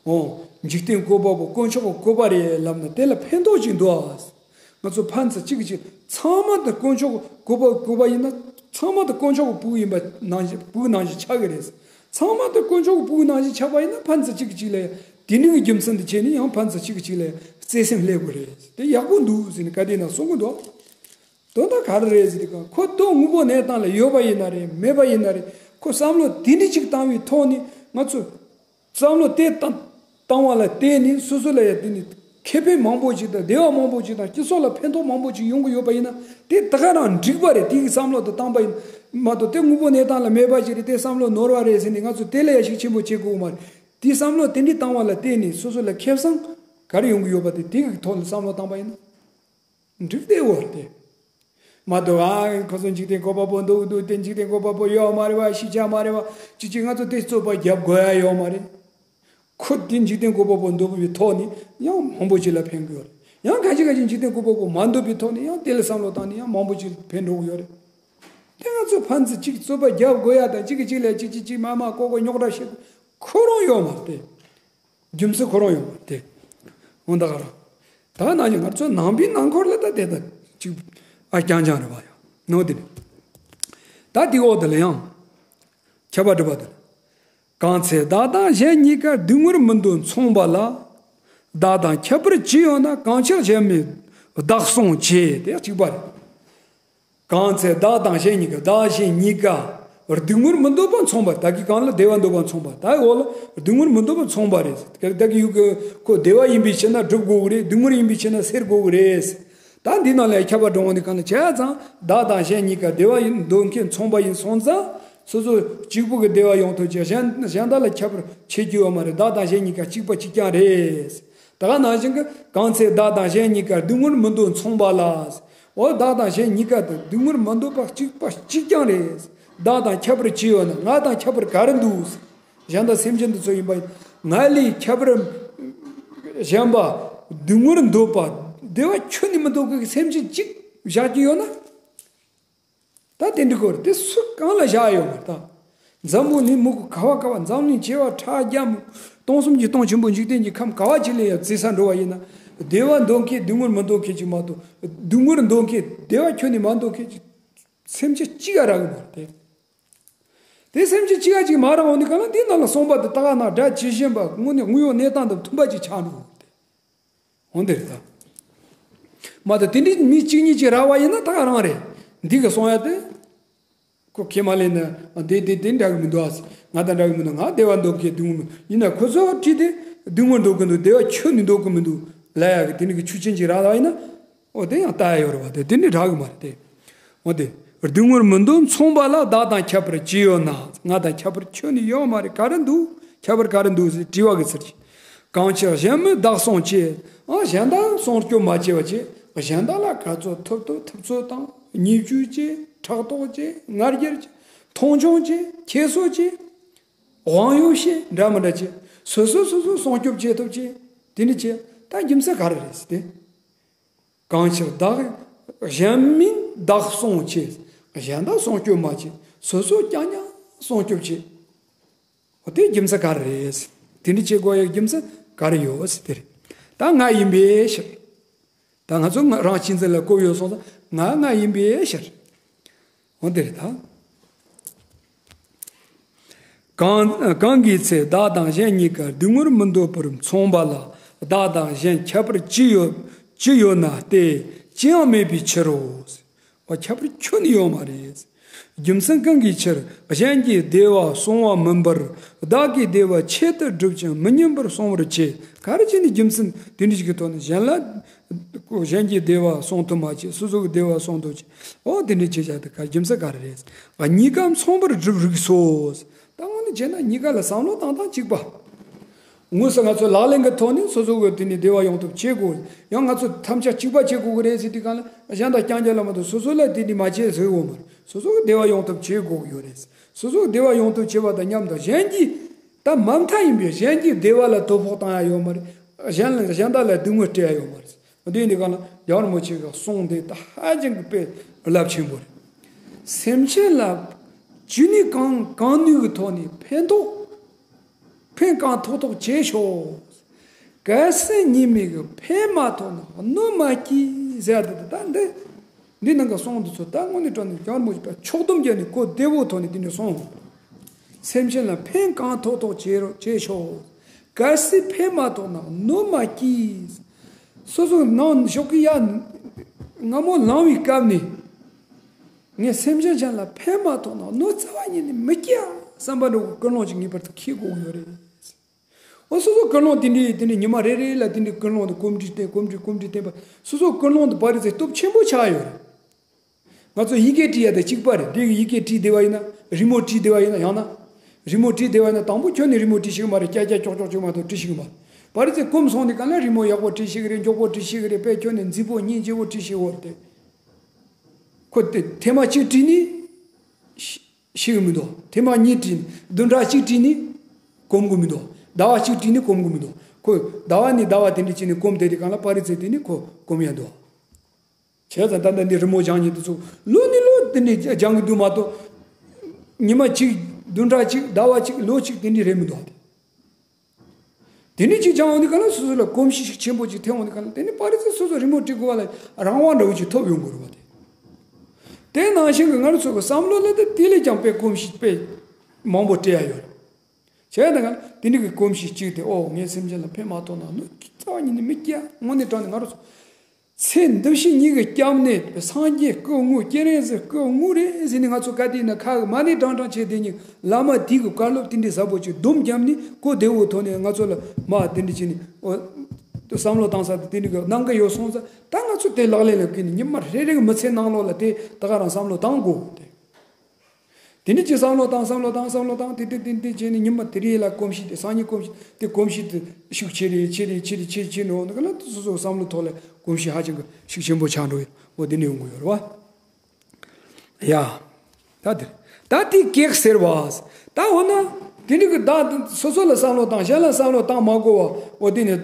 འོ། འཇིག་རྟེན་བཀོད་པ་པོ། དཀོན་མཆོག་གི་བཀོད་པ་རེད་ལབ་ན་དེ་ལ་ཕན་ཐོགས་ཅིག་འདུག་ཨ། ང་ཚོ་ཕན་ཚུན་གཅིག་གིས་གཅིག་ཚང་མ་དེ་དཀོན་མཆོག་གི་བཀོད་པ་བཀོད་པ་ཡིན་ན། ཚང་མ་དེ་དཀོན་མཆོག་གི་བུ་ཡིན་པ་ནང་བཞིན། བུ་ནང་བཞིན་ཆགས་ཀྱི་རེད། ཚང་མ་དེ་དཀོན་མཆོག་གི་བུ་ནང་བཞིན་ཆགས་པ་ཡིན་ན། ཕན་ཚུན་གཅིག་གིས་གཅིག་ལ་ཡང་དེ་ནི་གི་རྒྱུ་མཚན་དུ་བྱས་ནས་ཡང་ཕན་ཚུན་གཅིག་གིས་གཅིག་ལ་ཡང་བརྩེ་སེམས་སླེབས་དགོས་རེད། དེ་ཡག་པོ་འདུག་ཟེར་ནས་ག་དེ་ན་གསུང་གི་འདུག་དོན་དག་ག་རེ་རེད་ཟེར་དུས་གང་། ཁོ་དོན་དངོས་པོ་གནས་སྟངས་ལ་ཡོད་པ་ཡིན་ན་རེད། མེད་པ་ཡིན་ན་རེད། ཁོ་བསམ་བློ་དེ་འདྲ་ཅིག་བཏང་བའི་ཐོག་ནས། ང་ཚོ་བསམ་བློ་དེ་བཏང་བཏང་བ་ལ་བརྟེན་ནས་སོ་སོ་ལ་ཡང་དེ་ནི་ཁེ་ཕན་མང་པོ་ཅིག་དང་། བདེ་བ་མང་པོ་ཅིག་དང་། སྤྱི་ཚོགས་ལ་ཕན་ཐོགས་མང་པོ་ཅིག་ཡོང་གི་ཡོད་པ་ཡིན་ན། དེ་ད་ག་རང་འགྲིག་པ་རེད། དེ་གི་བསམ་བློ་དེ་བཏང་པ་ཡིན་མ་གཏོགས། དེ་དངོས་པོ་གནས་སྟངས་ལ་མེད་པ་ཅིག་རེད། དེ་བསམ་བློ་ནོར་བ་རེད་ཟེར་ནས་ང་ཚོ་དེ་ལ་ཡང་ཤུགས་ཆེན་པོ་བྱེད་དགོས་མ་རེད། དེ་བསམ་བློ་དེ་འདྲ་བཏང་བ་ལ་བརྟེན་ནས་སོ་སོ་ལ་ཁེ་བཟང་ག་རེ་ཡོང་གི་ཡོད་པ་དེ། དེ་གི་ཐོག་ལ་བསམ་བློ་བཏང་པ་ཡིན་ན། འགྲིག་བསྡད་ཡོད་རེད་དེ། མ་གཏོགས་ཨ་ཁོ་ཚོ་འཇིག་རྟེན་བཀོད་པ་པོ་འདུག་འདུག་དེ་འཇིག་རྟེན་བཀོད་པ་པོ་ཡོད་མ་རེད་བ། ཤེས་བྱ་མ་རེད་བ། ཅི་ཅི་ང་ཚོ་དེ་རྩོད་པ་རྒྱབ་དགོས་ཡ་ཡོད་མ་རེད། ཁོ་དེ་འཇིག་རྟེན་བཀོད་པ་པོ་འདུག་པའི་ཐོག་ནས་ཡང་མང་པོ་ཅིག་ལ་ཕན་གི་ཡོད་རེད། ཡང་ཁ་ཅིག་ཁ་ཅིག་འཇིག་རྟེན་བཀོད་པ་པོ་མ་འདུག་པའི་ཐོག་ནས་ཡང་དེ་ལ་བསམ་བློ་བཏང་ནས་ཡང་མང་པོ་ཅིག་ཕན་འགྲོ་གི་ཡོད་རེད། དེ་ང་ཚོ་ཕན་ཚུན་གཅིག་རྩོད་པ་རྒྱབ་དགོས་ཡ་དང་། གཅིག་གིས་གཅིག་ལ་གཅིག་གཅིག་གཅིག་མ་མ་ཀོ་ཀོ་རྙོག་དྲ་བཤད་དགོས་ཁོ་རང་ཡོད་མ་རེད་དེ། རྒྱུ་མཚན་ཁོ་རང་ཡོང་བ་དེ། འོ་ད་ག་རང་། ད་ནང་བཞིན་ང་ཚོ་ནང་པའི་ནང་འཁོར་ལ་ད་དེ་ད་ཅིག་ཨ་རྐྱང་རྐྱང་རེད་བ་ཡང་ནོ་དེ་ནི། ད་དེའི་འོག་དེ་ལ་ཡང་ཁྱད་པར་སྒྲུབ་པ་དེ་ལ། གང་ཚེ་བདག་དང་གཞན་གཉིས་ཀ་སྡུག་བསྔལ་མི་འདོད་མཚུངས་པ་ལ། བདག་དང་ཁྱད་པར་ཅི་ཡོད་ན། གང་ཕྱིར་གཞན་མིན་བདག་བསྲུང་བྱེད། དེ་གཅིག་པ་རེད། གང་ཚེ་བདག་དང་གཞན་གཉིས་ཀ་བདག་གཞན་གཉིས་ཀ་སྡུག་བསྔལ་མི་འདོད་པ་མཚུངས་པ། བདག་གི་གང་ལ་བདེ་བ་འདོད་པ་མཚུངས་པ། ད་འོ་ལ་སྡུག་བསྔལ་མི་འདོད་པ་མཚུངས་པ་རེད། བདག་གི་ཡུལ་གྱི་ཁོ་བདེ་བ་ཡིན་པའི་ཕྱིར་ན་སྒྲུབ་དགོས་ཀྱི་རེད། སྡུག་བསྔལ་ཡིན་པའི་ཕྱིར་ན་སེལ་དགོས་ཀྱི་རེད། ད་འདི་ནང་ལ་ཁྱད་པར་སྒྲུབ་དགོས་འདི་གང་ལ་བྱས་ཙང་བདག་དང་གཞན་གཉིས་ཀ་བདེ་བ་ཡིན་འདོད་མཁན་མཚུངས་པ་ཡིན་སོང་ཙང་། སོ་སོ་གཅིག་པུ་གི་བདེ་བ་ཡོང་ཐུབ་ཀྱི། གཞན་གཞན་དག་ལ་ཁྱད་པར་ཕྱེ་རྒྱུ་ཡོད་མ་རེད། བདག་དང་གཞན་གཉིས་ཀ་གཅིག་པ་གཅིག་རྐྱང་རེད། ད་ག་ནང་བཞིན་གྱི་གང་ཚེ་བདག་དང་གཞན་གཉིས་ཀ་སྡུག་བསྔལ་མི་འདོད་མཚུངས་པ་ལ། འོ་བདག་དང་གཞན་གཉིས་ཀ་དེ་སྡུག་བསྔལ་མི་འདོད་པ་གཅིག་པ་གཅིག་རྐྱང་རེད། བདག་དང་ཁྱད་པར་ཅི་ཡོད་ན། ང་དང་ཁྱད་པར་ག་རེ་འདུག། གཞན་དག་སེམས་ཅན་འདི་ཚོ་ཡིན་པ་ཡིན། ང་ལས་ཁྱད་པར་གཞན་པ་སྡུག་བསྔལ་འདོད་པ་བདེ་བ་ཁྱོན་ནས་མི་འདོད་མཁན་གྱི་སེམས་ཅན་གཅིག་བཞག་རྒྱུ་ཡོད་ན། ད་དེ་འདྲ་དགོས་རེད། དེ་སུ་གང་ལ་བཞག་ཡོད་མ་རེད་ད། འཛམ་བུ་གླིང་མུ་གུ་ག་བ་ག་བ། འཛམ་གླིང་བྱེ་བ་ཕྲག་བརྒྱ་མུ། སྟོང་གསུམ་གྱི་སྟོང་ཆེན་པོ་འཇིག་རྟེན་གྱི་ཁམས་ག་བ་ཅིག་ལ་ཡང་བརྩི་ས་འགྲོ་བ་ཡིན་ན། བདེ་བ་འདོད་མཁན་སྡུག་བསྔལ་མི་འདོད་མཁན་ཅིག་མ་གཏོགས། སྡུག་བསྔལ་འདོད་མཁན་བདེ་བ་ཁྱོན་ནས་མ་འདོད་མཁན་ཅིག་སེམས་ཅན་གཅིག་ག་རག་གི་མ་རེད་དེ། དེ་སེམས་ཅན་གཅིག་ག་ཅིག་མ་རག་འོང་དུས་གང་ལ་འདི་ནང་ལ་གསུངས་པ་དེ་ད་ག་ན་སྒྲ་ཇི་བཞིན་པ་དངོས་གནས་དངོས་ཡོད་གནས་སྟངས་དང་མཐུན་པ་ཅིག་ཆགས་འགྲོ་འོང་དེ། འོང་དེ་རེད་ད། མ་གཏོགས་དེ་འདྲའི་མི་གཅིག་གཉིས་ཅིག་རག་པ་ཡིན་ན་ད་ག་རང་རེད། འདི་གི་གསུང་ཡ་དེ། ཁོ་ཁས་མ་ལེན་ན་དེ་དེ་དེ་འདྲ་གི་མི་འདུག་ཨ། ང་དང་འདྲ་གི་མི་འདུག། ང་བདེ་བ་འདོད་ཀྱི་སྡུག་བསྔལ་མི་འདུག། ཡིན་ན་ཁོ་ཚོ་ཁྲིད་དེ་སྡུག་བསྔལ་འདོད་ཀྱི་འདུག། བདེ་བ་ཁྱོན་ནས་འདོད་ཀྱི་མི་འདུག་ལབ་ཡ་གི་དེ་འདྲ་གི་ཆོས་ཅན་ཅིག་རག་ལ་ཡིན་ན། འོ་དེ་ཡང་ལྟ་ཡ་ཡོད་རེད་བ། དེ་དེ་འདྲ་རག་གི་མ་རེད་དེ། འོ་དེ། སྡུག་བསྔལ་མི་འདོད་མཚུངས་པ་ལ། བདག་དང་ཁྱད་པར་ཅི་ཡོད་ན། ང་དང་ཁྱད་པར་ཁྱོན་ནས་ཡོད་མ་རེད། ག་རེ་འདུག། ཁྱད་པར་ག་རེ་འདུག་ཟེར་དྲི་བ་གི་ཚུལ་གྱིས། གང་ཕྱིར་གཞན་མིན་བདག་བསྲུང་བྱེད། ཨ་གཞན་དག་སྲུང་སྐྱོབ་མ་བྱས་པ་བྱས། གཞན་དག་ལ་ག་ཚོད་ཐུབ་ཐུབ་ཐུབ་ཚོད་དང་། བརྙས་བཅོས་བྱས། ཕྲག་དོག་བྱས། ང་རྒྱལ་བྱས། མཐོང་ཆུང་བྱས། ཁྱད་གསོད་བྱས། དབང་ཡོད་བྱས། འདྲ་མི་འདྲ་བྱས། སོ་སོ་སོ་སོ་སྲུང་སྐྱོབ་བྱེད་ཐུབ་བྱས། དེ་འདྲ་བྱས། ད་རྒྱུ་མཚན་ག་རེ་རེད་ཟེར་ཏེ། གང་ཕྱིར་བདག་གཞན་མིན་བདག་བསྲུང་བྱེད། གཞན་དག་སྲུང་སྐྱོབ་མ་བྱེད། སོ་སོ་རྐྱང་རྐྱང་སྲུང་སྐྱོབ་བྱེད། འོ་དེ་རྒྱུ་མཚན་ག་རེ་རེད། དེ་འདྲ་བྱེད་དགོས་ཡག་རྒྱུ་མཚན་ག་རེ་ཡོད་ཟེར་དེ་རེད། ད་ང་ཡིན་པའི་ཕྱིར། ད་ང་ཚོ་ང་རང་གཅེས་འཛིན་ལ་གོ་ཡོད་སོང་ཙང་ང་ང་ཡིན་པའི་ཕྱིར། འོ་དེ་རེད་ད། གང་གང་གི་ཚེ་བདག་དང་གཞན་གཉིས་ཀ་སྡུག་བསྔལ་མི་འདོད་པར་མཚུངས་པ་ལ། བདག་དང་གཞན་ཁྱད་པར་ཅི་ཡོད་ཅི་ཡོད་ན་སྟེ། ཅི་ཡང་མེད་པའི་ཕྱིར་རོ། འོ་ཁྱད་པར་ཁྱོན་ནས་ཡོད་མ་རེད། རྒྱུ་མཚན་གང་གི་ཕྱིར་གཞན་གྱི་བདེ་བ་བསྲུང་བ་མིན་པར་བདག་གི་བདེ་བ་ཆེད་དུ་བསྒྲུབ་ཅིང་མི་ཉམས་པར་བསྲུང་བར་བྱེད། ག་རེ་བྱས་ནས་རྒྱུ་མཚན་དེ་འདྲ་ཞིག་གི་ཐོག་ནས་གཞན་ལ། གཞན་གྱི་བདེ་བ་སྲུང་ཐུབ་མ་བྱེད། སོ་སོ་གི་བདེ་བ་སྲུང་ཐུབ་བྱེད། འོ་དེ་འདྲའི་བྱེད་བྱ་དེ་ག་རྒྱུ་མཚན་ག་རེ་རེད། གཉིས་ཀ་མཚུངས་པར་སྒྲུབ་རིགས་སོ། ད་དངོས་གནས་བྱས་ན་གཉིས་ཀ་ལ་བསམ་བློ་བཏང་སྟངས་གཅིག་པ། དངོས་སུ་ང་ཚོ་ལག་ལེན་གྱི་ཐོག་ནས་སོ་སོ་གི་དེ་ནས་བདེ་བ་ཡོང་ཐབས་བྱེད་དགོས། ཡང་ང་ཚོ་ཐམས་ཅད་གཅིག་པ་བྱེད་དགོས་ཀྱི་རེད་ཟེར་དུས་གང་ལ་གཞན་དང་རྐྱང་རྐྱང་ལ་མ་གཏོགས་སོ་སོ་ལ་དེ་འདྲ་མ་བྱེད་ཟེར་འོང་མ་རེད། སོ་སོ་གི་བདེ་བ་ཡོང་ཐབས་བྱེད་དགོས་ཀྱི་ཡོད་རེད། སོ་སོ་གི་བདེ་བ་ཡོང་ཐབས་བྱེད་པ་དང་མཉམ་དུ་གཞན་གྱི་ད་མ་མཐའ་ཡིན་པའི་གཞན་གྱི་བདེ་བ་ལ་དོ་ཕོག་བཏང་ཡ་ཡོད་མ་རེད། གཞན་ལ་གཞན་དག་ལ་སྡུག་བསྔལ་སྤྲད་ཡ་ཡོད་མ་རེད། འདི་ཡིན་དུས་གང་ལ་རྒྱལ་བ་རིན་པོ་ཆེ་གི་གསུང་དེ་ད་ཧ་ཅང་གི་དཔེ་རླབས་ཆེན་པོ་རེད། སེམས་ཅན་ལ་ཇི་ནུས་གང་གང་ནུས་ཀྱི་ཐོག་ནས་ཕན་ཐོགས། ཕན་གང་ཐོགས་ཐོགས་བྱེད་ཤོག། གལ་སྲིད་ཉེས་མེད་ཀྱི་ཕན་མ་ཐོགས་ན་གནོད་མ་སྐྱེལ་ཟེར་ཡ་དེ་ད་འདི། འདི་ནང་གི་གསུང་འདི་ཚོ་ད་དངོས་གནས་དྲང་གནས་རྒྱལ་བ་རིན་པོ་ཆེ་ཕྱོགས་བསྡོམས་བརྒྱབ་ནས་གོ་བདེ་བོ་ཐོག་ནས་འདི་འདྲ་གསུངས། སེམས་ཅན་ལ་ཕན་གང་ཐོགས་ཐོགས་བྱེད་རོགས་བྱེད་ཤོག། གལ་སྲིད་ཕན་མ་ཐོགས་ན་གནོད་མ་སྐྱེལ། སོ་སོ་ནང་ཞོགས་ཀྱི་ཡ་སྔ་མོ་ལངས་པའི་སྐབས་ནས་ངས་སེམས་ཅན་ཅན་ལ་ཕན་མ་ཐོགས་ན་གནོད་རྩ་བ་ཉིད་ནས་མི་སྐྱེལ་བསམ་པ་འདྲ་བོ་ཀུན་སློང་ཅིག་ངེས་པར་དུ་འཁྱེར་དགོས་ཀྱི་ཡོད་རེད། འོ་སོ་སོ་ཀུན་སློང་དེ་འདྲའི་དེ་འདྲའི་ཉི་མ་རེ་རེ་ལ་དེ་འདྲའི་ཀུན་སློང་དེ་གོམས་འདྲིས་བསྟེན་གོམས་འདྲིས་གོམས་འདྲིས་བསྟེན་པ། སོ་སོ་ཀུན་སློང་དེ་པ་རི་ཚེ་སྟོབས་ཆེན་པོ་ཆགས་ཡོད་རེད། ང་ཚོ་ཡི་གེ་བྲིས་ཡ་དེ་གཅིག་པ་རེད། དེ་གི་ཡི་གེ་བྲིས་བསྡད་པ་ཡིན་ན། རི་མོ་བྲིས་བསྡད་པ་ཡིན་ན། ཡང་ན་རི་མོ་བྲིས་བསྡད་པ་ཡིན་ན་དང་པོ་ཁྱོན་ནས་རི་མོ་བྲིས་ཤེས་ཀྱི་མ་རེད། ཀྱག་ཀྱག་ཀྱོག་ཀྱོག་མ་གཏོགས་བྲིས་ཤེས་ཀྱི་མ་རེད། པ་རི་ཚེ་གོམས་སོང་དུས་གང་ལ་རི་མོ་ཡག་པོ་བྲིས་ཤེས་ཀྱི་རེད། མགྱོགས་པོ་བྲིས་ཤེས་ཀྱི་རེད། དཔེ་ཁྱོན་ནས་མཛེས་པོ་སྙིང་རྗེ་པོ་བྲིས་ཤེས་ཀྱི་ཡོད་རེད་དེ། ཁོ་དེ་ཐེངས་མ་གཅིག་བྲིས་ནས་ཤེས་ཀྱི་མི་འདུག། ཐེངས་མ་གཉིས་བྲིས་ནས་བདུན་ཕྲག་གཅིག་བྲིས་ནས་གོམས་ཀྱི་མི་འདུག། ཟླ་བ་གཅིག་བྲིས་ནས་གོམས་ཀྱི་མི་འདུག། ཁོ་ཟླ་བ་ནས་ཟླ་བ་དེ་འདྲ་བྱས་ནས་གོམས་བསྡད་དུས་གང་ལ་པ་རི་ཚེ་དེ་ནས་ཁོ་གོམས་ཡ་འདུག། བྱས་ཙང་ད་ལྟ་འདི་རི་མོ་སྦྱང་མཁན་དེ་ཚོ་ལོ་ནས་ལོ་དེ་འདྲ་སྦྱང་གི་འདུག་མ་གཏོགས། ཉི་མ་གཅིག་བདུན་ཕྲག་གཅིག་ཟླ་བ་གཅིག་ལོ་གཅིག་དེ་འདྲ་རེད་མི་འདུག་སྟེ། དེ་འདྲ་གཅིག་སྦྱང་འོང་དུས་གང་ལ་སོ་སོ་ལ་གོམས་གཤིས་ཤིག་ཆེན་པོ་གཅིག་ཐེབས་འོང་དུས་གང་ལ་དེ་ནས་པ་རི་ཚེ་སོ་སོ་རི་མོ་བྲིས་དགོས་པ་ལ་རང་དབང་འདྲ་བོ་ཅིག་ཐོབ་ཡོང་དགོས་རེད་པ་དེ། དེ་ནང་བཞིན་གྱི་ང་རང་ཚོ་གི་བསམ་བློ་ལ་དེ་དེ་ལས་ཀྱང་དཔེ་གོམས་གཤིས་དཔེ་མང་པོ་སྤྲད་ཡ་ཡོད་རེད། བྱས་ཙང་ང་དེ་འདྲ་གི་གོམས་གཤིས་གཅིག་དེ། ཨོ་ངས་སེམས་ཅན་ལ་ཕན་མ་ཐོགས་ན་གནོད་རྩ་བ་ཉིད་ནས་མི་སྐྱེ། དངོས་གནས་དྲང་གནས་ང་རང་ཚོ་ཚེ་འདི་ཕྱི་གཉིས་ཀྱི་སྐྱབས་གནས་སངས་རྒྱས་སྐུ་དངོས། སྤྱན་རས་གཟིགས་སྐུ་དངོས་རེད་ཟེར་ནས་ང་ཚོ་ག་དུས་ན་ཁ་གི་མ་ཎི་བགྲང་བགྲང་བྱས་བསྡད་ནས་བླ་མ་དེ་གི་བཀའ་སློབ་དེ་འདྲའི་ཟབ་པོ་ཅིག་སྡོམ་བརྒྱབ་ནས་གོ་བདེ་བོ་ཐོག་ནས་ང་ཚོ་ལ་མ་དེ་འདྲ་བྱས་ནས། ཨོ་བསམ་བློ་བཏང་ས་དེ་དེ་འདྲ་གི་གནང་གི་ཡོད་སོང་ཙང་། ད་ང་ཚོ་དེ་ལག་ལེན་ལ་བཀོལ་ནས་ཉི་མ་རེ་རེ་གི་མི་ཚེ་ནང་ལོགས་ལ་དེ་ད་ག་རང་བསམ་བློ་བཏང་དགོས་ཏེ། དེ་ནས་ཅི་བསམ་བློ་བཏང་། བསམ་བློ་བཏང་། བསམ་བློ་བཏང་། དེ་དེ་དེ་དེ་བྱས་ནས་ཉི་མ་དེ་རེ་ལ་གོམས་གཤིས་དེ། སང་ཉིན་གོམས་གཤིས་དེ། གོམས་གཤིས་དེ་ཤུགས་ཆེ་རེ་ཆེ་རེ་ཆེ་རེ་ཆེ་ཆེ་འགྲོ་འདུག་ལ། སོ་སོའི་བསམ་བློ་ཐོག་ལ་གོམས་གཤིས་ཧ་ཅང་གི་ཤུགས་ཆེན་པོ་ཆགས་འགྲོ་ཡོད། འོ་དེ་ནས་ཡོང་གི་ཡོད་རེད་བ། ཡ། ད་དེ་ད་དེ་གེགས་ཟེར་བ། ད་འོ་ན་དེ་འདྲ་གི་བདག་སོ་སོ་ལ་བསམ་བློ་བཏང་། གཞན་ལ་བསམ་བློ་བཏང་མ་དགོས་པ། འོ་དེ་ནས་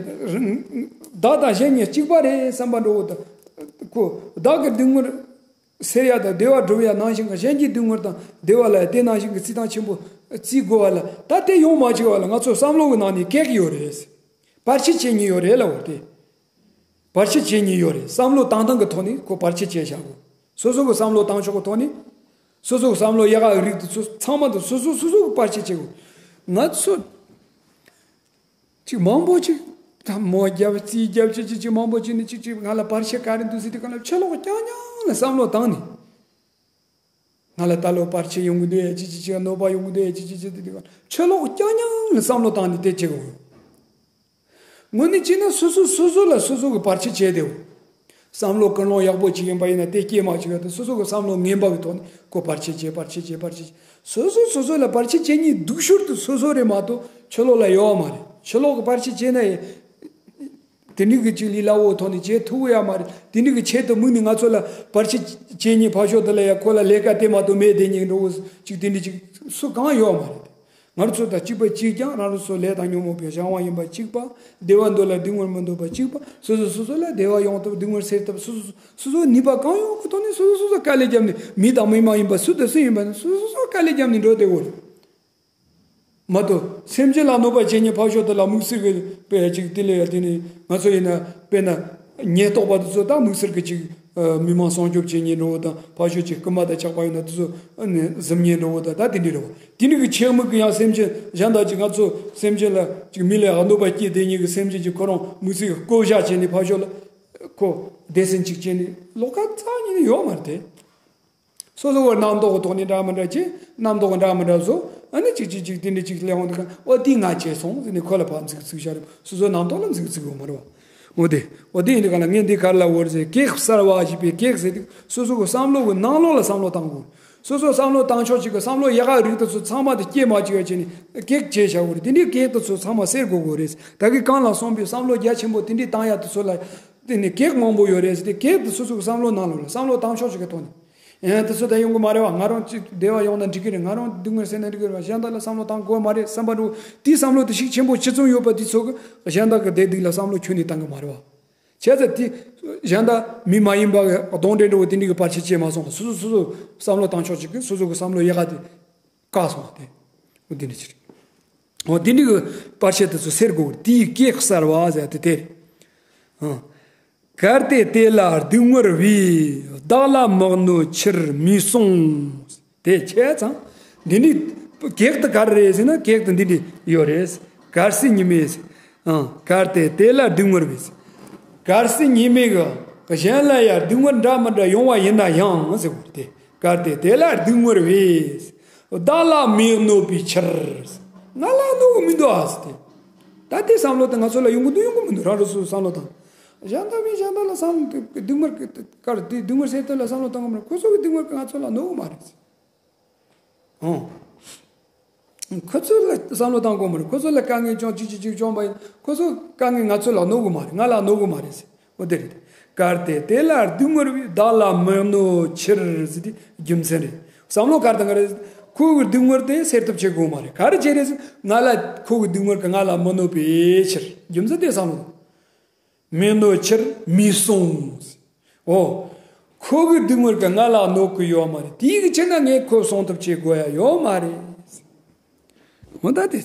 བདག་དང་གཞན་གཉིས་གཅིག་པ་རེད་བསམ་པ་འགྲོ་བ་དང་། ཁོ་བདག་གི་སྡུག་བསྔལ་སེལ་ཡ་དང་བདེ་བ་སྒྲུབ་ཡ་ནང་བཞིན་གྱི་གཞན་གྱི་སྡུག་བསྔལ་དང་བདེ་བ་ལ་དེ་ནང་བཞིན་གྱི་བརྩི་སྟངས་ཆེན་པོ་བརྩི་དགོས་པ་ལ། ད་དེ་ཡོང་མ་བཅུག་པ་ལ་ང་ཚོ་བསམ་བློ་གི་ནང་ནས་གེགས་ཡོད་རེད། བར་ཆད་བྱེད་མཁན་ཡོད་རེད་ལབ་པ་དེ། བར་ཆད་བྱེད་མཁན་ཡོད་རེད། བསམ་བློ་བཏང་སྟངས་ཀྱི་ཐོག་ནས་ཁོ་བར་ཆད་བྱས་བཞག་གོ། སོ་སོ་གི་བསམ་བློ་བཏང་ཕྱོགས་ཀྱི་ཐོག་ནས། སོ་སོ་གི་བསམ་བློ་ཡག་ག་རིགས་དེ་ཚོ་ཚང་མ་དེ་སོ་སོ་སོ་སོ་གི་བར་ཆད་བྱེད་གོ། ང་ཚོ་ཅིག་མང་པོ་ཅིག་ད་མོ་རྒྱབ་རྩིས་རྒྱབ་ཅིག་ཅིག་ཅིག་མང་པོ་ཅིག་ནས་ཅིག་ཅིག་ང་ལ་བར་ཆད་ག་རེ་འདུག་ཟེར་དུས་ག་ལ་ཕྱི་ལོགས་རྐྱང་རྐྱང་ལ་བསམ་བློ་བཏང་ནས། ང་ལ་ད་ལོ་བར་ཆད་ཡོང་གི་འདུག་ཨེ་ཅི་ཅི་ཅི། གནོད་པ་ཡོང་གི་འདུག་ཨེ་ཅི་ཅི་ཅི་དེ་དེ་ག་ཕྱི་ལོགས་རྐྱང་རྐྱང་ལ་བསམ་བློ་བཏང་ནས་དེ་བྱེད་དགོས། དངོས་གནས་བྱས་ན་སོ་སོ་སོ་སོ་ལ་སོ་སོ་གི་བར་ཆད་བྱས་ཏེའོ། བསམ་བློ་ཀུན་སློང་ཡག་པོ་ཅིག་ཡིན་པ་ཡིན་ན་དེ་སྐྱེས་མ་བཅུག་ཡ་དེ། སོ་སོ་གི་བསམ་བློ་ངན་པ་གི་ཐོག་ནས་ཁོ་བར་ཆད་བྱས། བར་ཆད་བྱས། བར་ཆད་བྱས། སོ་སོ་སོ་སོ་ལ་བར་ཆད་བྱེད་མཁན་འདུག་ཞོར་དུ་སོ་སོ་རེད་མ་གཏོགས་ཕྱི་ལོགས་ལ་ཡོད་མ་རེད། ཕྱི་ལོགས་གི་བར་ཆད་བྱས་ན་ཡང་དེ་འདྲ་གི་ཅིག་ལས་སླ་བོ་ཐོག་ནས་བྱེད་ཐུབ་ཡ་མ་རེད། དེ་འདྲ་གི་ཆེད་དུ་དམིགས་ནས་ང་ཚོ་ལ་བར་ཆད་བྱེད་མཁན་ཕར་ཕྱོགས་དེ་ལ་ཡ་ཁོ་ལ་ལས་ཀ་དེ་མ་གཏོགས་མེད་བསྡད་མཁན་འདྲ་བོ་ཅིག་དེ་འདྲ་ཅིག་སུ་གང་ཡོད་མ་རེད། ང་ཚོ་དང་གཅིག་པ་གཅིག་རྐྱང་རང་རང་སོ་ལས་དང་ཉོན་མོངས་པའི་སྦྱང་བ་ཡིན་པ་གཅིག་པ། བདེ་བ་འདོད་ལ་སྡུག་བསྔལ་མི་འདོད་པ་གཅིག་པ། སོ་སོ་སོ་སོ་ལ་བདེ་བ་ཡོང་ཐབས་སྡུག་བསྔལ་སེལ་ཐབས་སོ་སོ་སོ་སོ་ནུས་པ་གང་ཡོད་ཀྱི་ཐོག་ནས་སོ་སོ་སོ་སོ་དཀའ་ལས་བརྒྱབ་ནས། མི་དང་མི་མ་ཡིན་པ་སུ་དང་སུ་ཡིན་པ་ནས་སོ་སོ་སོ་སོ་དཀའ་ལས་བརྒྱབ་ནས་འགྲོ་བསྡད་དགོས་རེད། མ་གཏོགས་སེམས་ཅན་ལ་གནོད་པ་བྱེད་མཁན་ཕར་ཕྱོགས་དེ་ལ་དམིགས་བསལ་གྱི་དཔེ་ཅིག་དེ་ལས་ཡ་དེ་ནི་ང་ཚོ་ཡིན་ན་དཔེར་ན་ཉེན་རྟོག་པ་དེ་ཚོ་ད་དམིགས་བསལ་གྱི་ཅིག་ཨ་མི་མང་སྲུང་སྐྱོབ་བྱེད་མཁན་འདྲ་བོ་དང་ཕར་ཕྱོགས་ཀྱི་རྐུན་མ་དང་ཇག་པ་ཡིན་ན་དེ་ཚོ་ཨ་ནི་གཟིམ་མཁན་འདྲ་བོ་དང་ད་དེ་འདྲ་རེད་བ། དེ་ནི་གི་ཆེད་དམིགས་ཀྱི་ཡང་སེམས་ཅན་གཞན་དག་ཅིག་ང་ཚོ་སེམས་ཅན་ལ་ཅིག་མི་ལ་ཡ་གནོད་པ་སྐྱེལ་བསྡད་མཁན་གྱི་སེམས་ཅན་ཅིག་ཁོ་རང་དམིགས་བསལ་གྱི་བཀོལ་བཞག་བྱས་ནས་ཕར་ཕྱོགས་ལ་ཁོ་སྡེ་ཚན་ཅིག་བྱས་ནས་ལོགས་ཀ་རྩ་ཉིད་ནས་ཡོད་མ་རེད་དེ། སོ་སོ་བར་རྣམ་རྟོག་གི་ཐོག་ནས་འདྲ་མི་འདྲ་བྱས། རྣམ་རྟོག་གི་འདྲ་མི་འདྲ་བཟོ། ཨ་ནི་ཅིག་ཅིག་ཅིག་དེ་འདྲ་ཅིག་སླེབས་འོང་དུས་ག་ཨོ་དེ་ང་བྱས་སོང་ཟེར་ནས་ཁོ་ལ་ཕར་འཛུགས་འཛུགས་བྱ་རེད། སོ་སོའི་རྣམ་རྟོག་ལ་འཛུགས་འཛུགས་ཡོད་མ་རེད་བ། འོ་དེ་འོ་དེ་ཡིན་དུས་ག་ལ་ངས་འདི་ག་རེ་ལབ་དགོས་རེད་ཟེར། གེགས་བསལ་བ་ཞེས་པའི་གེགས་ཟེར་དུས་སོ་སོ་གི་བསམ་བློ་གི་ནང་ལོགས་ལ་བསམ་བློ་བཏང་དགོས། སོ་སོ་བསམ་བློ་བཏང་ཕྱོགས་གཅིག་གི་བསམ་བློ་ཡག་ག་རིགས་དེ་ཚོ་ཚང་མ་དེ་སྐྱེལ་མ་བཅུག་ཡ་བྱས་ནས་གེགས་བྱས་བཞག་དགོས་རེད། དེ་འདྲའི་གེགས་དེ་ཚོ་ཚང་མ་སེལ་དགོས་དགོས་རེད། ད་གིན་གོང་ལ་གསུངས་པའི་བསམ་བློ་རྒྱ་ཆེན་པོ་དེ་འདྲའི་བཏང་ཡ་དེ་ཚོ་ལ་དེ་ནི་གེགས་མང་པོ་ཡོད་རེད་ཟེར་ཏེ། གེགས་དེ་སོ་སོ་གི་བསམ་བློ་ནང་ལོགས་ལ་བསམ་བློ་བཏང་ཕྱོགས་གཅིག་གི་ཐོག་ནས། ཨེ་དེ་ཚོ་ད་ཡོང་གི་མ་རེད་བ། ང་རང་ཅིག་བདེ་བ་ཡོང་ན་འགྲིག་གི་རེད། ང་རང་སྡུག་བསྔལ་སེལ་ན་འགྲིག་གི་རེད་བ། གཞན་དག་ལ་བསམ་བློ་བཏང་དགོས་མ་རེད་བསམ་པ་འདྲ་བོ། དེའི་བསམ་བློ་དེ་ཤུགས་ཆེན་པོ་ཅི་ཙམ་ཡོད་པ་དེ་ཚོ་གི་གཞན་དག་གི་བདེ་སྡུག་ལ་བསམ་བློ་ཁྱོན་ནས་བཏང་གི་མ་རེད་བ། བྱས་ཙང་དེ་གཞན་དག་མི་མ་ཡིན་པ་གི་གདོན་འདྲེ་འདྲ་བོ་དེ་འདྲ་གི་བར་ཆད་བྱས་མ་སོང་། སོ་སོ་སོ་སོ་བསམ་བློ་བཏང་ཕྱོགས་གཅིག་གི་སོ་སོ་གི་བསམ་བློ་ཡག་ག་དེ་བཀག་སོང་བ་དེ། འོ་དེ་འདྲ་ཅིག་འོ་དེ་འདྲ་གི་བར་ཆད་དེ་ཚོ་སེལ་དགོས། དེའི་གེགས་བསལ་བ་ཟེར་དེ་དེ་རེད། གལ་ཏེ་དེ་ལ་སྡུག་བསྔལ་བས། བདག་ལ་མི་གནོད་ཕྱིར་མི་གསུང་། དེ་བྱས་ཙང་འདི་ནི་གེགས་དེ་ག་རེ་རེད་ཟེར་ན་གེགས་དེ་འདི་འདྲ་ཡོད་རེད། གལ་སྲིད་ཉི་མས། ཨང་། གལ་ཏེ་དེ་ལ་སྡུག་བསྔལ་བས། གལ་སྲིད་ཉི་མས་གི་གཞན་ལ་ཡང་སྡུག་བསྔལ་འདྲ་མི་འདྲ་ཡོང་བ་ཡིན་ན་ཡང་ཟེར་བ་དེ། གལ་ཏེ་དེ་ལ་སྡུག་བསྔལ་བས། བདག་ལ་མི་གནོད་པའི་ཕྱིར། ང་ལ་གནོད་གི་མི་འདུག་ཨ་ཟེར་ཏེ། ད་དེ་བསམ་བློ་དེ་ང་ཚོ་ལ་ཡོང་གི་འདུག་ཡོང་གི་མི་འདུག་རང་རང་སོ་སོ་བསམ་བློ་བཏང་། གཞན་དག་མི་གཞན་དག་ལ་བསམ་བློ་དེ་སྡུག་བསྔལ་གྱི་གར་དེ་སྡུག་བསྔལ་སེལ་དོན་ལ་བསམ་བློ་བཏང་གི་མི་འདུག་ཁོ་ཚོ་གི་སྡུག་བསྔལ་གྱིས་ང་ཚོ་ལ་གནོད་གི་མ་རེད་ཟེར། ཨང་། ཁོ་ཚོ་ལ་བསམ་བློ་བཏང་དགོས་མ་རེད། ཁོ་ཚོ་ལ་དཀའ་ངལ་བྱུང་ཅིག་ཅིག་ཅིག་བྱུང་བ་ཡིན། ཁོ་ཚོ་དཀའ་ངལ་ང་ཚོ་ལ་གནོད་གི་མ་རེད། ང་ལ་གནོད་གི་མ་རེད་ཟེར། འོ་དེ་རེད། གལ་ཏེ་དེ་ལ་སྡུག་བསྔལ་བས། བདག་ལ་མི་གནོད་ཕྱིར་ཟེར་དེ་རྒྱུ་མཚན་རེད། བསམ་བློ་ག་རེ་བཏང་གི་རེད། ཁོ་གི་སྡུག་བསྔལ་དེ་སེལ་ཐབས་བྱེད་དགོས་མ་རེད། ག་རེ་བྱེད་རེད་ཟེར། ང་ལ་ཁོ་གི་སྡུག་བསྔལ་གྱིས་ང་ལ་མི་གནོད་པའི་ཕྱིར། རྒྱུ་མཚན་དེ་བསམ་བློ། མི་གནོད་ཕྱིར་མི་གསུང་། འོ། ཁོ་གི་སྡུག་བསྔལ་གྱིས་ང་ལ་གནོད་གི་ཡོད་མ་རེད། དེའི་གི་ཕྱིར་ན་ངས་ཁོ་སྲུང་ཐབས་བྱེད་དགོས་ཡ་ཡོད་མ་རེད། འོ་ད་དེ།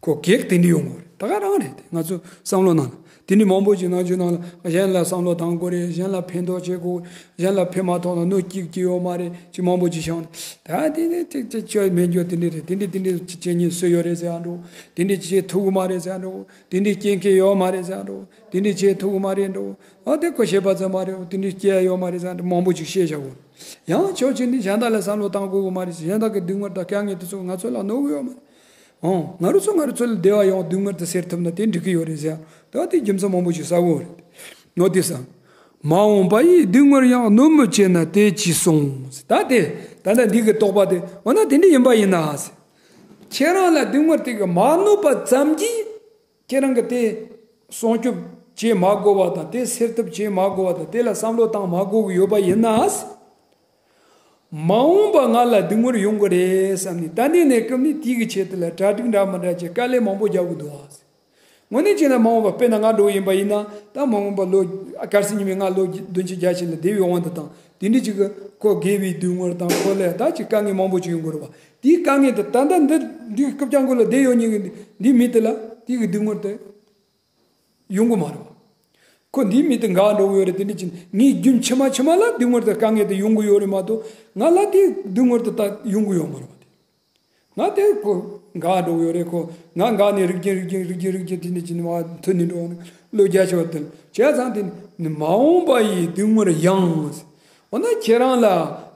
ཁོ་གེགས་དེ་འདྲ་ཡོང་གི་རེད། ད་ག་རང་རེད་དེ། ང་ཚོ་བསམ་བློ་ནང་ལ་དེ་འདྲའི་མང་པོ་ཅིག་ནང་ཆོས་ནང་ལ་གཞན་ལ་བསམ་བློ་བཏང་དགོས་རེད། གཞན་ལ་ཕན་ཐོགས་བྱེད་དགོས། གཞན་ལ་ཕན་མ་ཐོགས་ན་གནོད་སྐྱེལ་གྱི་ཡོད་མ་རེད། ཅིག་མང་པོ་ཅིག་བྱུང་། ད་དེ་ནས་ཅིག་ཅིག་བཅོས་མེད་འགྱོ། དེ་འདྲ་རེད། དེ་འདྲ་དེ་འདྲ་ཅིག་བྱེད་ཉེན་སུ་ཡོད་རེད་ཟེར་ཡ་འགྲོ། དེ་འདྲ་ཅིག་བྱེད་ཐུབ་གི་མ་རེད་ཟེར་ཡ་འགྲོ། དེ་འདྲ་སྐྱེལ་མཁན་ཡོད་མ་རེད་ཟེར་ཡ་འགྲོ། དེ་འདྲ་བྱེད་ཐུབ་གི་མ་རེད་འགྲོ། ཨ་དེ་ཁོ་བྱེད་པ་ཙམ་མ་རེད། དེ་འདྲ་སྐྱེལ་ཡ་ཡོད་མ་རེད་ཟེར་ཡ་འགྲོ། མང་པོ་ཅིག་བཤད་བཞག་གོ། ཡང་ཕྱོགས་གཅིག་ནས་གཞན་དག་ལ་བསམ་བློ་བཏང་དགོས་གི་མ་རེད། གཞན་དག་གི་སྡུག་བསྔལ་དང་དཀའ་ངལ་དེ་ཚོ་ང་ཚོ་ལ་གནོད་གི་ཡོད་མ་རེད། ཨོ། ང་རང་ཚོ་ང་རང་ཚོ་ལ་བདེ་བ་ཡོང་སྡུག་བསྔལ་དེ་སེལ་ཐུབ་ན་དེ་འགྲིག་གི་ཡོད་རེད་ཟེར། ད་དེ་རྒྱུ་མཚན་མང་པོ་ཞིག་གསལ་བོ་རེད། ནོ་དེ་ས། མ་འོངས་པ་ཡི་སྡུག་བསྔལ་ཡང་གནོད་མི་བྱེད་ན་དེ་ཅི་གསུངས། ད་དེ་ད་ལྟ་འདི་གི་དོགས་པ་དེ། འོ་ན་དེ་འདྲ་ཡིན་པ་ཡིན་ན། ཁྱེད་རང་ལ་སྡུག་བསྔལ་དེ་གི་མ་གནོད་པ་ཙམ་གྱིས་ཁྱེད་རང་གི་དེ་སྲུང་སྐྱོབ་བྱེད་མ་དགོས་པ་དང་། དེ་སེལ་ཐབས་བྱེད་མ་དགོས་པ་དང་། དེ་ལ་བསམ་བློ་བཏང་མ་དགོས་གི་ཡོད་པ་ཡིན་ན། མ་འོངས་པ་ང་ལ་སྡུག་བསྔལ་ཡོང་གི་རེད་བསམ་ནས་ད་ནས་ནས་སྐབས་ནས་དེའི་གི་ཆེད་དུ་ལ་གྲ་སྒྲིག་འདྲ་མི་འདྲ་བྱས། དཀའ་ལས་མང་པོ་རྒྱག་གི་འདུག་ཨ། དངོས་གནས་བྱས་ན་མ་འོངས་པ་དཔེར་ན་ང་འདྲ་བོ་ཡིན་པ་ཡིན་ན། ད་མ་འོངས་པ་ལོ་གལ་སྲིད་ཉི་མའི་ང་ལོ་བདུན་ཅུ་བརྒྱད་ཅུ་ལ་བསྡད་པའི་དབང་དུ་བཏང་། དེ་འདྲ་ཅིག་གི་ཁོ་དགེ་བའི་སྡུག་བསྔལ་དང་། ཁོ་ལ་ད་ཅིག་དཀའ་ངལ་མང་པོ་ཅིག་ཡོང་གི་རེད་བ། དེའི་དཀའ་ངལ་དེ་ད་ལྟ་འདི་འདི་སྐུ་སྐྱབས་མགོན་ལ་བསྡད་ཡོད་མཁན་གྱི་འདི་མི་དེ་ལ་དེའི་གི་སྡུག་བསྔལ་དེ་ཡོང་གི་མ་རེད་བ། ཁོ་འདིའི་མི་དེ་འགག་འགྲོ་གི་ཡོད་རེད། དེ་འདྲ་ཅིག་ངའི་རྒྱུན་ཕྱི་མ་ཕྱི་མ་ལ་སྡུག་བསྔལ་དང་དཀའ་ངལ་དེ་ཡོང་གི་ཡོད་རེད་མ་གཏོགས། ང་ལ་དེ་སྡུག་བསྔལ་དེ་ད་ཡོང་གི་ཡོད་མ་རེད་བ། དེ་ང་དེ་ཁོ་འགག་འགྲོ་གི་ཡོད་རེད། ཁོ་ང་འགག་ནས་རིགས་རྒྱུན་རིགས་རྒྱུན་རིགས་རྒྱུན་དེ་འདྲ་ཅིག་ནས་མར་མཐུད་ནས་འགྲོ་བ་ནི་ལོ་བརྒྱད་ཅུ་བ་དེ་ལ་བྱས་ཙང་། དེ་ནི་མ་འོངས་པ་ཡི་སྡུག་བསྔལ་ཡང་། འོ་ན་ཁྱེད་རང་ལ་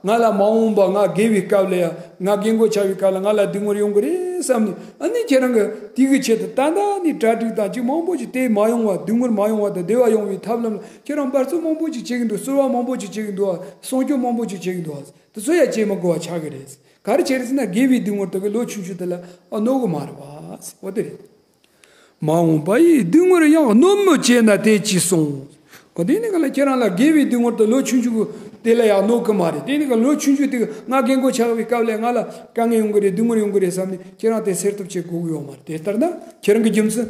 ང་ལ་མ་འོངས་པ་ང་རྒས་པའི་སྐབས་ལ་ཡ། ང་རྒན་རྒོན་ཆགས་པའི་སྐབས་ལ་ང་ལ་སྡུག་བསྔལ་ཡོང་གི་རེད་བསམ་ནས། ཨ་ནི་ཁྱེད་རང་གི་དེ་གི་ཆེད་དུ་ད་ལྟ་ནས་གྲ་སྒྲིག་དང་ཅིག་མང་པོ་ཅིག་དེ་མ་ཡོང་བ། སྡུག་བསྔལ་མ་ཡོང་བ་དང་བདེ་བ་ཡོང་བའི་ཐབས་ལམ་ལ་ཁྱེད་རང་འབད་བརྩོན་མང་པོ་ཅིག་བྱེད་ཀྱི་འདུག། བསུ་བ་མང་པོ་ཅིག་བྱེད་ཀྱི་འདུག། སྲུང་སྐྱོབ་མང་པོ་ཅིག་བྱེད་ཀྱི་འདུག། དེ་ཚོ་ཡ་བྱེད་མི་དགོས་པ་ཆགས་ཀྱི་རེད། ག་རེ་བྱས་རེད་ཟེར་ན་རྒས་པའི་སྡུག་བསྔལ་དེ་གི་ལོ་ཆུང་ཆུང་དེ་ལ་ཨ་གནོད་གི་མ་རེད་བ། འོ་དེ་རེད། མ་འོངས་པ་ཡི་སྡུག་བསྔལ་ཡང་གནོད་མི་བྱེད་ན་དེ་ཅི་གསུངས། འོ་དེ་ནི་ག་ལ་ཁྱེད་རང་ལ་རྒས་པའི་སྡུག་བསྔལ་དེ་ལོ་ཆུང་ཆུང་གི་དེ་ལ་ཡང་གནོད་གི་མ་རེད། དེ་ནི་ག་ལོ་ཆུང་ཆུང་དེ་གི་ང་རྒན་རྒོན་ཆགས་པའི་སྐབས་ལ་ང་ལ་དཀའ་ངལ་ཡོང་གི་རེད། སྡུག་བསྔལ་ཡོང་གི་རེད་བསམ་ནས་ཁྱེད་རང་དེ་སེལ་ཐབས་བྱེད་དགོས་གི་ཡོད་མ་རེད། དེ་ལྟར་ན་ཁྱེད་རང་གི་རྒྱུ་མཚན།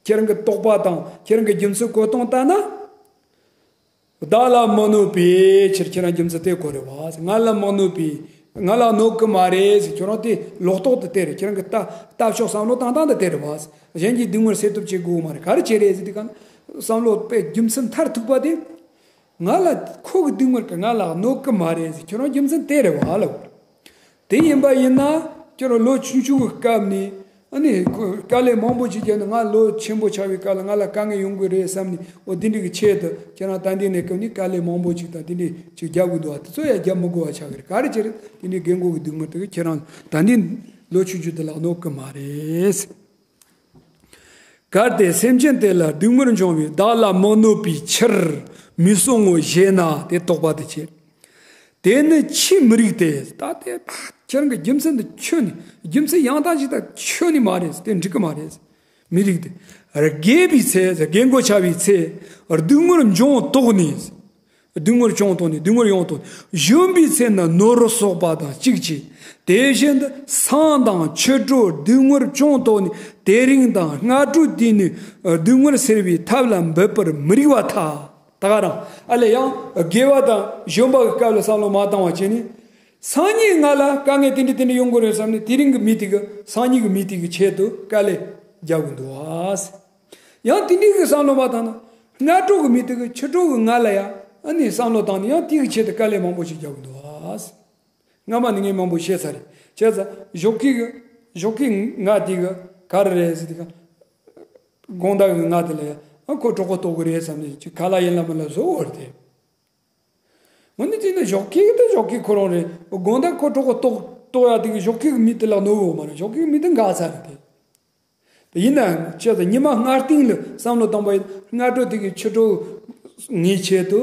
ཁྱེད་རང་གི་དོགས་པ་དང་ཁྱེད་རང་གི་རྒྱུ་མཚན་གོ་སྟངས་ལྟར་ན། བདག་ལ་མི་གནོད་པའི་ཕྱིར། ཁྱེད་རང་རྒྱུ་མཚན་དེ་གོ་རེད་བ། ང་ལ་མི་གནོད་པའི། ང་ལ་གནོད་གི་མ་རེད་ཟེར། ཁྱོད་རང་དེ་ལོག་རྟོག་དེ་དེ་རེད། ཁྱེད་རང་གི་ལྟ་ལྟ་ཕྱོགས་བསམ་བློ་བཏང་སྟངས་དེ་དེ་རེད་བ། གཞན་གྱི་སྡུག་བསྔལ་སེལ་ཐབས་བྱེད་དགོས་མ་རེད། ག་རེ་བྱེད་རེད་ཟེར་དུས་ག་ན། བསམ་བློ་དཔེ་རྒྱུ་མཚན་མཐར་ཐུག་པ་དེ། ང་ལ་ཁོ་གི་སྡུག་བསྔལ་གི་ང་ལ་གནོད་གི་མ་རེད་ཟེར། ཁྱོད་རང་རྒྱུ་མཚན་དེ་རེད་བ་ལ། དེ་ཡིན་པ་ཡིན་ན་ཁྱོད་རང་ལོ་ཆུང་ཆུང་གི་སྐབས་ནས། ཨ་ནི་ཁོ་དཀའ་ལས་མང་པོ་ཅིག་བརྒྱབ་ནས་ང་ལོ་ཆེན་པོ་ཆགས་པའི་སྐབས་ལ་ང་ལ་དཀའ་ངལ་ཡོང་གི་རེད་བསམ་ནས། འོ་དེ་འདྲ་གི་ཆེད་དུ་ཁྱེད་རང་ད་ལྟའི་གནས་སྐབས་ནས་དཀའ་ལས་མང་པོ་ཅིག་དང་དེ་འདྲ་ཅིག་རྒྱབ་གི་འདུག་བ། དེ་ཚོ་ཡང་རྒྱབ་མི་དགོས་པ་ཆགས་ཀྱི་རེད། ག་རེ་བྱས་རེད། དེ་འདྲའི་རྒན་རྒོན་གི་སྡུག་བསྔལ་དེ་གི་ཁྱེད་རང་ད་ལྟའི་ལོ་ཆུང་ཆུང་དེ་ལ་གནོད་གི་མ་རེད། གལ་ཏེ་སེམས་ཅན་དེ་ལ་སྡུག་བསྔལ་འབྱུང་བས་བདག་ལ་མི་གནོད་པའི་ཕྱིར་མི་གསུང་ངོ་ཞེ་ན། དེ་དོགས་པ་དེ་བྱེད། དེ་ནི་ཆོས་མི་རིགས་ཏེ། ད་དེ་ཁྱེད་རང་གི་རྒྱུ་མཚན་འདི་ཁྱོན་ནས། རྒྱུ་མཚན་ཡང་དག་ཅིག་ད་ཁྱོན་ནས་མ་རེད། དེ་འགྲིག་གི་མ་རེད། མི་རིགས་ཏེ། རྒས་པའི་ཚེ། རྒན་རྒོན་ཆགས་པའི་ཚེ། སྡུག་བསྔལ་འབྱུང་དོགས་ནས། སྡུག་བསྔལ་འབྱུང་དོགས་ནས། སྡུག་བསྔལ་ཡོང་དོགས་ནས། གཞོན་པའི་ཚེ་ན་ནོར་གསོག་པ་དང་གཅིག་བྱས། དེ་བཞིན་དུ་སང་དང་ཕྱི་དྲོ་སྡུག་བསྔལ་འབྱུང་དོགས་ནས། དེ་རིང་དང་སྔ་དྲོ་དུས་ནས་སྡུག་བསྔལ་སེལ་བའི་ཐབས་ལ་འབད་པར་མི་རིགས་པར་ཐལ། ད་ག་རང་ཨ་ལས་ཡང་རྒས་པ་དང་གཞོན་པ་གི་སྐབས་ལ་བསམ་བློ་མ་བཏང་བ་བྱས་ནས། སང་ཉིན་ང་ལ་དཀའ་ངལ་དེ་འདྲ་དེ་འདྲ་ཡོང་གི་རེད་བསམ་ནས་དེ་རིང་གི་མི་དེ་གི། སང་ཉིན་གི་མི་དེ་གི་ཆེད་དུ་དཀའ་ལས་རྒྱག་གི་འདུག་ཨ། ཡང་དེ་འདྲའི་གི་བསམ་བློ་མ་བཏང་ན། སྔ་དྲོ་གི་མི་དེ་གི་ཕྱི་དྲོ་གི་ང་ལ་ཡང་ཨ་ནི་བསམ་བློ་བཏང་ནས་ཡང་དེ་གི་ཆེད་དུ་དཀའ་ལས་མང་པོ་ཞིག་རྒྱག་གི་འདུག་ཨ། སྔ་མ་ནས་ངས་མང་པོ་བཤད་ཚར་རེད། བྱས་ཙང་ཞོགས་ཀས་གི། ཞོགས་ཀས་ང་དེ་གི་ག་རེ་རེད་ཟེར་དུས་ག། དགོང་དག་གི་ང་དེ་ལ་ཡང་ཨ་ཁོ་གྲོད་ཁོག་ལྟོགས་གི་རེད་བསམ་ནས་ཅིག་ཁ་ལག་ཡིན་ལ་མིན་ལ་བཟོ་འོར་ཏེ། འོ་ན་དེ་ནི་ཞོགས་ཀས་དེ་ཞོགས་ཀས་ཁོ་རང་རེད། དགོང་དག་ཁོ་གྲོད་ཁོག་ལྟོགས་ལྟོགས་ཡ་དེ་གི་ཞོགས་ཀས་གི་མི་དེ་ལ་གནོད་གི་ཡོད་མ་རེད། ཞོགས་ཀས་གི་མི་དེ་འགག་ཚར་རེད་དེ། དེ་ཡིན་ནའང་བྱས་ཙང་ཉི་མ་སྔ་རྟིང་ལ་བསམ་བློ་བཏང་པ་ཡིན། སྔ་དྲོ་དེ་གི་ཕྱི་དྲོ་ངའི་ཆེད་དུ་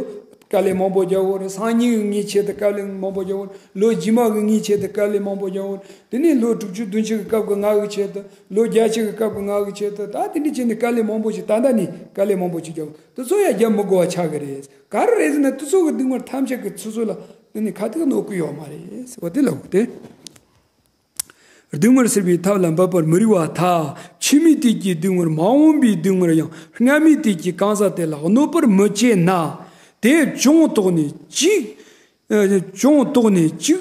དཀའ་ལས་མང་པོ་རྒྱག་དགོས་རེད། སང་ཉིན་གི་ངའི་ཆེད་དུ་དཀའ་ལས་མང་པོ་རྒྱག་དགོས་རེད། ལོ་རྗེས་མ་གི་ངའི་ཆེད་དུ་དཀའ་ལས་མང་པོ་རྒྱག་དགོས་རེད། དེ་ནས་ལོ་དྲུག་ཅུ་བདུན་ཅུ་གི་སྐབས་གི་ང་གི་ཆེད་དུ། ལོ་བརྒྱད་ཅུ་གི་སྐབས་གི་ང་གི་ཆེད་དུ། ད་དེ་འདྲ་བྱས་ནས་དཀའ་ལས་མང་པོ་ཞིག་ད་ལྟ་ནས་དཀའ་ལས་མང་པོ་ཞིག་རྒྱག་དགོས། དེ་ཚོ་ཡང་རྒྱབ་མི་དགོས་པ་ཆགས་ཀྱི་རེད། ག་རེ་རེད་ཟེར་ན་དེ་ཚོ་གི་སྡུག་བསྔལ་ཐམས་ཅད་ཀྱི་ཚོད་ཚོད་ལ་དེ་ནི་ཁ་ཐུག་གནོད་གི་ཡོད་མ་རེད། འོ་དེ་ལ་འོ་དེ། སྡུག་བསྔལ་སེལ་བའི་ཐབས་ལ་འབད་པར་མི་རིགས་པར་ཐལ། ཕྱི་མའི་དུས་ཀྱི་སྡུག་བསྔལ་མ་འོངས་པའི་སྡུག་བསྔལ་ཡང་སྔ་མའི་དུས་ཀྱི་གང་ཟག་དེ་ལ་གནོད་པར་མི་བྱེད་ན། དེ་འབྱུང་དོགས་ནས་ཅིག་ཨ། འབྱུང་དོགས་ནས་ཅིག་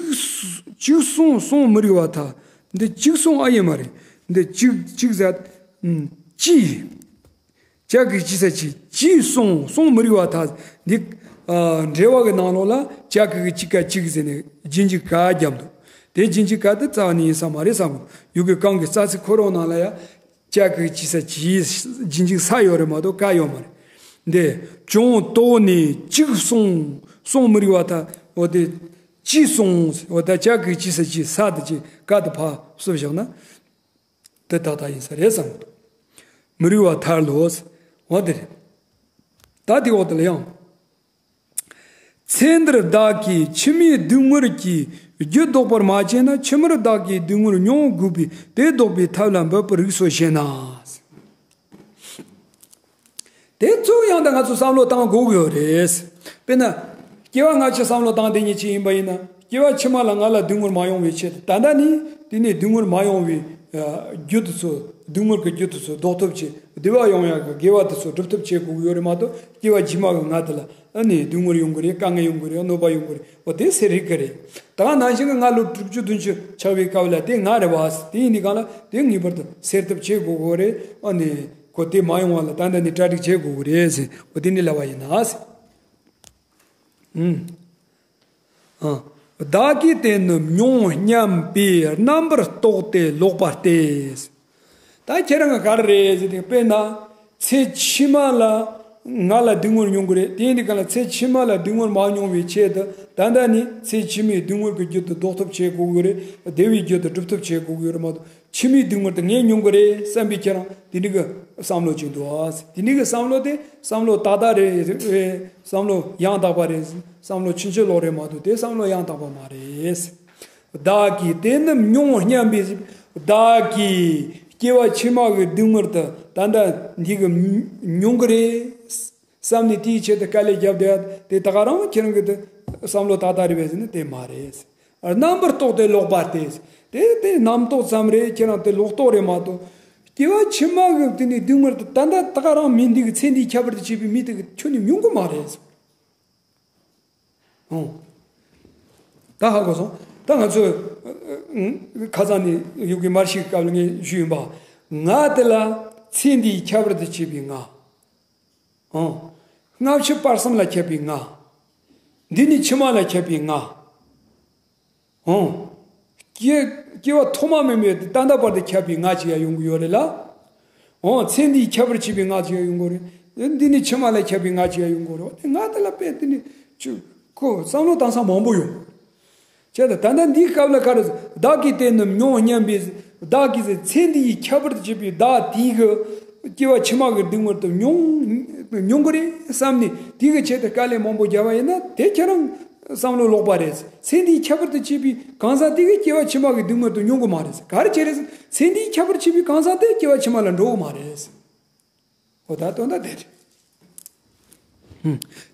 ཅིག་གསུང་གསུང་མི་རིགས་པར་ཐལ། འདི་ཅིག་གསུང་ཨ་ཡིན་མ་རེད། འདི་ཅིག་ཅིག་ཟེར། ཨུམ། ཅི། ཅ་གི་གུ་ཅི་ས་ཅི། ཅི་སོང་། སོང་མི་རིགས་པ་མཐའ། འདི། ཨ། འགྲེལ་པ་གི་ནང་ལོགས་ལ་ཅ་གི་གུ་ཅི་ཀ་ཅིག་ཟེར་ནས་རྗེས་འཇུག་ག་བརྒྱབ་འདུག་དེ་རྗེས་འཇུག་ག་དེ་རྩ་བ་ནས་ཡིན་ས་མ་རེད་བསམ་གི། ཡུ་གུའི་གང་གི་རྩ་ཚིག་ཁོ་རང་ནང་ལ་ཡ། ཅ་གི་གུ་ཅི་ས་ཅི་རྗེས་འཇུག་ས་ཡོད་རེད་མ་གཏོགས་ཀ་ཡོད་མ་རེད། འདི། ཅུང་དོགས་ནས་ཅིག་སོང་། སོང་མི་རིགས་པ་མཐའ། འོ་དེ། ཅི་སོང་། འོ་ད་ཅ་གི་གུ་ཅི་ས་ཅི། ས་དེ་ཅི། ཀ་དེ་ཕར་བསུབས་བཞག་ན། དེ་ཏག་ཏག་ཡིན་ས་རེད་བསམ་གི་འདུག་མི་རིགས་པ་མཐའ་ལོ། འོ་དེ་རེད། ད་དེ་འོག་དེ་ལ་ཡང་། ཚེ་འདིར་བདག་གིས་ཕྱི་མའི་སྡུག་བསྔལ་གྱི་རྒྱུ་ལྡོག་པར་མ་བྱས་ན། ཕྱི་མར་བདག་གིས་སྡུག་བསྔལ་མྱོང་དགོས་པས། དེ་ལྡོག་པའི་ཐབས་ལ་འབད་པར་རིགས་སོ་ཞེ་ན། དེ་ཚོ་ཡང་ད་ང་ཚོ་བསམ་བློ་བཏང་དགོས་ཀྱི་ཡོད་རེད། དཔེར་ན། སྐྱེ་བ་སྔ་ཕྱི་བསམ་བློ་བཏང་བསྡད་མཁན་ཅིག་ཡིན་པ་ཡིན་ན། སྐྱེ་བ་ཕྱི་མ་ལ་ང་ལ་སྡུག་བསྔལ་མ་ཡོང་བའི་ཆེད་དུ། ད་ལྟ་ནས་དེ་ནས་སྡུག་བསྔལ་མ་ཡོང་བའི། ཨ། རྒྱུ་དེ་ཚོ། སྡུག་བསྔལ་གྱི་རྒྱུ་དེ་ཚོ་ཟློག་ཐབས་བྱེད། བདེ་བ་ཡོང་ཡག་གི་དགེ་བ་དེ་ཚོ་སྒྲུབ་ཐབས་བྱེད་དགོས་ཀྱི་ཡོད་རེད་མ་གཏོགས། སྐྱེ་བ་རྗེས་མ་གི་ང་དེ་ལ་ཨ་ནི་སྡུག་བསྔལ་ཡོང་གི་རེད། དཀའ་ངལ་ཡོང་གི་རེད། གནོད་པ་ཡོང་གི་རེད། འོ་དེ་སེལ་རིགས་ཀྱི་རེད། ད་ག་ནང་བཞིན་གྱི་ང་ལོ་དྲུག་ཅུ་བདུན་ཅུ་ཆགས་པའི་སྐབས་ལ་དེ་ང་རེད་བ། དེ་ཡིན་དུས་གང་ལ་དེ་ངེས་པར་དུ་སེལ་ཐབས་བྱེད་དགོས་ཀྱི་རེད། ཨ་ནི་ཁོ་དེ་མ་ཡོང་བ་ལ་ད་ལྟ་ནས་གྲ་སྒྲིག་བྱེད་དགོས་ཀྱི་རེད་ཟེར། འོ་དེ་ནི་ལབ་པ་ཡིན་ན་ཟེར། ཨུམ། ཨ། བདག་གིས་དེ་ནི་མྱོང་སྙམ་པའི་རྣམ་པར་རྟོག་སྟེ་ལོག་པ་སྟེ། ད་ཁྱེད་རང་ག་རེ་རེད་ཟེར་ཏེ། དཔེར་ན། ཚེ་ཕྱི་མ་ལ་ང་ལ་སྡུག་བསྔལ་མྱོང་གི་རེད། དེ་ཡིན་དུས་གང་ལ་ཚེ་ཕྱི་མ་ལ་སྡུག་བསྔལ་མ་མྱོང་བའི་ཆེད་དུ་ད་ལྟ་ནས་ཚེ་ཕྱི་མའི་སྡུག་བསྔལ་གྱི་རྒྱུ་དེ་ཟློག་ཐབས་བྱེད་དགོས་ཀྱི་རེད། བདེ་བའི་རྒྱུ་དེ་སྒྲུབ་ཐབས་བྱེད་དགོས་ཀྱི་ཡོད་རེད་མ་གཏོགས། ཕྱི་མའི་སྡུག་བསྔལ་དེ་ངས་མྱོང་གི་རེད་བསམ་པའི་ཁྱེད་རང་དེ་འདྲ་གི་བསམ་བློ་ཅིག་འདུག་ཨ། དེ་འདྲ་གི་བསམ་བློ་དེ་བསམ་བློ་ཏག་ཏག་རེད། རེད། བསམ་བློ་ཡང་དག་པ་རེད། བསམ་བློ་ཕྱིན་ཅི་ལོག་རེད་མ་གཏོགས་དེ་བསམ་བློ་ཡང་དག་པ་མ་རེད། བདག་གིས་དེ་ནི་མྱོང་སྙམ་པའི། བདག་གིས་སྐྱེ་བ་ཕྱི་མ་གི་སྡུག་བསྔལ་དེ་ད་ལྟ་འདི་གི་མྱོང་གི་རེད་བསམ་ནས་དེའི་ཆེད་དུ་དཀའ་ལས་བརྒྱབ་བསྡད་དེ། ད་ག་རང་ཁྱེད་རང་གི་དེ་བསམ་བློ་ཏག་ཏག་རེད་པས་ཟེར་ན་དེ་མ་རེད། རྣམ་པར་རྟོག་སྟེ་ལོག་པ་སྟེ། དེ་དེ་རྣམ་རྟོག་ཙམ་རེད། ཁྱེད་རང་དེ་ལོག་རྟོག་རེད་མ་གཏོགས། སྐྱེ་བ་ཕྱི་མ་གི་དེ་ནས་སྡུག་བསྔལ་དེ་ད་ལྟ་ད་ག་རང་མི་འདི་གི་ཚེ་འདིའི་ཁྱད་པར་དུ་བྱས་པའི་མི་དེ་གི་ཁྱོན་ནས་མྱོང་གི་མ་རེད། ཨོ། ད་ཧ་གོ་སོང་། ད་ང་ཚོས་ཁ་སང་ནས་ཡུ་གུའི་མར་ཤི་གི་སྐབས་ལ་ངས་ཞུས་ཡིན་པ། ང་དེ་ལ་ཚེ་འདིའི་ཁྱད་པར་དུ་བྱས་པའི་ང་། ཨོ། སྔ་ཕྱི་བར་གསུམ་ལ་ཁྱབ་པའི་ང་། འདི་ནི་ཕྱི་མ་ལ་ཁྱབ་པའི་ང་། ཨོ། སྐྱེ་སྐྱེ་བ་ཐོག་མ་མེད་པའི་ད་ལྟ་བར་དུ་ཁྱབ་པའི་ང་ཅིག་ཡང་ཡོང་གི་ཡོད་རེད་ལ། ཨོ། ཚེ་འདིའི་ཁྱད་པར་ཕྱེ་བའི་ང་ཅིག་ཡང་ཡོང་གི་རེད། འདི་ནི་ཕྱི་མ་ལ་ཁྱབ་པའི་ང་ཅིག་ཡང་ཡོང་གི་རེད། དེ་ང་དེ་ལ་དཔེ་དེ་ནི་ཁོ་བསམ་བློ་བཏང་ས་མང་པོ་ཡོང་། བྱས་ཙང་ད་ལྟ་འདིའི་སྐབས་ལ་ག་རེ། བདག་གིས་དེ་ནི་མྱོང་སྙམ་པའི། བདག་གིས་ཚེ་འདི་ཡི་ཁྱད་པར་དུ་བྱས་པའི་བདག་དེའི་གི་སྐྱེ་བ་ཕྱི་མ་གི་སྡུག་བསྔལ་དེ་མྱོང་མྱོང་གི་རེད་བསམ་ནས་དེའི་གི་ཆེད་དུ་དཀའ་ལས་མང་པོ་བརྒྱབ་པ་ཡིན་ན་དེ་ཁྱེད་རང་བསམ་བློ་ལོག་པ་རེད། ཚེ་འདིའི་ཁྱད་པར་དུ་བྱས་པའི་གང་ཟག་དེ་གི་སྐྱེ་བ་ཕྱི་མ་གི་སྡུག་བསྔལ་དེ་མྱོང་གི་མ་རེད། ག་རེ་བྱས་རེད། ཚེ་འདིའི་ཁྱད་པར་ཕྱེ་བའི་གང་ཟག་དེ་སྐྱེ་བ་ཕྱི་མ་ལ་འགྲོ་གི་མ་རེད། འོ་ད་དོན་དག་དེ་རེད།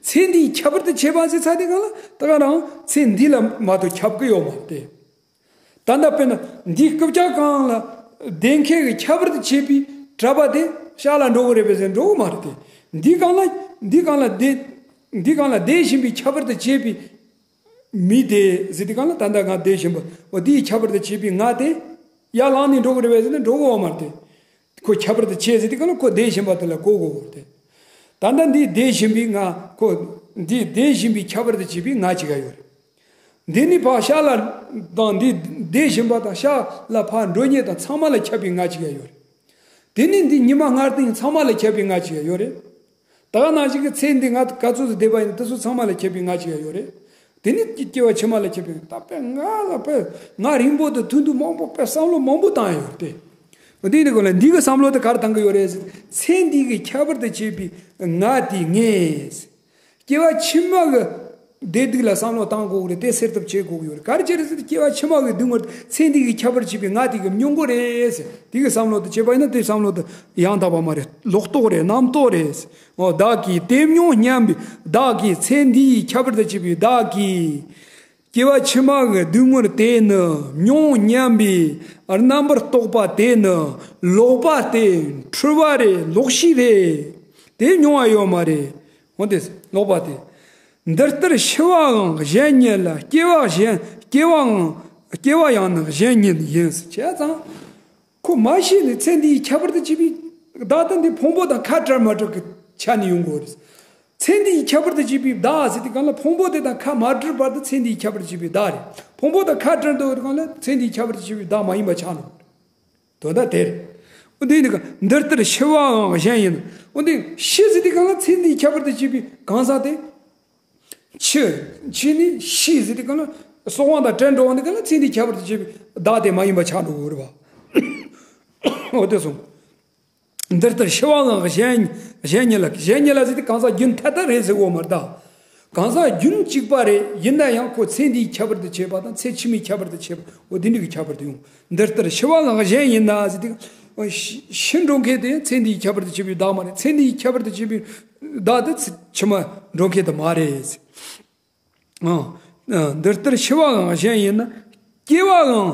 ཚེ་འདིའི་ཁྱད་པར་དུ་བྱས་པ་ཟེར་ཚར་དུས་སྒང་ལ་ད་ག་རང་ཚེ་འདི་ལ་མ་གཏོགས་ཁྱབ་ཀྱི་ཡོད་མ་རེད་དེ། ད་ལྟ་དཔེར་ན་འདིའི་རྐུབ་བཀྱག་སྒང་ལ་བསྡད་མཁན་གྱི་ཁྱད་པར་དུ་བྱས་པའི་གྲྭ་པ་དེ་ཤག་ལ་འགྲོ་གི་རེད་པས་ཟེར། འགྲོ་གི་མ་རེད་དེ། འདིའི་སྒང་ལ་འདིའི་སྒང་ལ་བསྡད་འདིའི་སྒང་ལ་བསྡད་བཞིན་པའི་ཁྱད་པར་དུ་བྱས་པའི་མི་དེ་ཟེར་དུས་སྒང་ལ་ད་ལྟ་ང་བསྡད་བཞིན་པ་འོ་དེའི་ཁྱད་པར་དུ་བྱས་པའི་ང་དེ་ཡར་ལངས་ནས་འགྲོ་གི་རེད་པས་ཟེར་ན་འགྲོ་གི་ཡོད་མ་རེད་དེ། ཁོ་ཁྱད་པར་དུ་བྱས་ཟེར་དུས་སྒང་ལ་ཁོ་བསྡད་བཞིན་པ་དེ་ལ་གོ་དགོས་ཏེ། ད་ལྟ་འདི་བསྡད་བཞིན་པའི་ང་ཁོ། འདི་བསྡད་བཞིན་པའི་ཁྱད་པར་དུ་བྱས་པའི་ང་གཅིག་ཡོད་རེད། འདི་ནི་ཕར་ཤག་ལ་དང་འདི་བསྡད་བཞིན་པ་དང་ཤག་ལ་ཕར་འགྲོ་མཁན་དང་ཚང་མ་ལ་ཁྱབ་པའི་ང་གཅིག་ཡོད་རེད། དེ་ནི་འདི་ཉི་མ་སྔར་དེ་ཚང་མ་ལ་ཁྱབ་པའི་ང་གཅིག་ཡོད་རེད། ད་ག་ནང་བཞིན་གྱི་ཚེ་འདི་ང་ག་ཚོད་ཙམ་བསྡད་པ་ཡིན་ན་དེ་ཚོ་ཚང་མ་ལ་ཁྱབ་པའི་ང་གཅིག་ཡང་ཡོད་རེད། དེ་ནི་སྐྱེ་བ་ཕྱི་མ་ལ་ཁྱབ་པའི་ད་དཔེ་ང་ལ་དཔེ་ང་རིང་པོ་དང་ཐུང་ཐུང་མང་པོ་དཔེ་བསམ་བློ་མང་པོ་བཏང་ཡོད་དེ། འདི་ནི་གོ་ལ་འདི་གི་བསམ་བློ་དེ་ག་རེ་བཏང་གི་ཡོད་རེད་ཟེར། ཚེ་འདི་གི་ཁྱད་པར་དུ་བྱས་པའི་ང་དེ་ངས། སྐྱེ་བ་ཕྱི་མ་གི་བདེ་སྡུག་ལ་བསམ་བློ་བཏང་དགོས་ཀྱི་རེད། དེ་སེལ་ཐབས་བྱེད་དགོས་ཀྱི་ཡོད་རེད། ག་རེ་བྱས་རེད་ཟེར་ན་སྐྱེ་བ་ཕྱི་མ་གི་སྡུག་བསྔལ་ཚེ་འདི་གི་ཁྱད་པར་བྱེད་པའི་ང་དེ་གི་མྱོང་གི་རེད་ཟེར། དེ་གི་བསམ་བློ་དེ་བྱས་པ་ཡིན་ན་དེ་བསམ་བློ་དེ་ཡང་དག་པ་མ་རེད། ལོག་རྟོག་རེད། རྣམ་རྟོག་རེད། འོ་བདག་གིས་དེ་མྱོང་སྙམ་པའི་བདག་གིས་ཚེ་འདི་ཡི་ཁྱད་པར་དུ་བྱེད་པའི་བདག་གིས་སྐྱེ་བ་ཕྱི་མ་གི་སྡུག་བསྔལ་དེ་ནི་མྱོང་སྙམ་པའི་རྣམ་པར་རྟོག་པ་དེ་ནི་ལོག་པ་སྟེ་འཁྲུལ་བ་རེད། ལོག་ཤེས་རེད། དེ་མྱོང་བ་ཡོད་མ་རེད། འོ་དེ་ལོག་པ་དེ། འདི་ལྟར་ཤི་བའང་གཞན་ཉིད་ལ། སྐྱེ་བ་གཞན། སྐྱེ་བའང་། སྐྱེ་བ་ཡང་ནི་གཞན་ཉིད་ཡིན། བྱས་ཙང་ཁོ་མ་ཤི་ནས་ཚེ་འདིའི་ཁྱད་པར་དུ་བྱས་པའི་ བདག་དེ་འདི་ཕུང་པོ་དང་ཁ་བྲལ་མ་བྲལ་གྱི་ཆ་ནས་ཡོང་དགོས་རེད། ཚེ་འདི་ཡི་ཁྱད་པར་དུ་བྱས་པའི་བདག་ཟེར་དུས་སྒང་ལ་ཕུང་པོ་དེ་དང་ཁ་མ་བྲལ་བར་དུ་ཚེ་འདི་ཡི་ཁྱད་པར་དུ་བྱས་པའི་བདག་རེད། ཕུང་པོ་དང་ཁ་བྲལ་འདུག་སྒང་ལ་ཚེ་འདི་ཡི་ཁྱད་པར་དུ་བྱས་པའི་བདག་མ་ཡིན་པ་ཆགས་འགྲོ། དོན་དག་དེ་རེད། འོ་དེ་ནི་འདི་ལྟར་ཤི་བའང་གཞན་ཡིན། འོ་དེ་ཤི་ཟེར་དུས་སྒང་ལ་ཚེ་འདི་ཡི་ཁྱད་པར་དུ་བྱས་པའི་གང་ཟག་དེ། འཆི། འཆི་ནི་ཤི་ཟེར་དུས་སྒང་ལ་སྲོག་དབང་དང་བྲལ་འགྲོ་བ་འདི་སྒང་ལ་ཚེ་འདི་ཡི་ཁྱད་པར་དུ་བྱས་པའི་བདག་དེ་མ་ཡིན་པ་ཆགས་འགྲོ་གི་རེད་བ། འོ་དེ་སོང་། འདི་ལྟར་ཤི་བའང་གཞན་གཞན་ཉིད་ལ། གཞན་ཉིད་ལ་ཟེར་དུས་གང་ཟག་རྒྱུན་མཐའ་དག་རེད་ཟེར་གོ་མ་རེད་ད། གང་ཟག་རྒྱུན་གཅིག་པ་རེད། ཡིན་ན་ཡང་ཁོ་ཚེ་འདིའི་ཁྱད་པར་དུ་བྱས་པ་དང་ཚེ་ཕྱི་མའི་ཁྱད་པར་དུ་བྱས་པ། འོ་དེ་འདྲ་གི་ཁྱད་པར་དུ་ཡོང་། འདི་ལྟར་ཤི་བའང་གཞན་ཡིན་ན་ཟེར་དུས། ཤི་ཤི་འགྲོ་མཁན་དེ་ཚེ་འདིའི་ཁྱད་པར་དུ་བྱས་པའི་བདག་མ་རེད། ཚེ་འདིའི་ཁྱད་པར་དུ་བྱས་པའི་བདག་དེ་ཚེ་ཕྱི་མ་འགྲོ་མཁན་དེ་མ་རེད། ཨང་། འདི་ལྟར་ཤི་བའང་གཞན་ཡིན་ན། སྐྱེ་བའང་།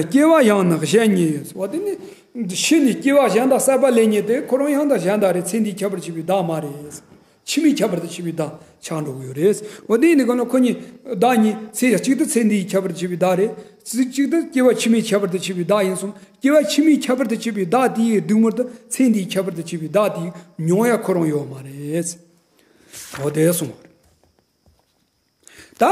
སྐྱེ་བ་ཡང་ན་གཞན་ཉིད་ཡིན། འོ་དེ་ནི་ཤི་ནས་སྐྱེ་བ་གཞན་དག་གསར་པ་ལེན་མཁན་དེ་ཁོ་རང་ཡང་དག་གཞན་དག་རེད། ཚེ་འདིའི་ཁྱད་པར་བྱས་པའི་བདག་མ་རེད། ཕྱི་མའི་ཁྱད་པར་དུ་བྱས་པའི་བདག་ཆགས་འགྲོ་གི་ཡོད་རེད། འོ་དེ་ཡིན་དུས་སྒང་ལ་ཁོ་གཉིས་བདག་གཉིས་ཚེ་གཅིག་ཏུ་ཚེ་འདིའི་ཁྱད་པར་དུ་བྱས་པའི་བདག་རེད། ཚེ་གཅིག་ཏུ་སྐྱེ་བ་ཕྱི་མའི་ཁྱད་པར་དུ་བྱས་པའི་བདག་ཡིན་གསུངས། སྐྱེ་བ་ཕྱི་མའི་ཁྱད་པར་དུ་བྱས་པའི་བདག་དེའི་སྡུག་བསྔལ་དེ་ཚེ་འདིའི་ཁྱད་པར་དུ་བྱས་པའི་བདག་དེས་མྱོང་ཡ་ཁོ་རང་ཡོད་མ་རེད། འོ་དེ་གསུངས་པ་རེད། ད།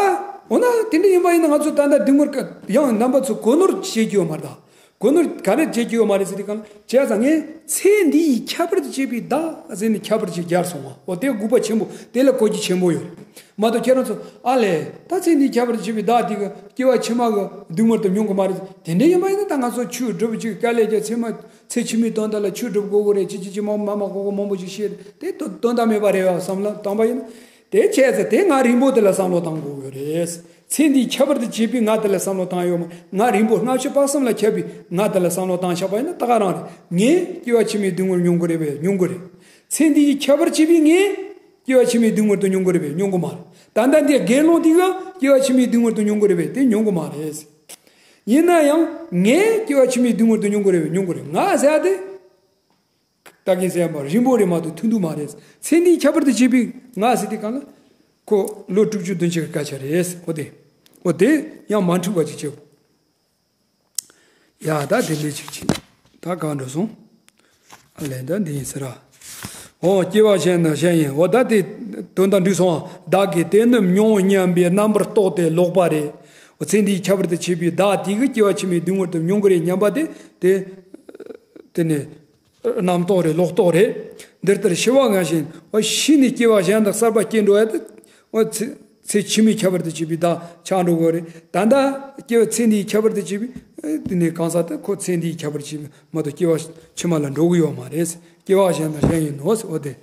འོ་ན་དེ་འདྲ་ཡིན་པ་ཡིན་ན་ང་ཚོ་ད་ལྟ་སྡུག་བསྔལ་ག་ཡང་རྣམ་པ་ཚོ་གོ་ནོར་བྱེད་ཀྱི་ཡོད་མ་རེད་ད། གོ་ནོར་ག་རེ་བྱེད་ཀྱི་ཡོད་མ་རེད་ཟེར་དུས་སྒང་ལ་བྱས་ཙང་ངས་ཚེ་འདིའི་ཁྱད་པར་དུ་བྱས་པའི་བདག་ཟེར་ནས་ཁྱད་པར་ཅིག་སྦྱར་སོང་བ། འོ་དེ་དགོས་པ་ཆེན་པོ། དེ་ལ་གོ་རྒྱུ་ཆེན་པོ་ཡོད་རེད་མ་གཏོགས། ཁྱེད་རང་ཚོ་ཨ་ལས་ད་ཚེ་འདིའི་ཁྱད་པར་དུ་བྱས་པའི་བདག་དེ་གི་སྐྱེ་བ་ཕྱི་མ་གི་སྡུག་བསྔལ་དེ་མྱོང་གི་མ་རེད། དེ་འདྲ་ཡིན་པ་ཡིན་ན་ད་ང་ཚོ་ཆོས་སྒྲུབ་ཅིག་དཀའ་ལས་རྒྱག་ཚེ་མ་ཚེ་ཕྱི་མའི་དོན་དག་ལ་ཆོས་སྒྲུབ་དགོས་གི་རེད། ཅི་ཅི་ཅི་མ་མ་མ་གོ་གོ་མང་པོ་ཅིག་བཤད་དེ་དོན་དོན་དག་མེད་པ་རེད་བ་བསམ་བློ་བཏང་པ་ཡིན་ན། དེ་བྱས་ཙང་དེ་ང་རིང་པོ་དེ་ལ་བསམ་བློ་བཏང་དགོས་ཀྱི་རེད། ཚེ་འདིའི་ཁྱད་པར་དུ་བྱས་པའི་ང་དེ་ལ་བསམ་བློ་བཏང་ཡོད་མ། ང་རིང་པོ་སྔ་ཕྱི་དཔག་བསམ་ལ་ཁྱབ་པའི་ང་དེ་ལ་བསམ་བློ་བཏང་བཞག་པ་ཡིན་ན་ད་ག་རང་རེད། ངས་སྐྱེ་བ་ཕྱི་མའི་སྡུག་བསྔལ་མྱོང་གི་རེད་པས། མྱོང་གི་རེད། ཚེ་འདིའི་ཁྱད་པར་བྱས་པའི་ངས་སྐྱེ་བ་ཕྱི་མའི་སྡུག་བསྔལ་དེ་མྱོང་གི་རེད་པས། མྱོང་གི་མ་རེད། ད་ལྟ་འདི་དགེ་སློང་དེ་ག་སྐྱེ་བ་ཕྱི་མའི་སྡུག་བསྔལ་དེ་མྱོང་གི་རེད་པས། དེ་མྱོང་གི་མ་རེད། ཡིན་ན་ཡང་ངས་སྐྱེ་བ་ཕྱི་མའི་སྡུག་བསྔལ་དེ་མྱོང་གི་རེད་པས། མྱོང་གི་རེད། ང་ཟེར་ཡ་དེ། ད་གིན་ཟེར་ཡ་མ་རིང་པོ་རེད་མ་གཏོགས་ཐུང་ཐུང་མ་རེད། ཚེ་འདིའི་ཁྱད་པར་དུ་བྱས་པའི་ང་ཟེར་དུས་སྒང་ལ། ཁོ་ལོ་དྲུག་ཅུ་བདུན་ཅུ་གི་སྐད་ཆ་རེད། འོ་དེ། འོ་དེ་ཡང་མ་འཁྲུག་པ་ཅིག་བྱེད། ཡ་ད་དེ་འདྲས་ཅིག་བྱེད། ད་གང་འགྲོ་སོང་། ཨ་ལས་ད་འདི་ཡིན་ཟེར་ར། འོ་སྐྱེ་བ་གཞན་ན་གཞན་ཡིན། འོ་ད་དེ་དོན་དག་འགྲིག་སོང་ཨ། བདག་གིས་དེ་ནི་མྱོང་སྙམ་པའི་རྣམ་པར་རྟོག་སྟེ་ལོག་པ་རེད། འོ་ཚེ་འདིའི་ཁྱད་པར་དུ་བྱས་པའི་བདག་དེ་གིས་སྐྱེ་བ་ཕྱི་མའི་སྡུག་བསྔལ་དེ་མྱོང་གི་རེད་སྙམ་པ་དེ། དེ། དེ་ནི། རྣམ་རྟོག་རེད། ལོག་རྟོག་རེད། འདི་ལྟར་ཤི་བའང་གཞན། འོ་ཤི་ནས་སྐྱེ་བ་གཞན་དག་གསར་པ་སྐྱེ་འགྲོ་ཡ་དེ། འོ་ཚེ་ཚེ་ཕྱི་མའི་ཁྱད་པར་དུ་བྱས་པའི་བདག་ཆགས་འགྲོ་གི་རེད། ད་ལྟ་སྐྱེ་བ་ཚེ་འདིའི་ཁྱད་པར་དུ་བྱས་པའི། དེ་ནས་གང་ཟག་དེ་ཁོ་ཚེ་འདིའི་ཁྱད་པར་བྱས་པའི་མ་གཏོགས་སྐྱེ་བ་ཕྱི་མ་ལ་འགྲོ་གི་ཡོད་མ་རེད། སྐྱེ་བ་གཞན་དང་གཞན་ཡིན་ནོ། འོ་དེ།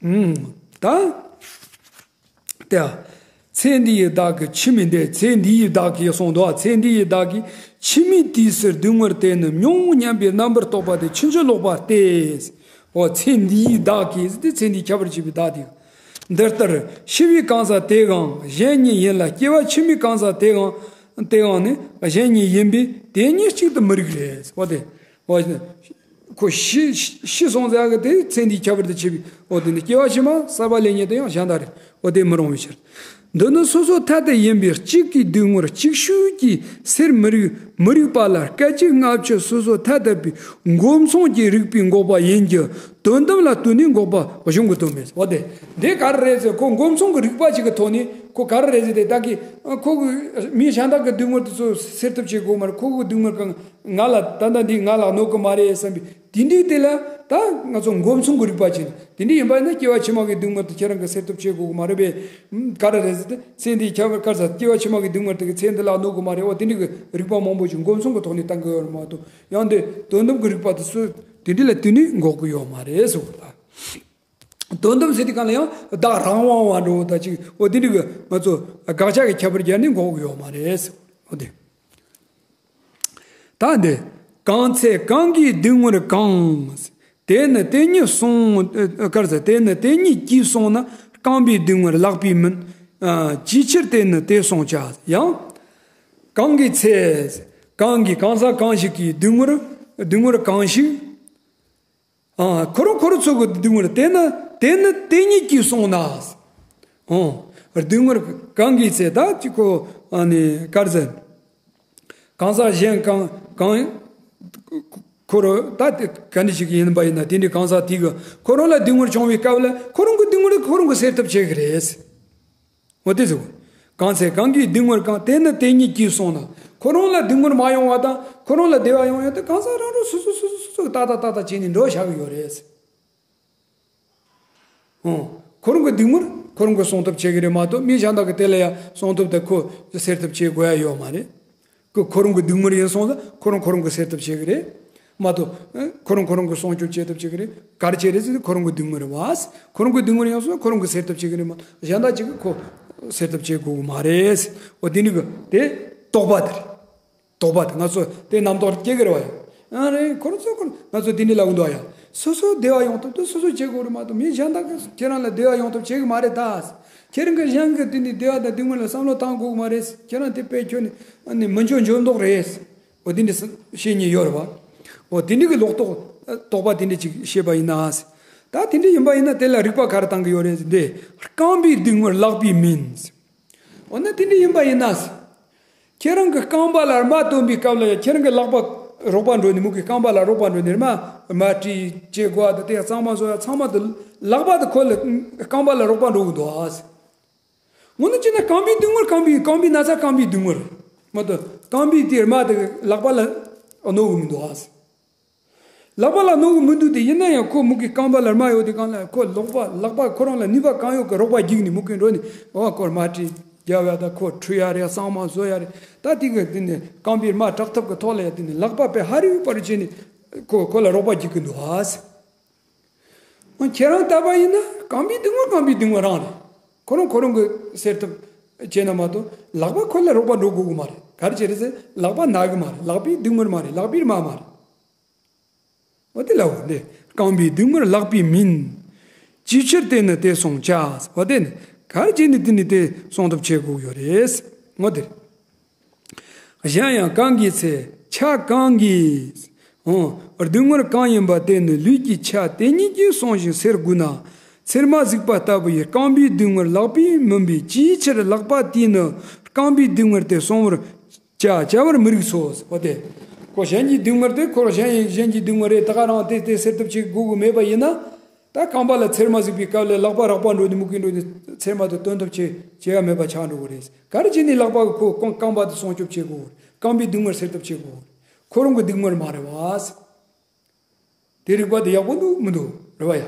ཨུམ། ད། དེ། ཚེ་འདི་ཡི་བདག་གིས་ཕྱི་མི་འདས། ཚེ་འདི་ཡི་བདག་གིས་གསུངས་འདུག་ཚེ་འདི་ཡི་བདག་གིས་ཕྱི་མའི་དུས་སུ་སྡུག་བསྔལ་དེ་ནི་མྱོང་སྙམ་པའི་རྣམ་པར་རྟོག་པ་དེ་ཕྱིན་ཅི་ལོག་པ་སྟེ། འོ་ཚེ་འདི་ཡི་བདག་གིས་ཟེར་དུས་ཚེ་འདིའི་ཁྱད་པར་བྱེད་པའི་བདག་དེ། འདི་ལྟར་ཤི་བའི་གང་ཟག་དེའང་གཞན་ཉིད་ཡིན་ལ། སྐྱེ་བ་ཕྱི་མའི་གང་ཟག་དེའང་དེའང་ནི་གཞན་ཉིད་ཡིན་པས་དེ་གཉིས་གཅིག་ཏུ་མི་རིགས་རེད། འོ་དེ། འོ། ཁོ་ཤི་ཤི་སོང་ཟེར་གི་དེ་ཚེ་འདིའི་ཁྱད་པར་དུ་བྱས་པའི་འོ་དེ་ནི་སྐྱེ་བ་ཕྱི་མ་གསར་པ་ལེན་མཁན་དེ་ཡང་གཞན་དག་རེད། འོ་དེ་མི་རུང་བའི་ཕྱིར། འདི་ནི་སོ་སོ་ཐ་དད་ཡིན་པས་གཅིག་གི་སྡུག་བསྔལ་གཅིག་ཤོས་ཀྱིས་སེལ་མི་རུང་མི་རུང་བ་ལ་སྐད་ཅིག་སྔ་ཕྱི་སོ་སོ་ཐ་དད་པའི་མགོ་མཚུངས་ཀྱི་རིགས་པས་འགོག་པ་ཡིན་གྱི་དོན་དམ་ལ་ལྟོས་ནས་འགོག་པ་གཞུང་གི་དོན་མེད། འོ་དེ་འདི་ག་རེ་རེད་ཟེར། ཁོ་མགོ་མཚུངས་ཀྱི་རིགས་པ་ཅིག་གི་ཐོག་ནས་ཁོ་ག་རེ་རེད་ཟེར་ཏེ་ད་གི་ཁོ་གི་མི་གཞན་དག་གི་སྡུག་བསྔལ་དེ་ཚོ་སེལ་ཐབས་བྱེད་དགོས་མ་རེད། ཁོ་གི་སྡུག་བསྔལ་གང་། ང་ལ་ད་ལྟ་འདི་ང་ལ་གནོད་གི་མ་རེད་བསམ་པའི་དེ་འདྲའི་དེ་ལ་ད་ང་ཚོ་མགོ་མཚུངས་ཀྱི་རིགས་པ་ཅན། དེ་འདྲའི་ཡིན་པ་ཡིན་ན་སྐྱེ་བ་ཕྱི་མ་གི་སྡུག་བསྔལ་དེ་ཁྱེད་རང་གིས་སེལ་ཐབས་བྱེད་དགོས་གི་མ་རེད་པས། ག་རེ་རེད་ཟེར་ཏེ་ཚེ་འདིའི་ཁྱད་པར་དཀར་ས་སྐྱེ་བ་ཕྱི་མ་གི་སྡུག་བསྔལ་དེ་གི་ཚེ་འདི་ལ་གནོད་གི་མ་རེད། འོ་དེ་འདྲའི་གི་རིགས་པ་མང་པོ་ཅིག་མགོ་མཚུངས་ཀྱི་ཐོག་ནས་བཏང་གི་ཡོད་རེད་མ་གཏོགས། ཡང་དེ་དོན་དམ་གྱི་རིགས་པ་དེ་ཚོ་དེ་འདྲའི་ལ་དེ་ནས་འགོག་གི་ཡོད་མ་རེད་ཟེར་བ་ལ། དོན་དམ་ཟེར་དུས་གང་ལ་ཡང་བདག་རང་དབང་བ་འགྲོ་ད་ཅིག་འོ་དེ་འདྲའི་གི་ང་ཚོ་དགག་བྱ་གི་ཁྱད་པར་སྦྱར་ནས་འགོག་གི་ཡོད་མ་རེད་ཟེར་བ་ལ། འོ་དེ། ད་འདི། གང་ཚེ་གང་གིས་སྡུག་བསྔལ་གང་། དེ་ནི་དེ་ཉིད་སོང་། ཨ། ག་རེ་ཟེར། དེ་ནི་དེ་ཉིད་ཀྱིས་སོང་ན་རྐང་པའི་སྡུག་བསྔལ་ལག་པས་མིན། ཨ། ཅིའི་ཕྱིར་དེ་ནི་དེ་སོང་བྱ། ཡང་། གང་གི་ཚེ། གང་གིས་གང་ཟག་གང་ཞིག་གིས་སྡུག་བསྔལ་སྡུག་བསྔལ་གང་ཞིག་ཨ། ཁོ་རང་ཁོ་རང་ཚོ་གི་སྡུག་བསྔལ་དེ་ནི་དེ་ནི་དེ་ཉིད་ཀྱིས་སོང་ན། ཨ། སྡུག་བསྔལ་གང་གི་ཚེ་ད་ཅི་ཁོ་ཨ་ནི་ག་རེ་ཟེར། གང་ཟག་གཞན་གང་གང་ ཁོ་རང་ད་དེ་ག་འདྲ་ཞིག་ཡིན་པ་ཡིན་ན། དེ་འདྲའི་གང་ཟག་དེ་གི་ཁོ་རང་ལ་སྡུག་བསྔལ་བྱུང་བའི་སྐབས་ལ་ཁོ་རང་གི་སྡུག་བསྔལ་ཁོ་རང་གིས་སེལ་ཐབས་བྱེད་ཀྱི་རེད། འོ་དེ་ཟེར་གོ། གང་ཚེ་གང་གིས་སྡུག་བསྔལ་གང་། དེ་ནི་དེ་ཉིད་ཀྱིས་སོང་ན། ཁོ་རང་ལ་སྡུག་བསྔལ་མ་ཡོང་བ་དང་ཁོ་རང་ལ་བདེ་བ་ཡོང་ཡ་དེ་གང་ཟག་རང་རང་སོ་སོ་སོ་སོ་སོ་ཏག་ཏག་ཏག་ཏག་བྱས་ནས་འགྲོ་བཞག་གི་ཡོད་རེད། ཨོ། ཁོ་རང་གི་སྡུག་བསྔལ་ཁོ་རང་གིས་སྲུང་ཐབས་བྱེད་ཀྱི་རེད་མ་གཏོགས་མི་གཞན་དག་གིས་དེ་ལ་ཡ་སྲུང་ཐབས་དང་ཁོ་སེལ་ཐབས་བྱེད་དགོས་ཡ་ཡོད་མ་རེད། ཁོ་ཁོ་རང་གི་སྡུག་བསྔལ་ཡིན་སོང་ཙང་ཁོ་རང་ཁོ་རང་གིས་སེལ་ཐབས་བྱེད་ཀྱི་རེད། མ་གཏོགས་ཁོ་རང་ཁོ་རང་གིས་སྲུང་སྐྱོབ་བྱེད་ཐབས་བྱེད་ཀྱི་རེད། ག་རེ་བྱེད་རེད་ཟེར་ན་ཁོ་རང་གི་སྡུག་བསྔལ་རེད་བ། ཁོ་རང་གི་སྡུག་བསྔལ་ཡིན་སོང་ཙང་ཁོ་རང་གིས་སེལ་ཐབས་བྱེད་ཀྱི་རེད་མ་གཏོགས་གཞན་དག་ཅིག་གིས་ཁོ་སེལ་ཐབས་བྱེད་དགོས་ཀྱི་མ་རེད། འོ་དེ་འདྲ་གི་དེ་རྟོག་པ་དེ་རེད། རྟོག་པ་དེ་ང་ཚོ་དེ་རྣམ་རྟོག་སྐྱེ་གི་རེད་བ་ཡ། ཨ་རེད། ཁོ་རང་ཚོ་ཁོ་ང་ཚོ་དེ་འདྲ་ལབ་གི་འདུག་ཡ། སོ་སོ་བདེ་བ་ཡོང་ཐབས་དེ་སོ་སོས་བྱེད་དགོས་རེད་མ་གཏོགས་མི་གཞན་དག་གིས་ཁྱེད་རང་ལ་བདེ་བ་ཡོང་ཐབས་བྱེད་གི་མ་རེད་ད། ཁྱེད་རང་གིས་གཞན་གྱི་དེ་འདྲའི་བདེ་བ་དང་སྡུག་བསྔལ་ལ་བསམ་བློ་བཏང་དགོས་གི་མ་རེད། ཁྱེད་རང་དེ་དཔེ་ཁྱོན་ནས་ཨ་ནི་མི་འགྱུར་འགྱུར་ལྡོག་རེད། འོ་དེ་འདྲ་བཤད་མཁན་ཡོད་རེད་བ། འོ་དེ་འདྲ་གི་ལོག་རྟོག་རྟོག་པ་དེ་འདྲ་ཅིག་བཤད་པ་ཡིན་ན། ད་དེ་འདྲ་ཡིན་པ་ཡིན་ན་དེ་ལ་རིགས་པ་ག་རེ་བཏང་གི་ཡོད་རེད་ཟེར་ན། རྐང་པའི་སྡུག་བསྔལ་ལག་པས་མིན། འོ་ན་དེ་འདྲ་ཡིན་པ་ཡིན་ན། ཁྱེད་རང་གི་རྐང་པ་ལ་རྨ་བཏོན་པའི་སྐབས་ལ་ཡ་ཁྱེད་རང་གི་ལག་པ་རོགས་པ་འགྲོ་ནས་མོ་གི་རྐང་པ་ལ་རོགས་པ་འགྲོ་ནས་རྨ་རྨ་བཀྲུས་བྱེད་དགོས་པ་དང་དེ་གཙང་མ་བཟོ་ཡ་ཚང་མ་དེ་ལག་པ་དེ་ཁོ་ལ་རྐང་པ་ལ་རོགས་པ་འགྲོ་གི་འདུག་ཨ། ངོ་ནས་བྱས་ན་རྐང་པའི་སྡུག་བསྔལ་རྐང་པའི་རྐང་པའི་ན་ཚ་རྐང་པའི་སྡུག་བསྔལ་མ་གཏོགས་རྐང་པའི་དེ་རྨ་དེ་ལག་པ་ལ་གནོད་གི་མི་འདུག་ཨ། ལག་པ་ལ་གནོད་གི་མི་འདུག་དེ་ཡིན་ན་ཡང་ཁོ་མུ་གེ་རྐང་པ་ལ་རྨ་ཡོད་དེ་གང་ལ་ཁོ་ལག་པ་ལག་པ་ཁོ་རང་ལ་ནུས་པ་གང་ཡོད་ཀྱི་རོགས་པ་བརྒྱུགས་ནས་མུ་གེ་འགྲོ་ནས་འོ་ཁོ་རྨ་བཀྲུས་རྒྱབ་ཡ་ད་ཁོ་འཁྲུ་ཡ་རེད། གཙང་མ་བཟོ་ཡ་རེད། ད་དེ་གི་དེ་ནས་རྐང་པའི་རྨ་དྲག་ཐབས་ཀྱི་ཐོག་ལ་ཡ་དེ་ནས་ལག་པ་དཔེ་ཧ་རི་བ་རི་བྱས་ནས་ཁོ་ཁོ་ལ་རོགས་པ་བརྒྱུགས་གི་འདུག་ཨ། ཁྱེད་རང་ལྟ་བ་ཡིན་ན་རྐང་པའི་སྡུག་བསྔལ་རྐང་པའི་སྡུག་བསྔལ་རང་རེད། ཁོ་རང་ཁོ་རང་གི་སེལ་ཐབས་བྱས་ན་མ་གཏོགས་ལག་པ་ཁོ་ལ་རོགས་པ་འགྲོ་དགོས་གི་མ་རེད། ག་རེ་བྱས་རེད་ཟེར་ན་ལག་པ་ན་གི་མ་རེད། ལག་པའི་སྡུག་བསྔལ་མ་རེད། ལག་པའི་རྨ་མ་རེད། འོ་དེ་ལ་འོ་དེ་རྐང་པའི་སྡུག་བསྔལ་ལག་པས་མིན། ཅིའི་ཕྱིར་དེ་ནི་དེ་སྲུང་བྱ། འོ་དེ་ནི་ག་རེ་བྱས་ནས་དེ་ནི་དེ་སྲུང་ཐབས་བྱེད་དགོས་ཡོད་རེད། འོ་དེ་གཞན་ཡང་གང་གི་ཚེ་ཆ་གང་གིས། འོ་སྡུག་བསྔལ་གང་ཡིན་པ་དེ་ནི་ལུས་ཀྱི་ཆ་དེ་ཉིད་ཀྱིས་སྲུང་ཞིང་སེལ་དགོས་ན། ཚེར་མ་གཟིགས་པ་ལྟ་བུའི་རྐང་པའི་སྡུག་བསྔལ་ལག་པས་མིན་པས་ཅིའི་ཕྱིར་ལག་པ་དེས་ནི་རྐང་པའི་སྡུག་བསྔལ་དེ་སྲུང་བར་བྱ་བྱ་བར་མི་རིགས་སོ། འོ་དེ། ཁོ་གཞན་གྱི་སྡུག་བསྔལ་དེ་ཁོ་གཞན་གཞན་གྱི་སྡུག་བསྔལ་རེད། ད་ག་རང་དེ་དེ་སེལ་ཐབས་བྱེད་དགོས་གི་མེད་པ་ཡིན་ན། ད་རྐང་པ་ལ་ཚེར་མ་གཟིགས་པའི་སྐབས་ལ་ལག་པ་རོགས་པ་འགྲོ་ནས་མུ་གེ་འགྲོ་ནས་ཚེར་མ་དེ་བཏོན་ཐབས་བྱེད་བྱེད་ཡ་མེད་པ་ཆགས་འགྲོ་གི་རེད། ག་རེ་བྱས་ནས་ལག་པ་གིས་ཁོ་རྐང་རྐང་པ་དེ་སྲུང་སྐྱོབ་བྱེད་དགོས། རྐང་པའི་སྡུག་བསྔལ་སེལ་ཐབས་བྱེད་དགོས། ཁོ་རང་གི་སྡུག་བསྔལ་མ་རེད་བ། དེ་རིགས་པ་དེ་ཡག་པོ་འདུག་མི་འདུག་རེད་བ་ཡ།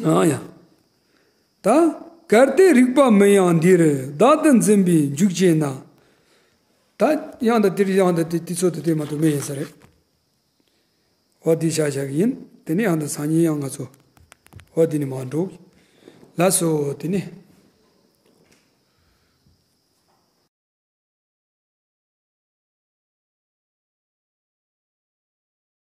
ཨ་ཡ། ད་གལ་ཏེ་རིགས་པ་མིན་ཡང་འདིར་བདག་ཏུ་འཛིན་པས་འཇུག་ཅེ་ན། ད་ཡང་ད་དེར་ཡང་ད་དེ་དུས་ཚོད་དེ་དེ་མ་གཏོགས་མེད་ཡིན་ས་རེད། འོ་དེ་བྱ་བྱ་གི་ཡིན། དེ་ནས་ཡང་ད་སང་ཉིན་ཡང་ང་ཚོ་འོ་དེ་ནས་མ་འགྲོ། ལགས་སོ་དེ་ནས།